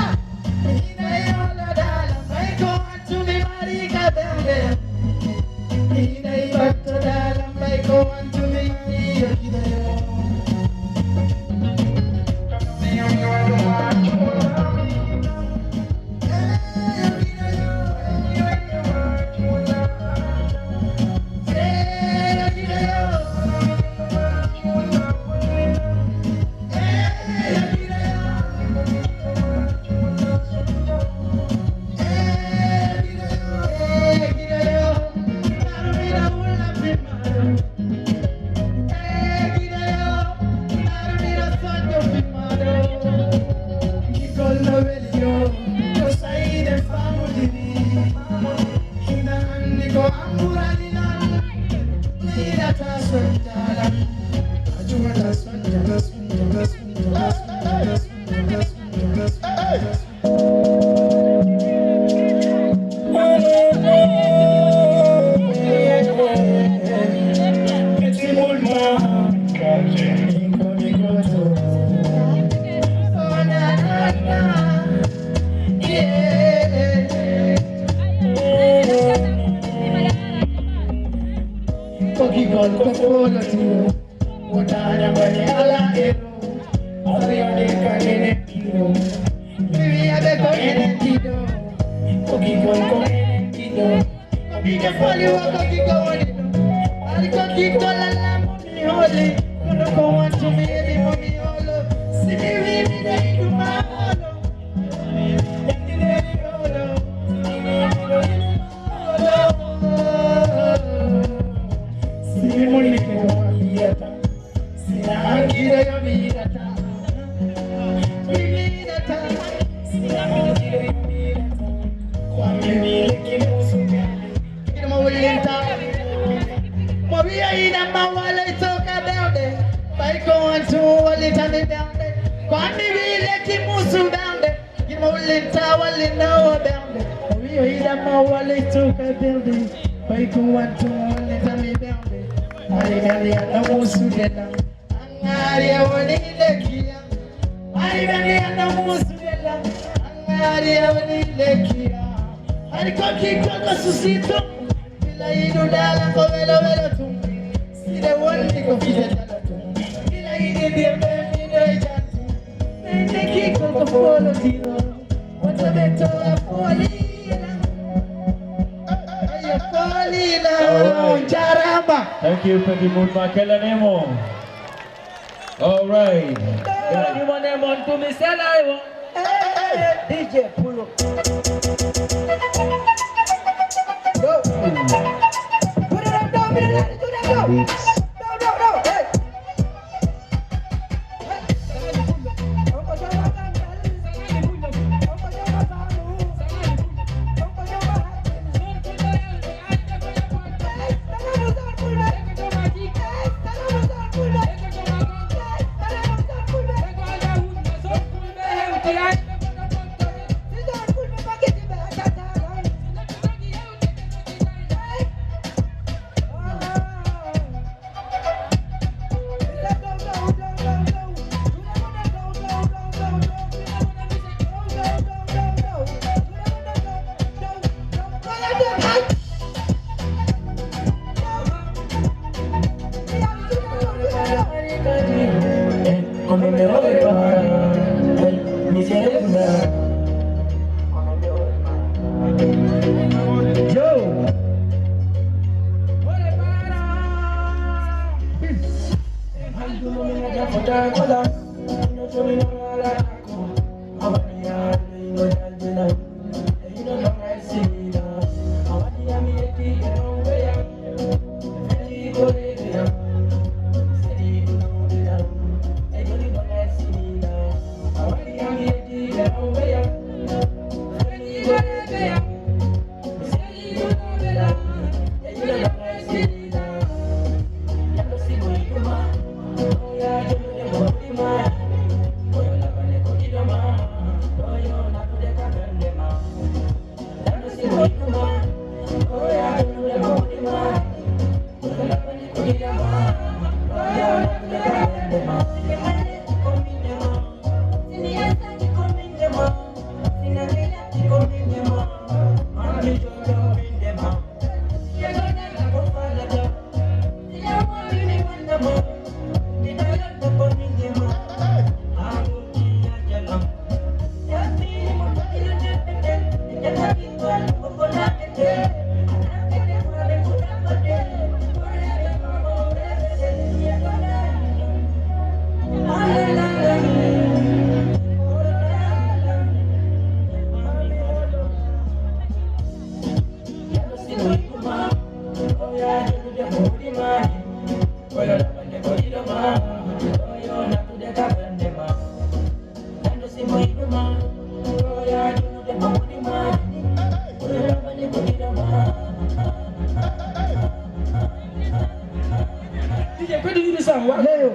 Gida yo no dala. Bai ko wansu mi mari ka dembe. Kokikol ko folotiyo, wotana bani ala ero, ariyo de kanene tiro. Bibi abe ko ene tido, kokikol ko ene tido. Bige foli wa kokiko woni do, ari kokiko la la mo mi holi. Kono ko wantu mi ebi mo mi holo, si mi wi mi de idu ma holo. Ina mo willinta. Mo wiya ina ma walay to ka dawde. Ɓay ko on tun wallitani dawde. Ko anndi wi lekki musu dawde. Ina mo willinta wallinawo dawde. Mo wiya ina ma walay to ka dawde. Ɓay ko on tun wallitani dawde. Ari gari ana musu de dawde. Angari woni lekki am. Ari gari ana musu de dawde. Angari woni lekki am. Ari ko ki ko ko susito. Bila idu dala ko welo welo tum. Side wonni ko fide dala tum. Bila idi de be mi do jantu. Nde ki ko ko folo diro. Wata be to a foli la. Ayo foli la. All right. Jarama. Thank you, Petit Mood. Ma kella nemo. All right. Woni mo ne mon tumi sela yo. D J pull up. Go. Put it up, down, put it up, put it up, go. Go, go, go. Hey. Leyo.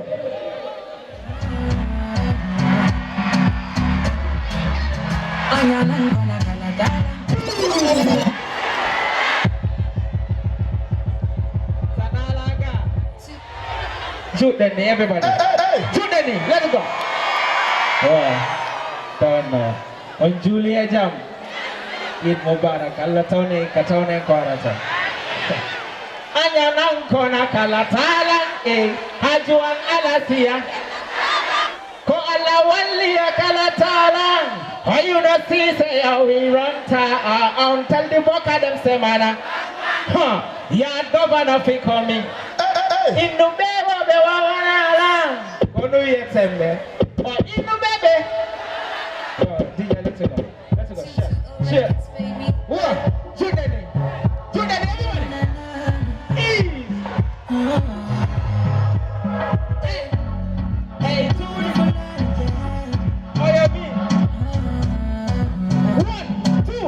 Juɗɗen ni, everybody. Hey, hey, hey. Juɗɗen ni, let's go. Wow. Tawanno. On juuli e jam. Eid Mubarak. Allah tawne ka tawne ko arata. A ñaanan kono kala taalan e hajuwan alasiya. Ko Allah walli e kala taalan. Hoyuno siise ya wiranta a on taldi boka dem semana. Ha, ya governor fi komi. Innu ɓe wo ɓe wawanala. Ko ɗum yettemɓe. O innu ɓe ɓe. Oh, D J, let's go. Let's go. Share. Share. One. Juɗɗen ni. Juɗɗen ni, everybody. Ease. Hey. Hey, two. Oh, yeah, me. One, two.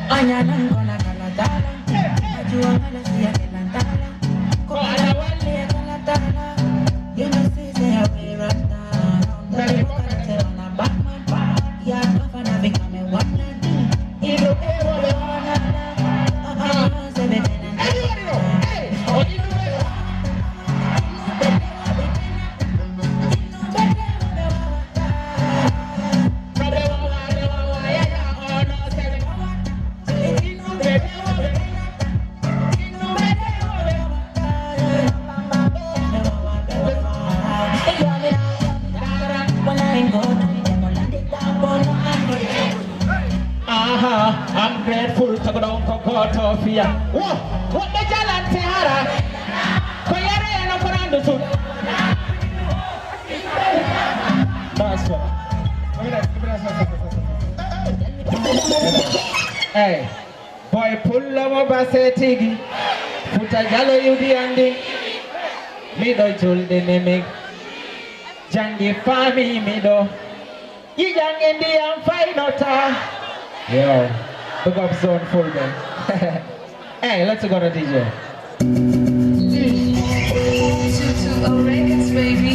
A ñaanan kono kala taalan. Hey, hey. Hajuwan alasiya kelan taalan. Ko Allah walli e kala taalan. You know, see, say, I will run down. Tell me what I tell. Aha, I'm grateful to God ko goto fiya. Wo, woɓɓe jalante hara. Ko yare eno ko randu sun. That's what. Hey. Boy pullo mo base tigi. Futa jalo yudi andi. Miɗo julde nemi. Jangi fami miɗo. Yiyan e ndiyam faynota. Yo. Big up Zone Fulbe. Hey, let's go to D J. Two two oh Records, baby.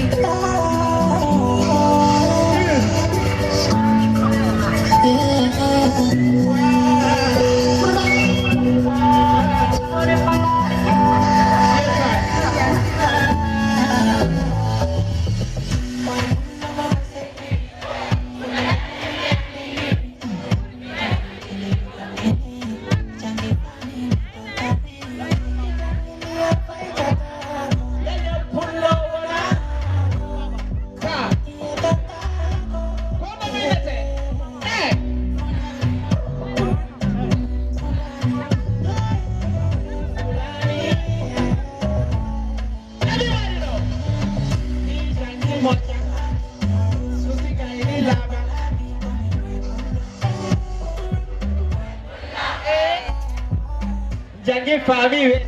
Jangi fami we.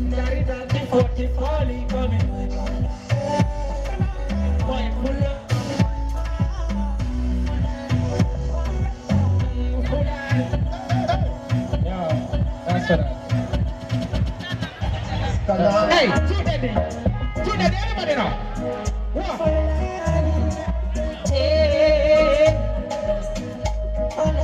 Dari dari forty forty coming. Boy, pull up. Yeah, that's what I. Hey, two daddy. Two daddy, everybody now. One. Hey. One.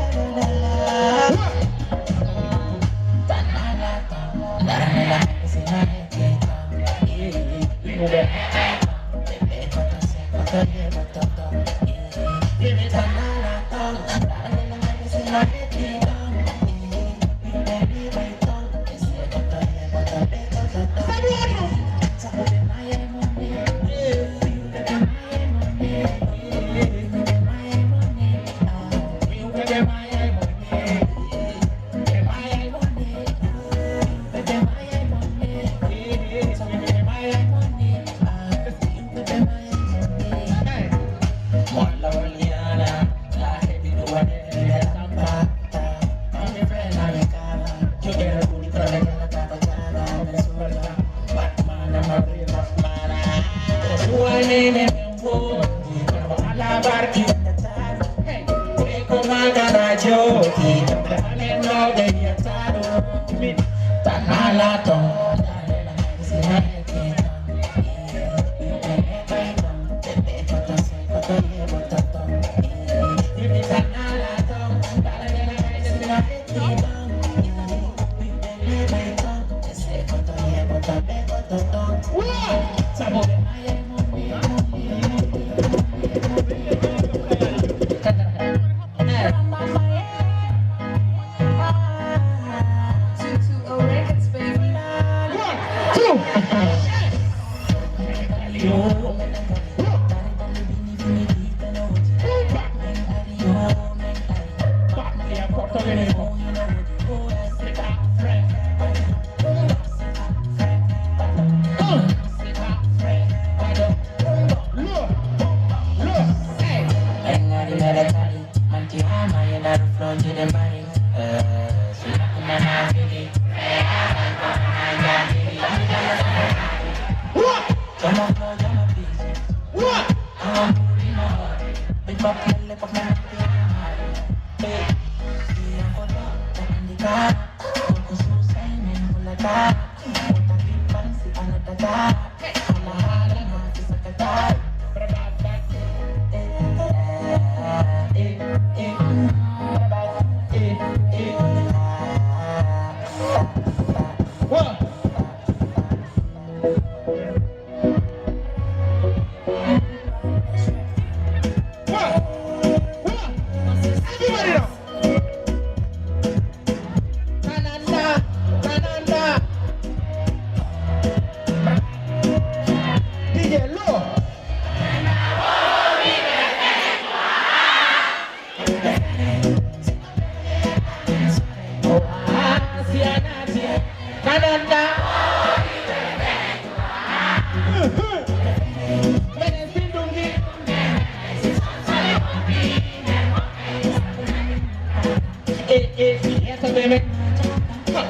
E, e, yeeso ɓe men.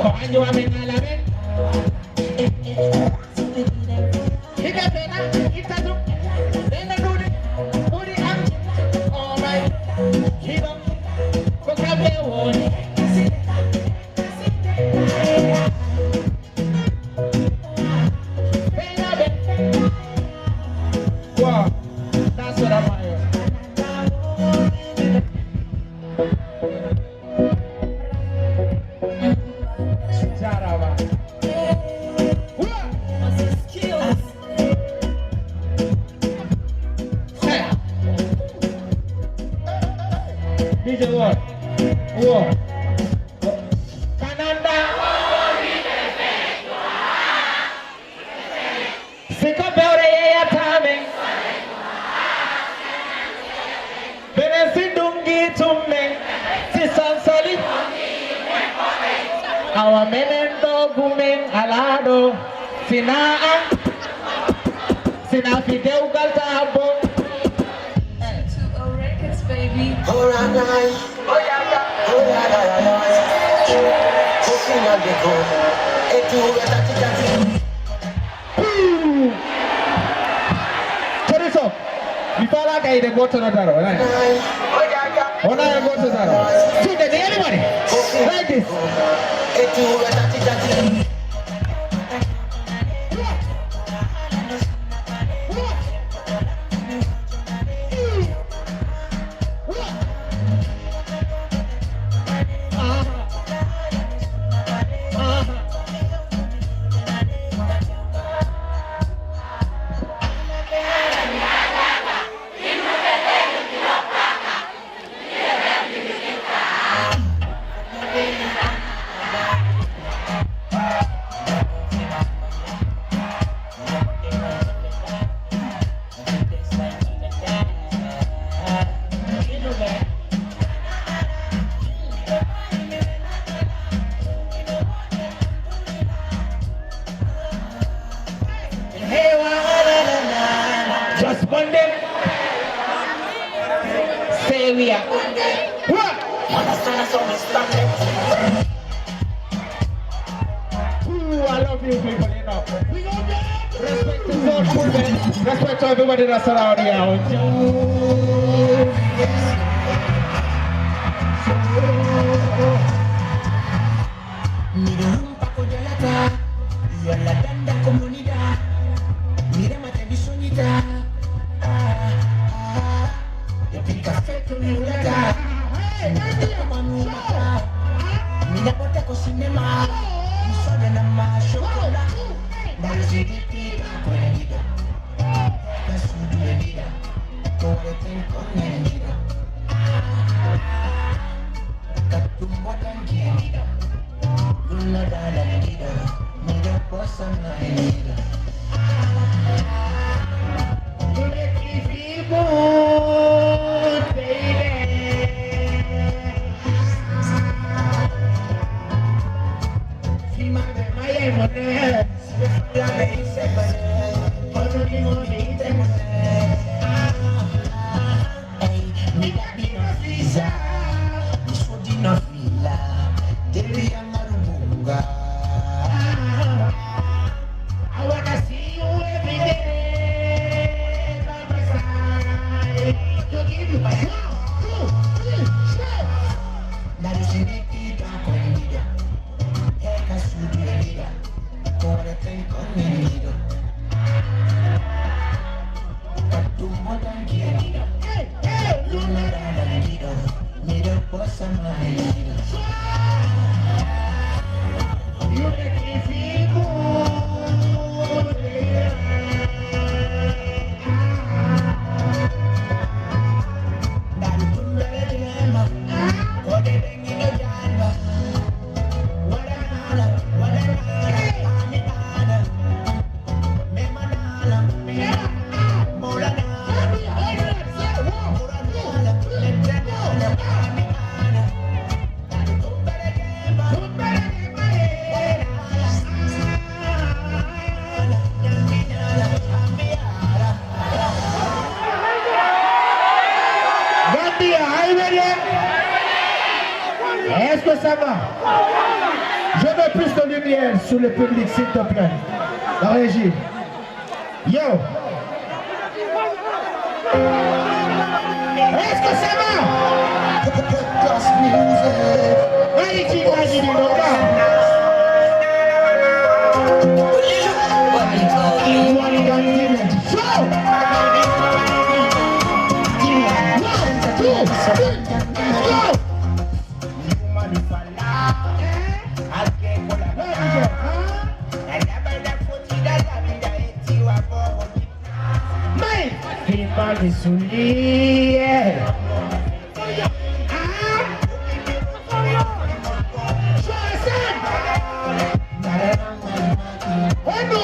Ko anjo amen ala men. Hiɓe fena, itta ɗum. Ɓe no ɗuuɗi, ɓuri am. Oh my. Hiɗo, ko kamɓe woni. Wow, that's what I'm here. Jarama. Hey. D J Won. Wo. Kananda. Siko bewre yeyata men. Benen si ɗungi tummen. Si sansali. Awa menen ɗo gumen alaɗo. Sina an. Sina fi dewgal tabo. Two O Records, baby. Alright. Chorizo, mi fala ka ide goto na daro, right? Ona e goto daro. Tunde ni anybody? Like this. Just burn them. Say we are. What? Ooh, I love you people, you know. Respect to God, full man. Respect to everybody that's around here. Miɗo humpa ko jalata, yalla danda ko monida. Mi remata mi soñita. Ah, ah. Depuis café to mi wulata. Sinata ko manumata. Mi naɓata ko cinéma. Mi sodanama chocolat. Mbaɗa si ɗiɗɗi ko e ɗiɗo. Ka suudu e ɗiɗo. Ko wareten ko nani ɗiɗo. Katum waɗan ke ɗiɗo. Ɗum no dalan ɗiɗo. Miɗo ɓosana e ɗiɗo. Nafila, Debbie Amarubunga. I wanna see you every day by my side. To give you one, two, three, four. Now you see me, people, come leader. Eka studio leader. Kore ten come leader. Katumo danki leader. Hey, hey, Luna danki leader. Middle boss and my leader. You make me feel good. Gambia, are you ready? Est-ce que ça va? Je veux plus de lumière sur le public, s'il te plaît. La régie. Yo. Est-ce que ça va? Allez, tu vas, je dis, mon gars. One, two, three, go. Mai, fimba misuli, yeah. Ah. Shosan. Oh no.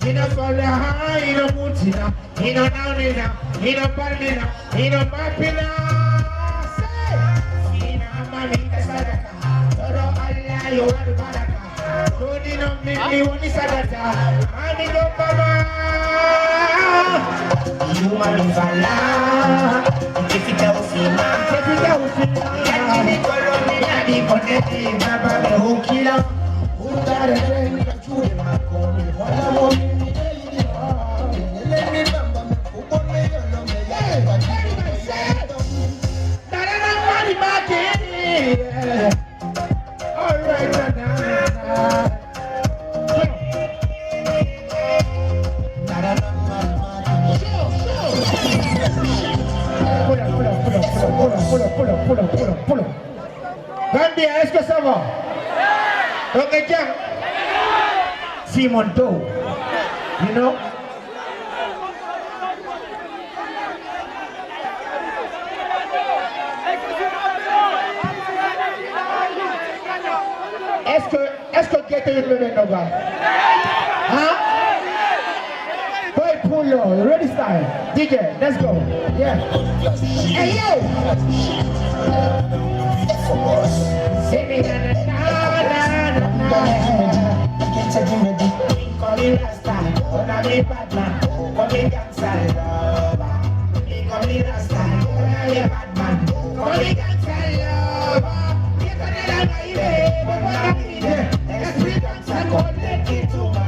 Ina fala, ina mutina, ina naunina, ina palmina, ina mapina. Ina mami ina sadaka. Toro Allah yo waru baraka. Doni no mimi woni sadaka. Mami no mama. Yuma mi fala. Kefita ufima. Kefita ufima. Yati mi kolo mi yati koneti. Baba mi hukila. Urutare. Gambia, est-ce que ça va? Ok, Jam. Simon Doe. You know? Est-ce que, est-ce que Guetto Youth ɓe ɓen ɗo ga? Hein? Boy Pull. Ready style. D J, let's go. Yeah. Hey, yo. Say me na na na na na na. Call me Rasta, call me bad man, call me gangster lover. Call me Rasta, call me bad man, call me gangster lover. Get on the line, baby. Every dancer connected to my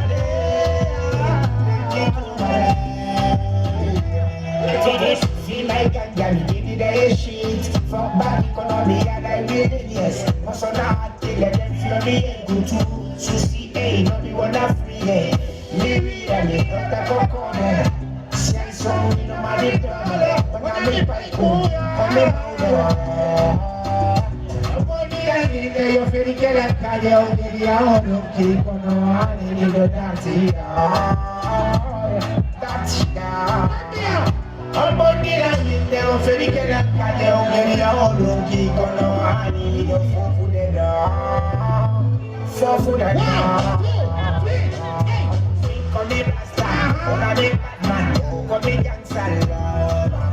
See my ganja, me give me the shit. Fuck bad economy and I really yes. Must not till them feel me and go to. So see, hey, no be one of free, hey. Me read and me got the coconut. Send some in the money, but I'm in my cool. I'm in my Yo feri ke la calle, aunque diga o no quiero, no, ni lo da, sí, ah, that's, yeah. Ambonira yinde o feri ke la calle, aunque diga o no quiero, no, ni lo fofudera. Fofudera. One, two, three, hey. Come here, Rasta. Come here, bad man. Come here, gangster lover.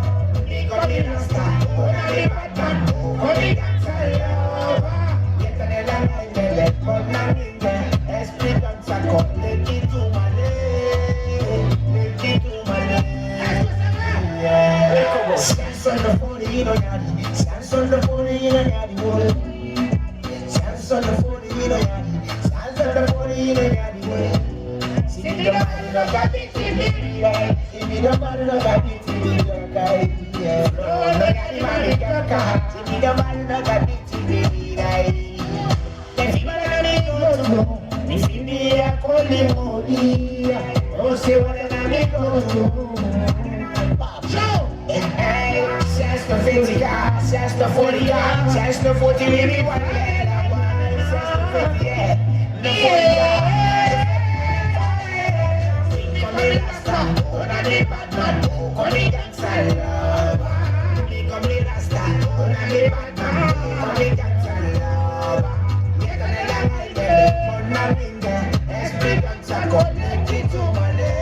Come here, Rasta. Come here, bad man. Come here, gangster lover. Get on the line, let me let go, now me let. Esprit dans sa colle, les qui tout malé. Les qui tout malé. Est-ce que ça va? Yeah. Samson the forty, you know, Yanni. Samson the forty, you know, Yanni. Samson the forty, you know, Yanni. Samson the forty, you know, Yanni. See me the man, you know, got it, see me, yeah. See me the man, you know, got it, see me, yeah. Oh, no, Yanni, man, you got it. See me the man, you know, got it, see me, yeah. If you wanna make it, if you be a holy moly, oh, say what I make it. Science no fifty, yeah. Science no forty, yeah. Science no forty, baby, what? Science no fifty, yeah. No forty, yeah. Come here, Rasta. Come here, bad man. Come here, gangster lover. Come here, Rasta. Come here, bad man. Come here, gangster lover. Get on the line, baby. Come on, baby. Esprit dans sa colle, les qui tout malé.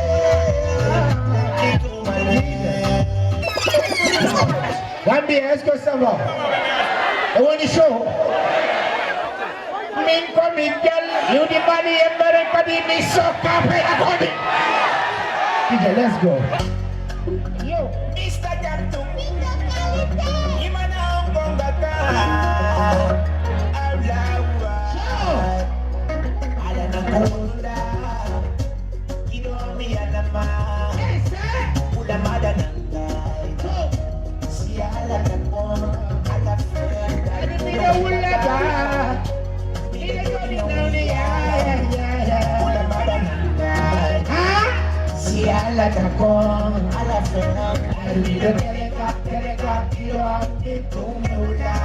Les qui tout malé. Gambia, est-ce que ça va? E woni show. Min ko min gel, yudi mani e mere kadi mi sokka pe akoni. D J, let's go. Yo, Mister Jantum. Imana ongonga ka. Ablawa. Ala na kunda. Kidomi alama. Ula mada nangai. Si ala takon, ala fenda. Mira ulaga. Mira yo ni nauni ya, ya, ya, ya. Ula mada nangai. Ha? Si ala takon, ala fenda. Mira teleka, teleka, kiro, kitu mula.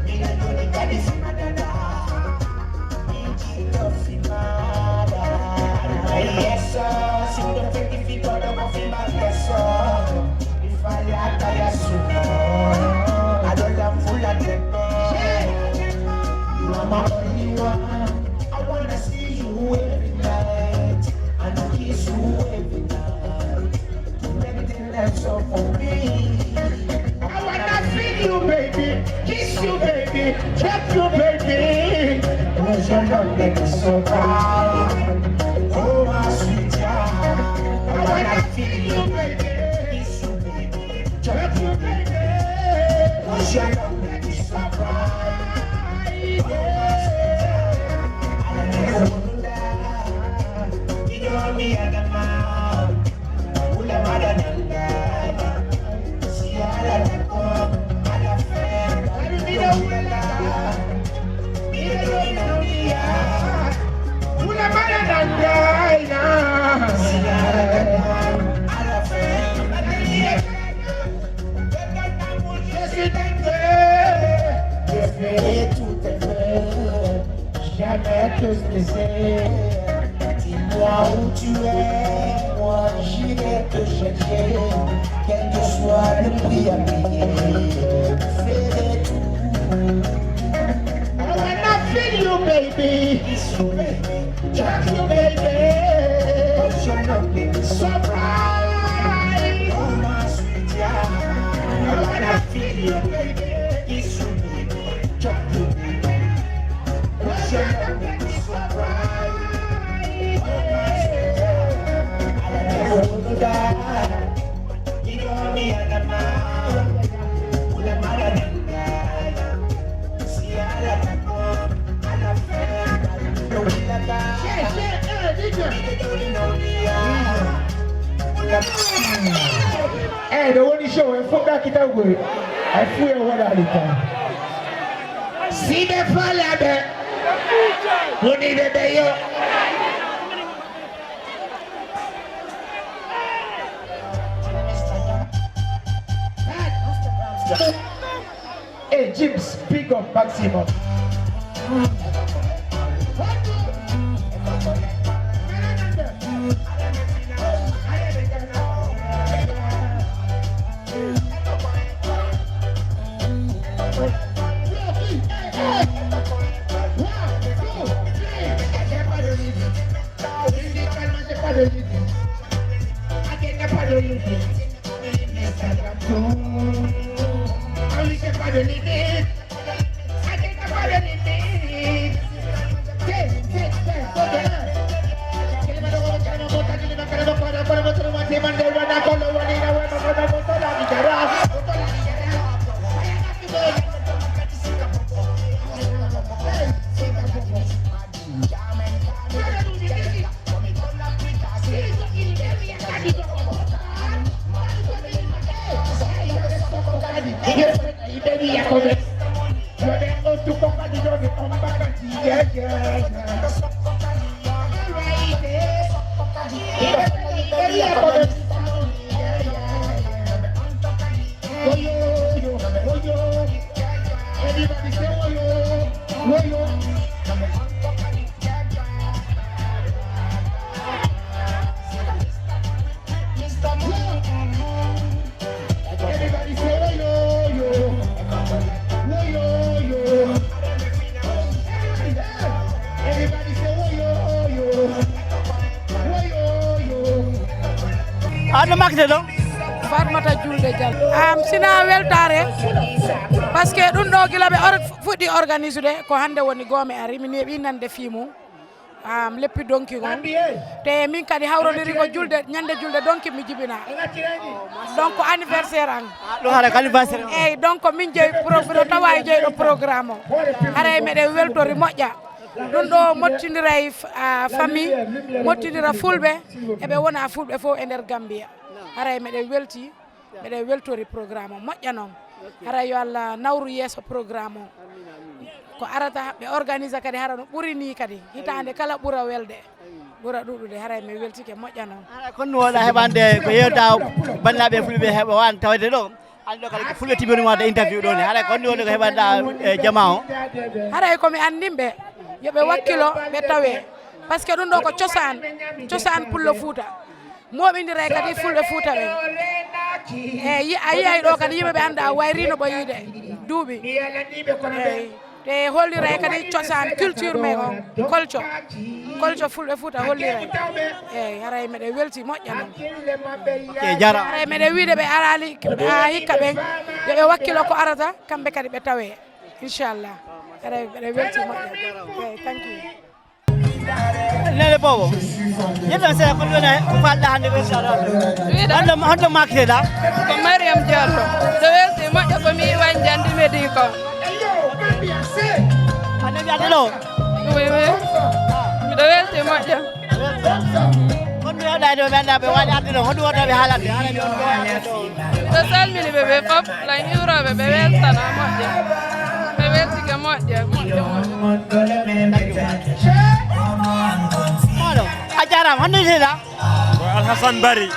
Mira yo ni kadi si madada. Everything that's up for me. I wanna feel you, baby. Kiss you, baby. Touch you, baby. Cause your love make me so proud. Oh, my sweet child. I wanna feel you, baby. Kiss you, baby. Touch you, baby. Cause your love make me so proud. Oh, my sweet child. I wanna wonder. You know me and the mouth. Je fais tout effort. Jamais te laisser. Dis-moi où tu es, moi j'irai te chercher. Quel que soit le prix à payer, ferai tout. I wanna feel you, baby. Kiss you, baby. Touch you, baby. Cause your love make me so proud. Eyi, ɗo woni show, en fuɗɗaki tawgol. Ay fuu en waɗaali tan. Si ɓe faalaɓe, woni ɓe ɓe yo. Hey, Jibs, big up, maximum. Ano makde ɗo? Fatmata Julde Diallo. Am sina weltare, parce que ɗum ɗo gila ɓe or- fuɗɗi organisude, ko hannde woni goome ari, mi neeɓi nande fii mum. Am leppi donki on. Te min kadi hawrondiri ko julde, ñande julde donki mi jibina. Donc ko anniversaire an. Ɗo hara ko anniversaire. Eyyi, donc min jeyi programme, tawa e jeyi ɗo programme o. Haray meɗen weltori moƴƴa. Ɗum ɗo mottindiray f- a famille, mottindira fulɓe, eɓe wona fulɓe fof e nder Gambia. Haray meɗen welti, meɗen weltori programme o moƴƴa noon. Haray yo Allah nawru yeeso programme o. Ko arata ɓe organisa kadi hara no ɓuri ni kadi. Hitaande kala ɓura welde. Ɓura ɗuɗude, haray mi weltike moƴƴa noon. Hara kon no wona heɓande ko yewta bannaaɓe fulɓe heɓa waan tawde ɗo. Anndo kadi ko fulɓe tibini wonde interview ɗo ni. Hara kon no woni ko heɓanɗa e jama o. Haray ko mi anndin ɓe, yo ɓe wakkilo, ɓe tawe. Parce que ɗum ɗo ko cosaan, cosaan pullo Fuuta. Mooɓindiray kadi fulɓe Fuuta ɓen. E yi- a yiyay ɗo kadi yimɓe ɓe annda wayri no ɓoyide duuɓi. Eyyi. Te holliray kadi cosaan culture men on, culture. Culture fulɓe Fuuta holliray. Eyyi, haray meɗen welti moƴƴa noon. Ok, jara. Haray meɗen wiide ɓe arali, a hikka ɓen, yo ɓe wakkilo ko arata, kamɓe kadi ɓe tawe. Inchallah. Haray meɗen welti moƴƴa. Eyyi, thank you. Nene bobo. Yeddo se ko ɗon ko falɗa hande ko inchallah. Wiɗa? Honɗo honɗo makteɗa? Ko Mariam Diallo. Ɗo welti moƴƴa ko mi wanjandi medi ko. Hande mi adde ɗo. Oui, oui. Miɗo welti moƴƴa. Kon mi yoɗa ɗo ɓe anda ɓe waɗi adde ɗo. Honɗum wonta ɓe haalande? Haalande on ɗo. Miɗo salmini ɓe ɓe fof, lan hiwroɓe ɓe weltana moƴƴa. Ɓe weltike moƴƴa, moƴƴa, moƴƴa. Moɗo, a jarama, honno jeeɗa? Ko Alhassane Bari.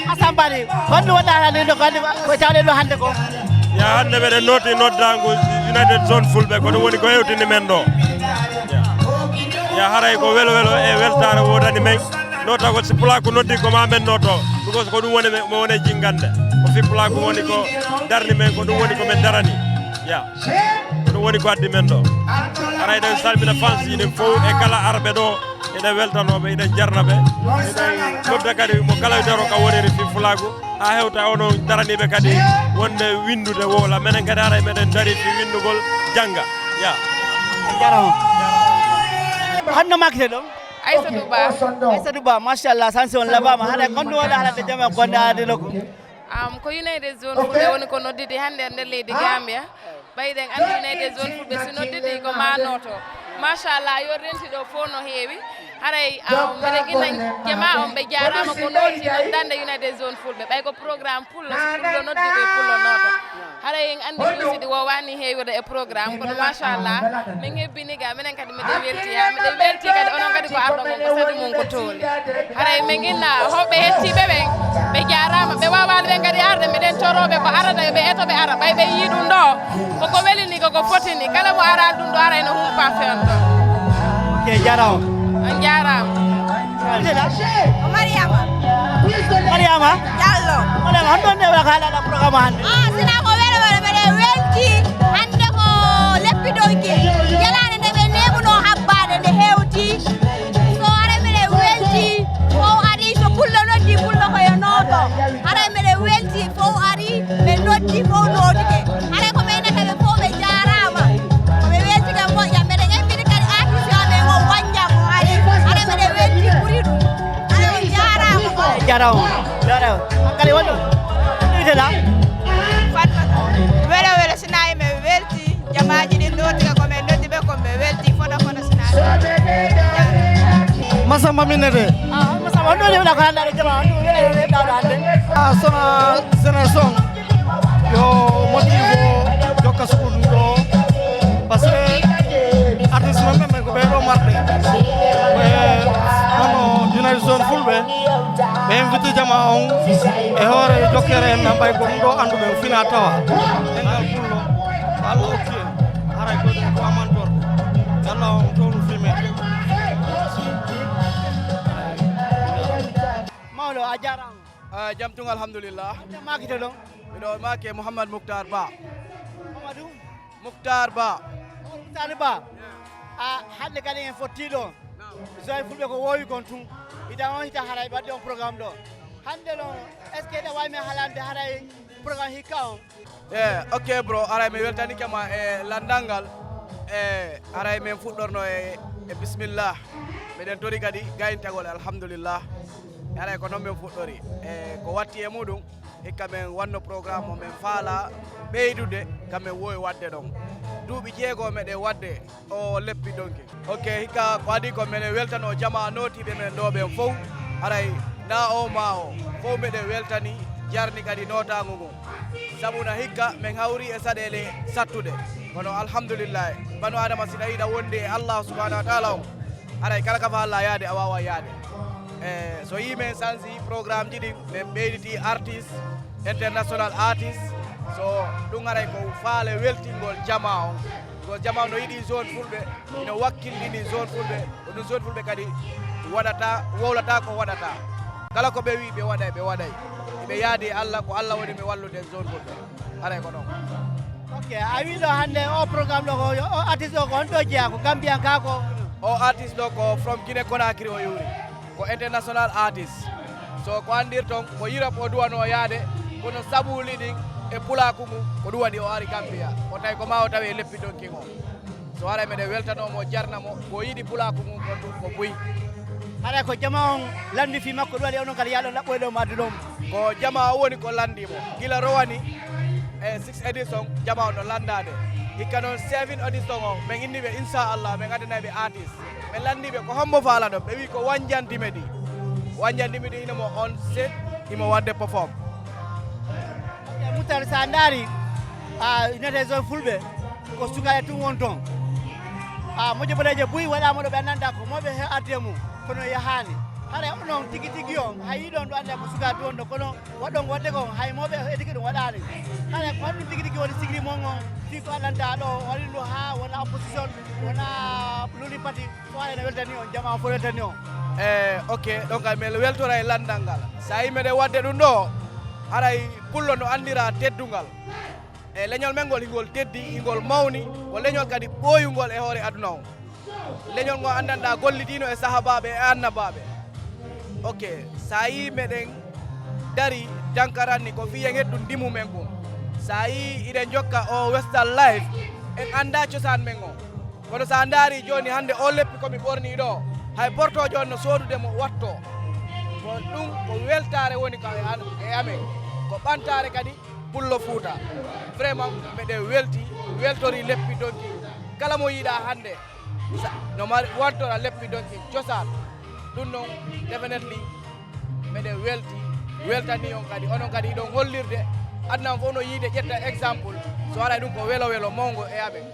Hassane Bari, honno wonɗa haalande ɗo, ko ko tawɗen ɗo hannde ko? Ya hannde meɗen nooti noddaangu United Zone Fulɓe, ko ɗum woni ko hewtini men ɗo. Ya haray ko welo welo e weltaare woodani men. Nootagol si pulaaku noddi ko ma men nooto. Ɗum ko ko ɗum woni mo woni jinngande. Ko fii pulaaku woni ko darni men, ko ɗum woni ko men darani. Ya. Ko ɗum woni ko addi men ɗo. Haray ɗen salmina fans inin fof e kala arɓe ɗo. Eɗen weltanooɓe, eɗen jarnaɓe, eɗen nodda kadi mo kala e daro ka woniri fi fulaagu, haa hewta onon daraniiɓe kadi wonde winndude wowla. Menen kadi haray meɗen dari fi winndugol jannga. Ya. Jarama. Honno makkite ɗon? Aissatou Ba. Aissatou Ba, machallah, sansi on labaama. Haɗa kon ɗum waɗa haɗa jama gonde aade lokku. Um, ko United Zone Fulɓe woni ko nodditi hannde e nder leydi Gambia. Ɓay ɗen anndi United Zone Fulɓe si nodditi ko ma nooto. Machallah, yo renti ɗo fof no heewi. Haray um, mbiɗen inna jama on ɓe jaaraama ko nooti noddande United Zone Fulɓe. Ɓay ko programme pullo, so pullo noddi koye pullo nooto. Haray en anndi ɗum si ɗi woowani heewirde e programme, kono machallah, min hebbini ga, minen kadi miɗen welti ha, miɗen welti kadi onon kadi ko arɗo ngon ko sabi mum ko tooli. Haray min inna hoɓɓe hettiɓe ɓen, ɓe jarama, ɓe wawani ɓen kadi arde, miɗen toroɓe ko arata, ɓe eto ɓe ara, ɓay ɓe yii ɗum ɗo, koko welini, koko fotini, kala mo ara ɗum ɗo, ara ene humpa fewndo. Ok, jarama. On jarama. Ko Mariama. Mariama. Jallo. Mariama, honɗon newla ka haalaɗa programme hannde? Ah, sina ko wele wele mbeɗe welti hannde ko leppi donki. Jalaɗe nde ɓe neɓuno habbaade nde hewti. So ara mbeɗe welti. Fof ari so pullo noddi pullo ko yo nooto. Haray mbeɗe welti fof ari ɓe noddi fof nootike. Haray ko ɓe nata ɓe fof ɓe jaaraama. Ko ɓe welti ɓe moƴƴa. Mbeɗe ebbini kadi artiste amen o wanja mo ari. Haray mbeɗe welti ɓuri ɗum. Haray o jaaraama. Jaraw. Jaraw. Hankali wonɗum. Ɗuytela. Fatma. Welo welo sinayi men welti. Jamaaji ɗin ɗo tiga ko men noddi ɓe ko ɓe welti foto foto sina. Masamba minnete. Masamba on ɗoni wona ko hannde aɗa jama on ɗum wela wela ɗaɗo hannde. Ah, sona sena son yo motivo jokka sukulu ɗo parce que artiste maɓɓe men ko ɓe ɗo marɓe ɓe hono United Zone Fulɓe ɓe invité jama on e hoore jokkere en nambay ko ɗum ɗo anndu ɓe fina tawa engal pullo ko Allah okki en haray ko ɗum ko amantorde yalla on townu fime mawɗo a jarama. Ah, jam tun alhamdulillah. Makito ɗon. Miɗo make Mouhammad Mouctar Ba. Mamadou. Mouctar Ba. Mouctar Ba. A hannde kadi en fotti ɗo. Zone fulɓe ko wowi kon tun. Hita on hita haray ɓadde on programme ɗo. Hannde ɗon est ce que ɗa wawi men halande haray programme hikka on? Eh, ok bro, aray mi weltanike ma e landal ngal. E aray min fuɗɗorno e, e bismillah. Miɗen tori kadi gayntagol alhamdulillah. E aray ko noon min fuɗɗori. E ko watti e muɗum hikka min wanno programme o min faala ɓeydude ka min wowi wadde ɗon. Duuɓi jeego meɗen wadde o leppi donki. Ok hikka ko adi ko mene weltano jama notiɓe men ɗo ɓen fow haray na o ma o fow meɗen weltani jarni kadi notagu ngu sabuna hikka min hawri e saɗele sattuɗe kono alhamdulillahi banu adama sina yiɗa wonde e allah subahanahu wa taala on haray kala ka fa allah yaade a wawa yaade e so yi min sansi programme ji ɗin min ɓeyditi artiste international artiste so ɗum haray ko faale weltingol jama on Ko jama no yiɗi zone fulɓe ino wakkilɗini zone fulɓe ko ɗum zone fulɓe kadi waɗata wowlata ko waɗata kala ko ɓe wi ɓe waɗay ɓe waɗay ɓe yaadi e allah ko allah woni ɓe wallude zone fulɓe haray ko ɗon ok a wi ɗo hannde o programme ɗo ko o artiste o ko honto jeeya ko gambiyan ka ko o artiste ɗo ko from guinée conakry o yuri ko international artiste so ko anndirton ko europe o duwano yaade kono sabuuli ɗin e pulaaku mum ko ɗum waɗi o ari gambiya ko tawi ko ma o tawi e leppi donkin o so ara meɗen weltanoo mo jarna mo ko yiɗi pulaaku mum kon ɗum ko buy haɗa ko jama on lanndi fii makko ɗum waɗi onon kadi yaaɗon laɓɓoyɗo mo adduɗon ko jama o woni ko lanndi mo gila rowani e six édition jama o no lanndaade hikka noon seven édition o min inni ɓe inchallah min addanay ɓe artiste ɓe lanndi ɓe ko hombo faala ɗon ɓe wi ko wanjantime ɗi wanjantime ɗi ino mo on set imo wadde perform e moutar sa ndaari a unité zone fulɓe ko sukaɓe tun won toon a moƴƴo boɗeejo buy waɗama ɗo ɓe annanda ko moɓe he arde mum kono yahani haɗa onon tigi tigi o hay yiɗon ɗo annda ko sukaɓe tun won ɗo kono waɗɗon waɗde ko hay moɓe etike ɗum waɗani haɗa ko honɗum tigi tigi woni sigri mon on fi ko annanta ɗo waɗi ɗum ha wona opposition wona luli pati Soare ne weltani on jama fof weltani on e ok donc ay mel weltora e landal ngal sa yi meɗen wadde ɗum ɗo haray pullo no andira teddungal e leñol men ngol hingol teddi hingol mawni ko leñol kadi ɓooyungol e hoore aduna o Leñol ngo anndanɗaa gollidiino e sahabaaɓe e annabaaɓe. Ok, so a yii meɗen dari dankaranni ko fiyen heddun ndimu men kon. So a yii iɗen jokka o Western Life, en anndaa cosaan men on. Kono so a ndaari jooni hannde o leppi ko mi ɓornii ɗo, hay portoojo on no soodude mo wattoo. Ko ɗum ko weltaare woni ka e an-, e amen. Ko ɓantaare kadi Pullo Fuuta. Vraiment, meɗen welti, weltori leppi donki. Kala mo yiɗaa hannde, sa-, no mari wantora leppi donki cosaan. Ɗum noon, definitely, meɗen welti, weltani on kadi. Onon kadi iɗon hollirde. Aduna on fof no yiide ƴetta exemple. So waɗa ɗum ko welo welo mawngo e amen.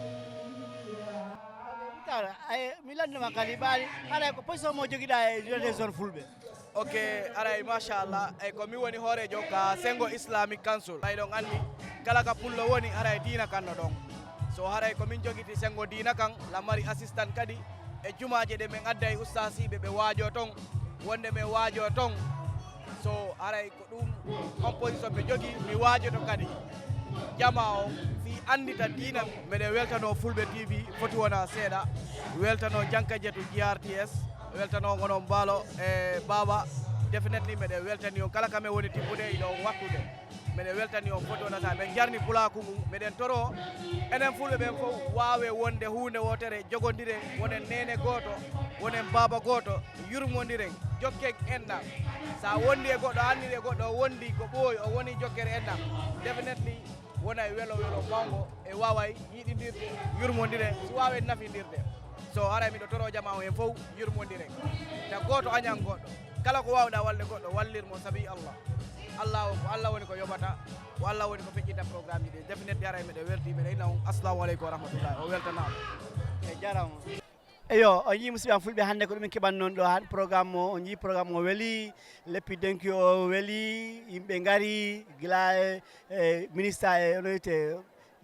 Tara, ay, mi lannduma kadi ɓaali, haɗa ko position mo jogiɗa e United Zone Fulɓe? Ok, haray machallah, ay ko mi woni hoorejo ka Sengo Islamic Council. Ay ɗon anndi, kala ka pullo woni, haray diina kan no ɗon. So haray ko min jogiti Sengo diina kan, la mari assistant kadi, e jumaaje ɗe min adda e ustaasiiɓe ɓe waajo ton, wonde min waajo ton. So haray ko ɗum on position mi jogi, mi waajoto kadi. Jama o, fi anndita diina. Meɗen weltano Fulɓe T V, foti wona seeɗa. Weltano Janka Jetu G R T S, weltano onon Baalo e Baaba. Definitely meɗen weltani on kala ka men woni tippude e ɗo wattude. Meɗen weltani on foti wona sa ɓen jarni pulaaku ngu. Meɗen toro enen Fulɓe ɓen fof waawe wonde huunde wootere, jogondire, wonen neene gooto, wonen baaba gooto, yurmondiren, jokken enɗam. Sa wondi e goɗɗo, anndi e goɗɗo o wondi ko ɓooyi, o woni jokkere enɗam. Definitely wonay welo welo mawngo e waaway yiɗindirde, yurmondire, si waawen nafindirde. So haray miɗo toro jama on en fof yurmondiren. Ta gooto añan goɗɗo. Kala ko waawɗaa walde goɗɗo, wallir mo sabi Allah. Allah o ko Allah woni ko yoɓata, ko Allah woni ko feƴƴinta programme ji ɗi. Definitely haray meɗen welti, meɗen inna on assalamu aleykum wa rahmatullahi. O weltanaama. E jarama. Eyo, on yii musidɓe am fulɓe, hannde ko ɗum en keɓan noon ɗo han programme o, on yii programme o weli, leppi donki o weli, yimɓe ngari, gila e, e ministre e, ono wiyte,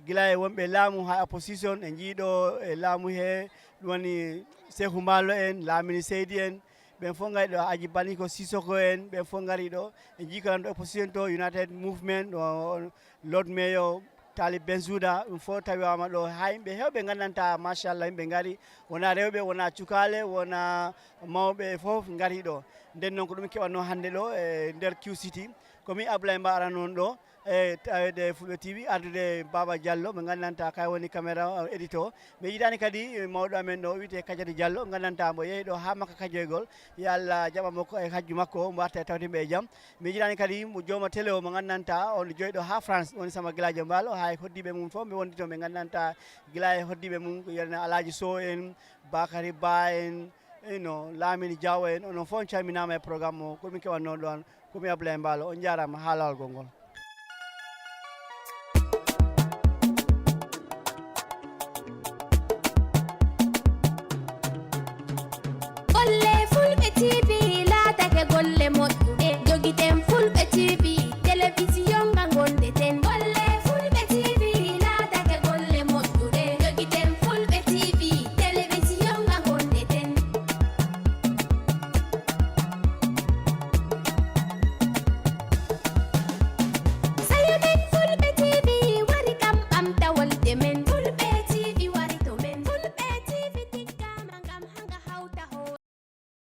gila e wonɓe laamu haa opposition, en njii ɗo e laamu he, ɗum woni Seeku Mbaalo en, Laamini Seydi en, ɓen fof ngari ɗo, Aji Baniko Sisoko en, ɓen fof ngari ɗo, en njii ko nan ɗo opposition to, United Movement, ɗo, Lord Mayor, Talib Bensouda, ɗum fof tawiwaama ɗo, haa yimɓe heewɓe ngandanta, machallah, yimɓe ngari, wona rewɓe, wona cukaale, wona mawɓe fof ngari ɗo. Nden noon ko ɗum keɓatnoo hannde ɗo e nder Q City. Ko min Abdoulaye Mba arano on ɗo, e taweede Fulɓe T V, ardude Baba Diallo, mo ngandanta kay woni caméra, eh, édito. Mi yiɗaani kadi, eh, mawɗo amen ɗo wiyetee Kadiatou Diallo, ngandanta mbo yehi ɗo haa Makka kajoygol. Yo Allah jaɓa mo ko e hajju makko, mbo arta e tawtimɓe e jam. Mi yiɗaani kadi mo jooma télé o mo ngandanta on joyɗo haa France, woni Sama Gilaajo Mbaalo, haa e hoddiiɓe mum fof, ɓe wondi toon ɓe ngandanta gila e hoddiiɓe mum, ko wiyetee Alaaji Sow en, Bakary Ba en, ino Lamine Diaw en, onon fof on calminaama e programme o, ko ɗum keɓatnoo ɗoon, ko mi Abdoulaye Mbaalo, on njaaraama haa laawol ngol.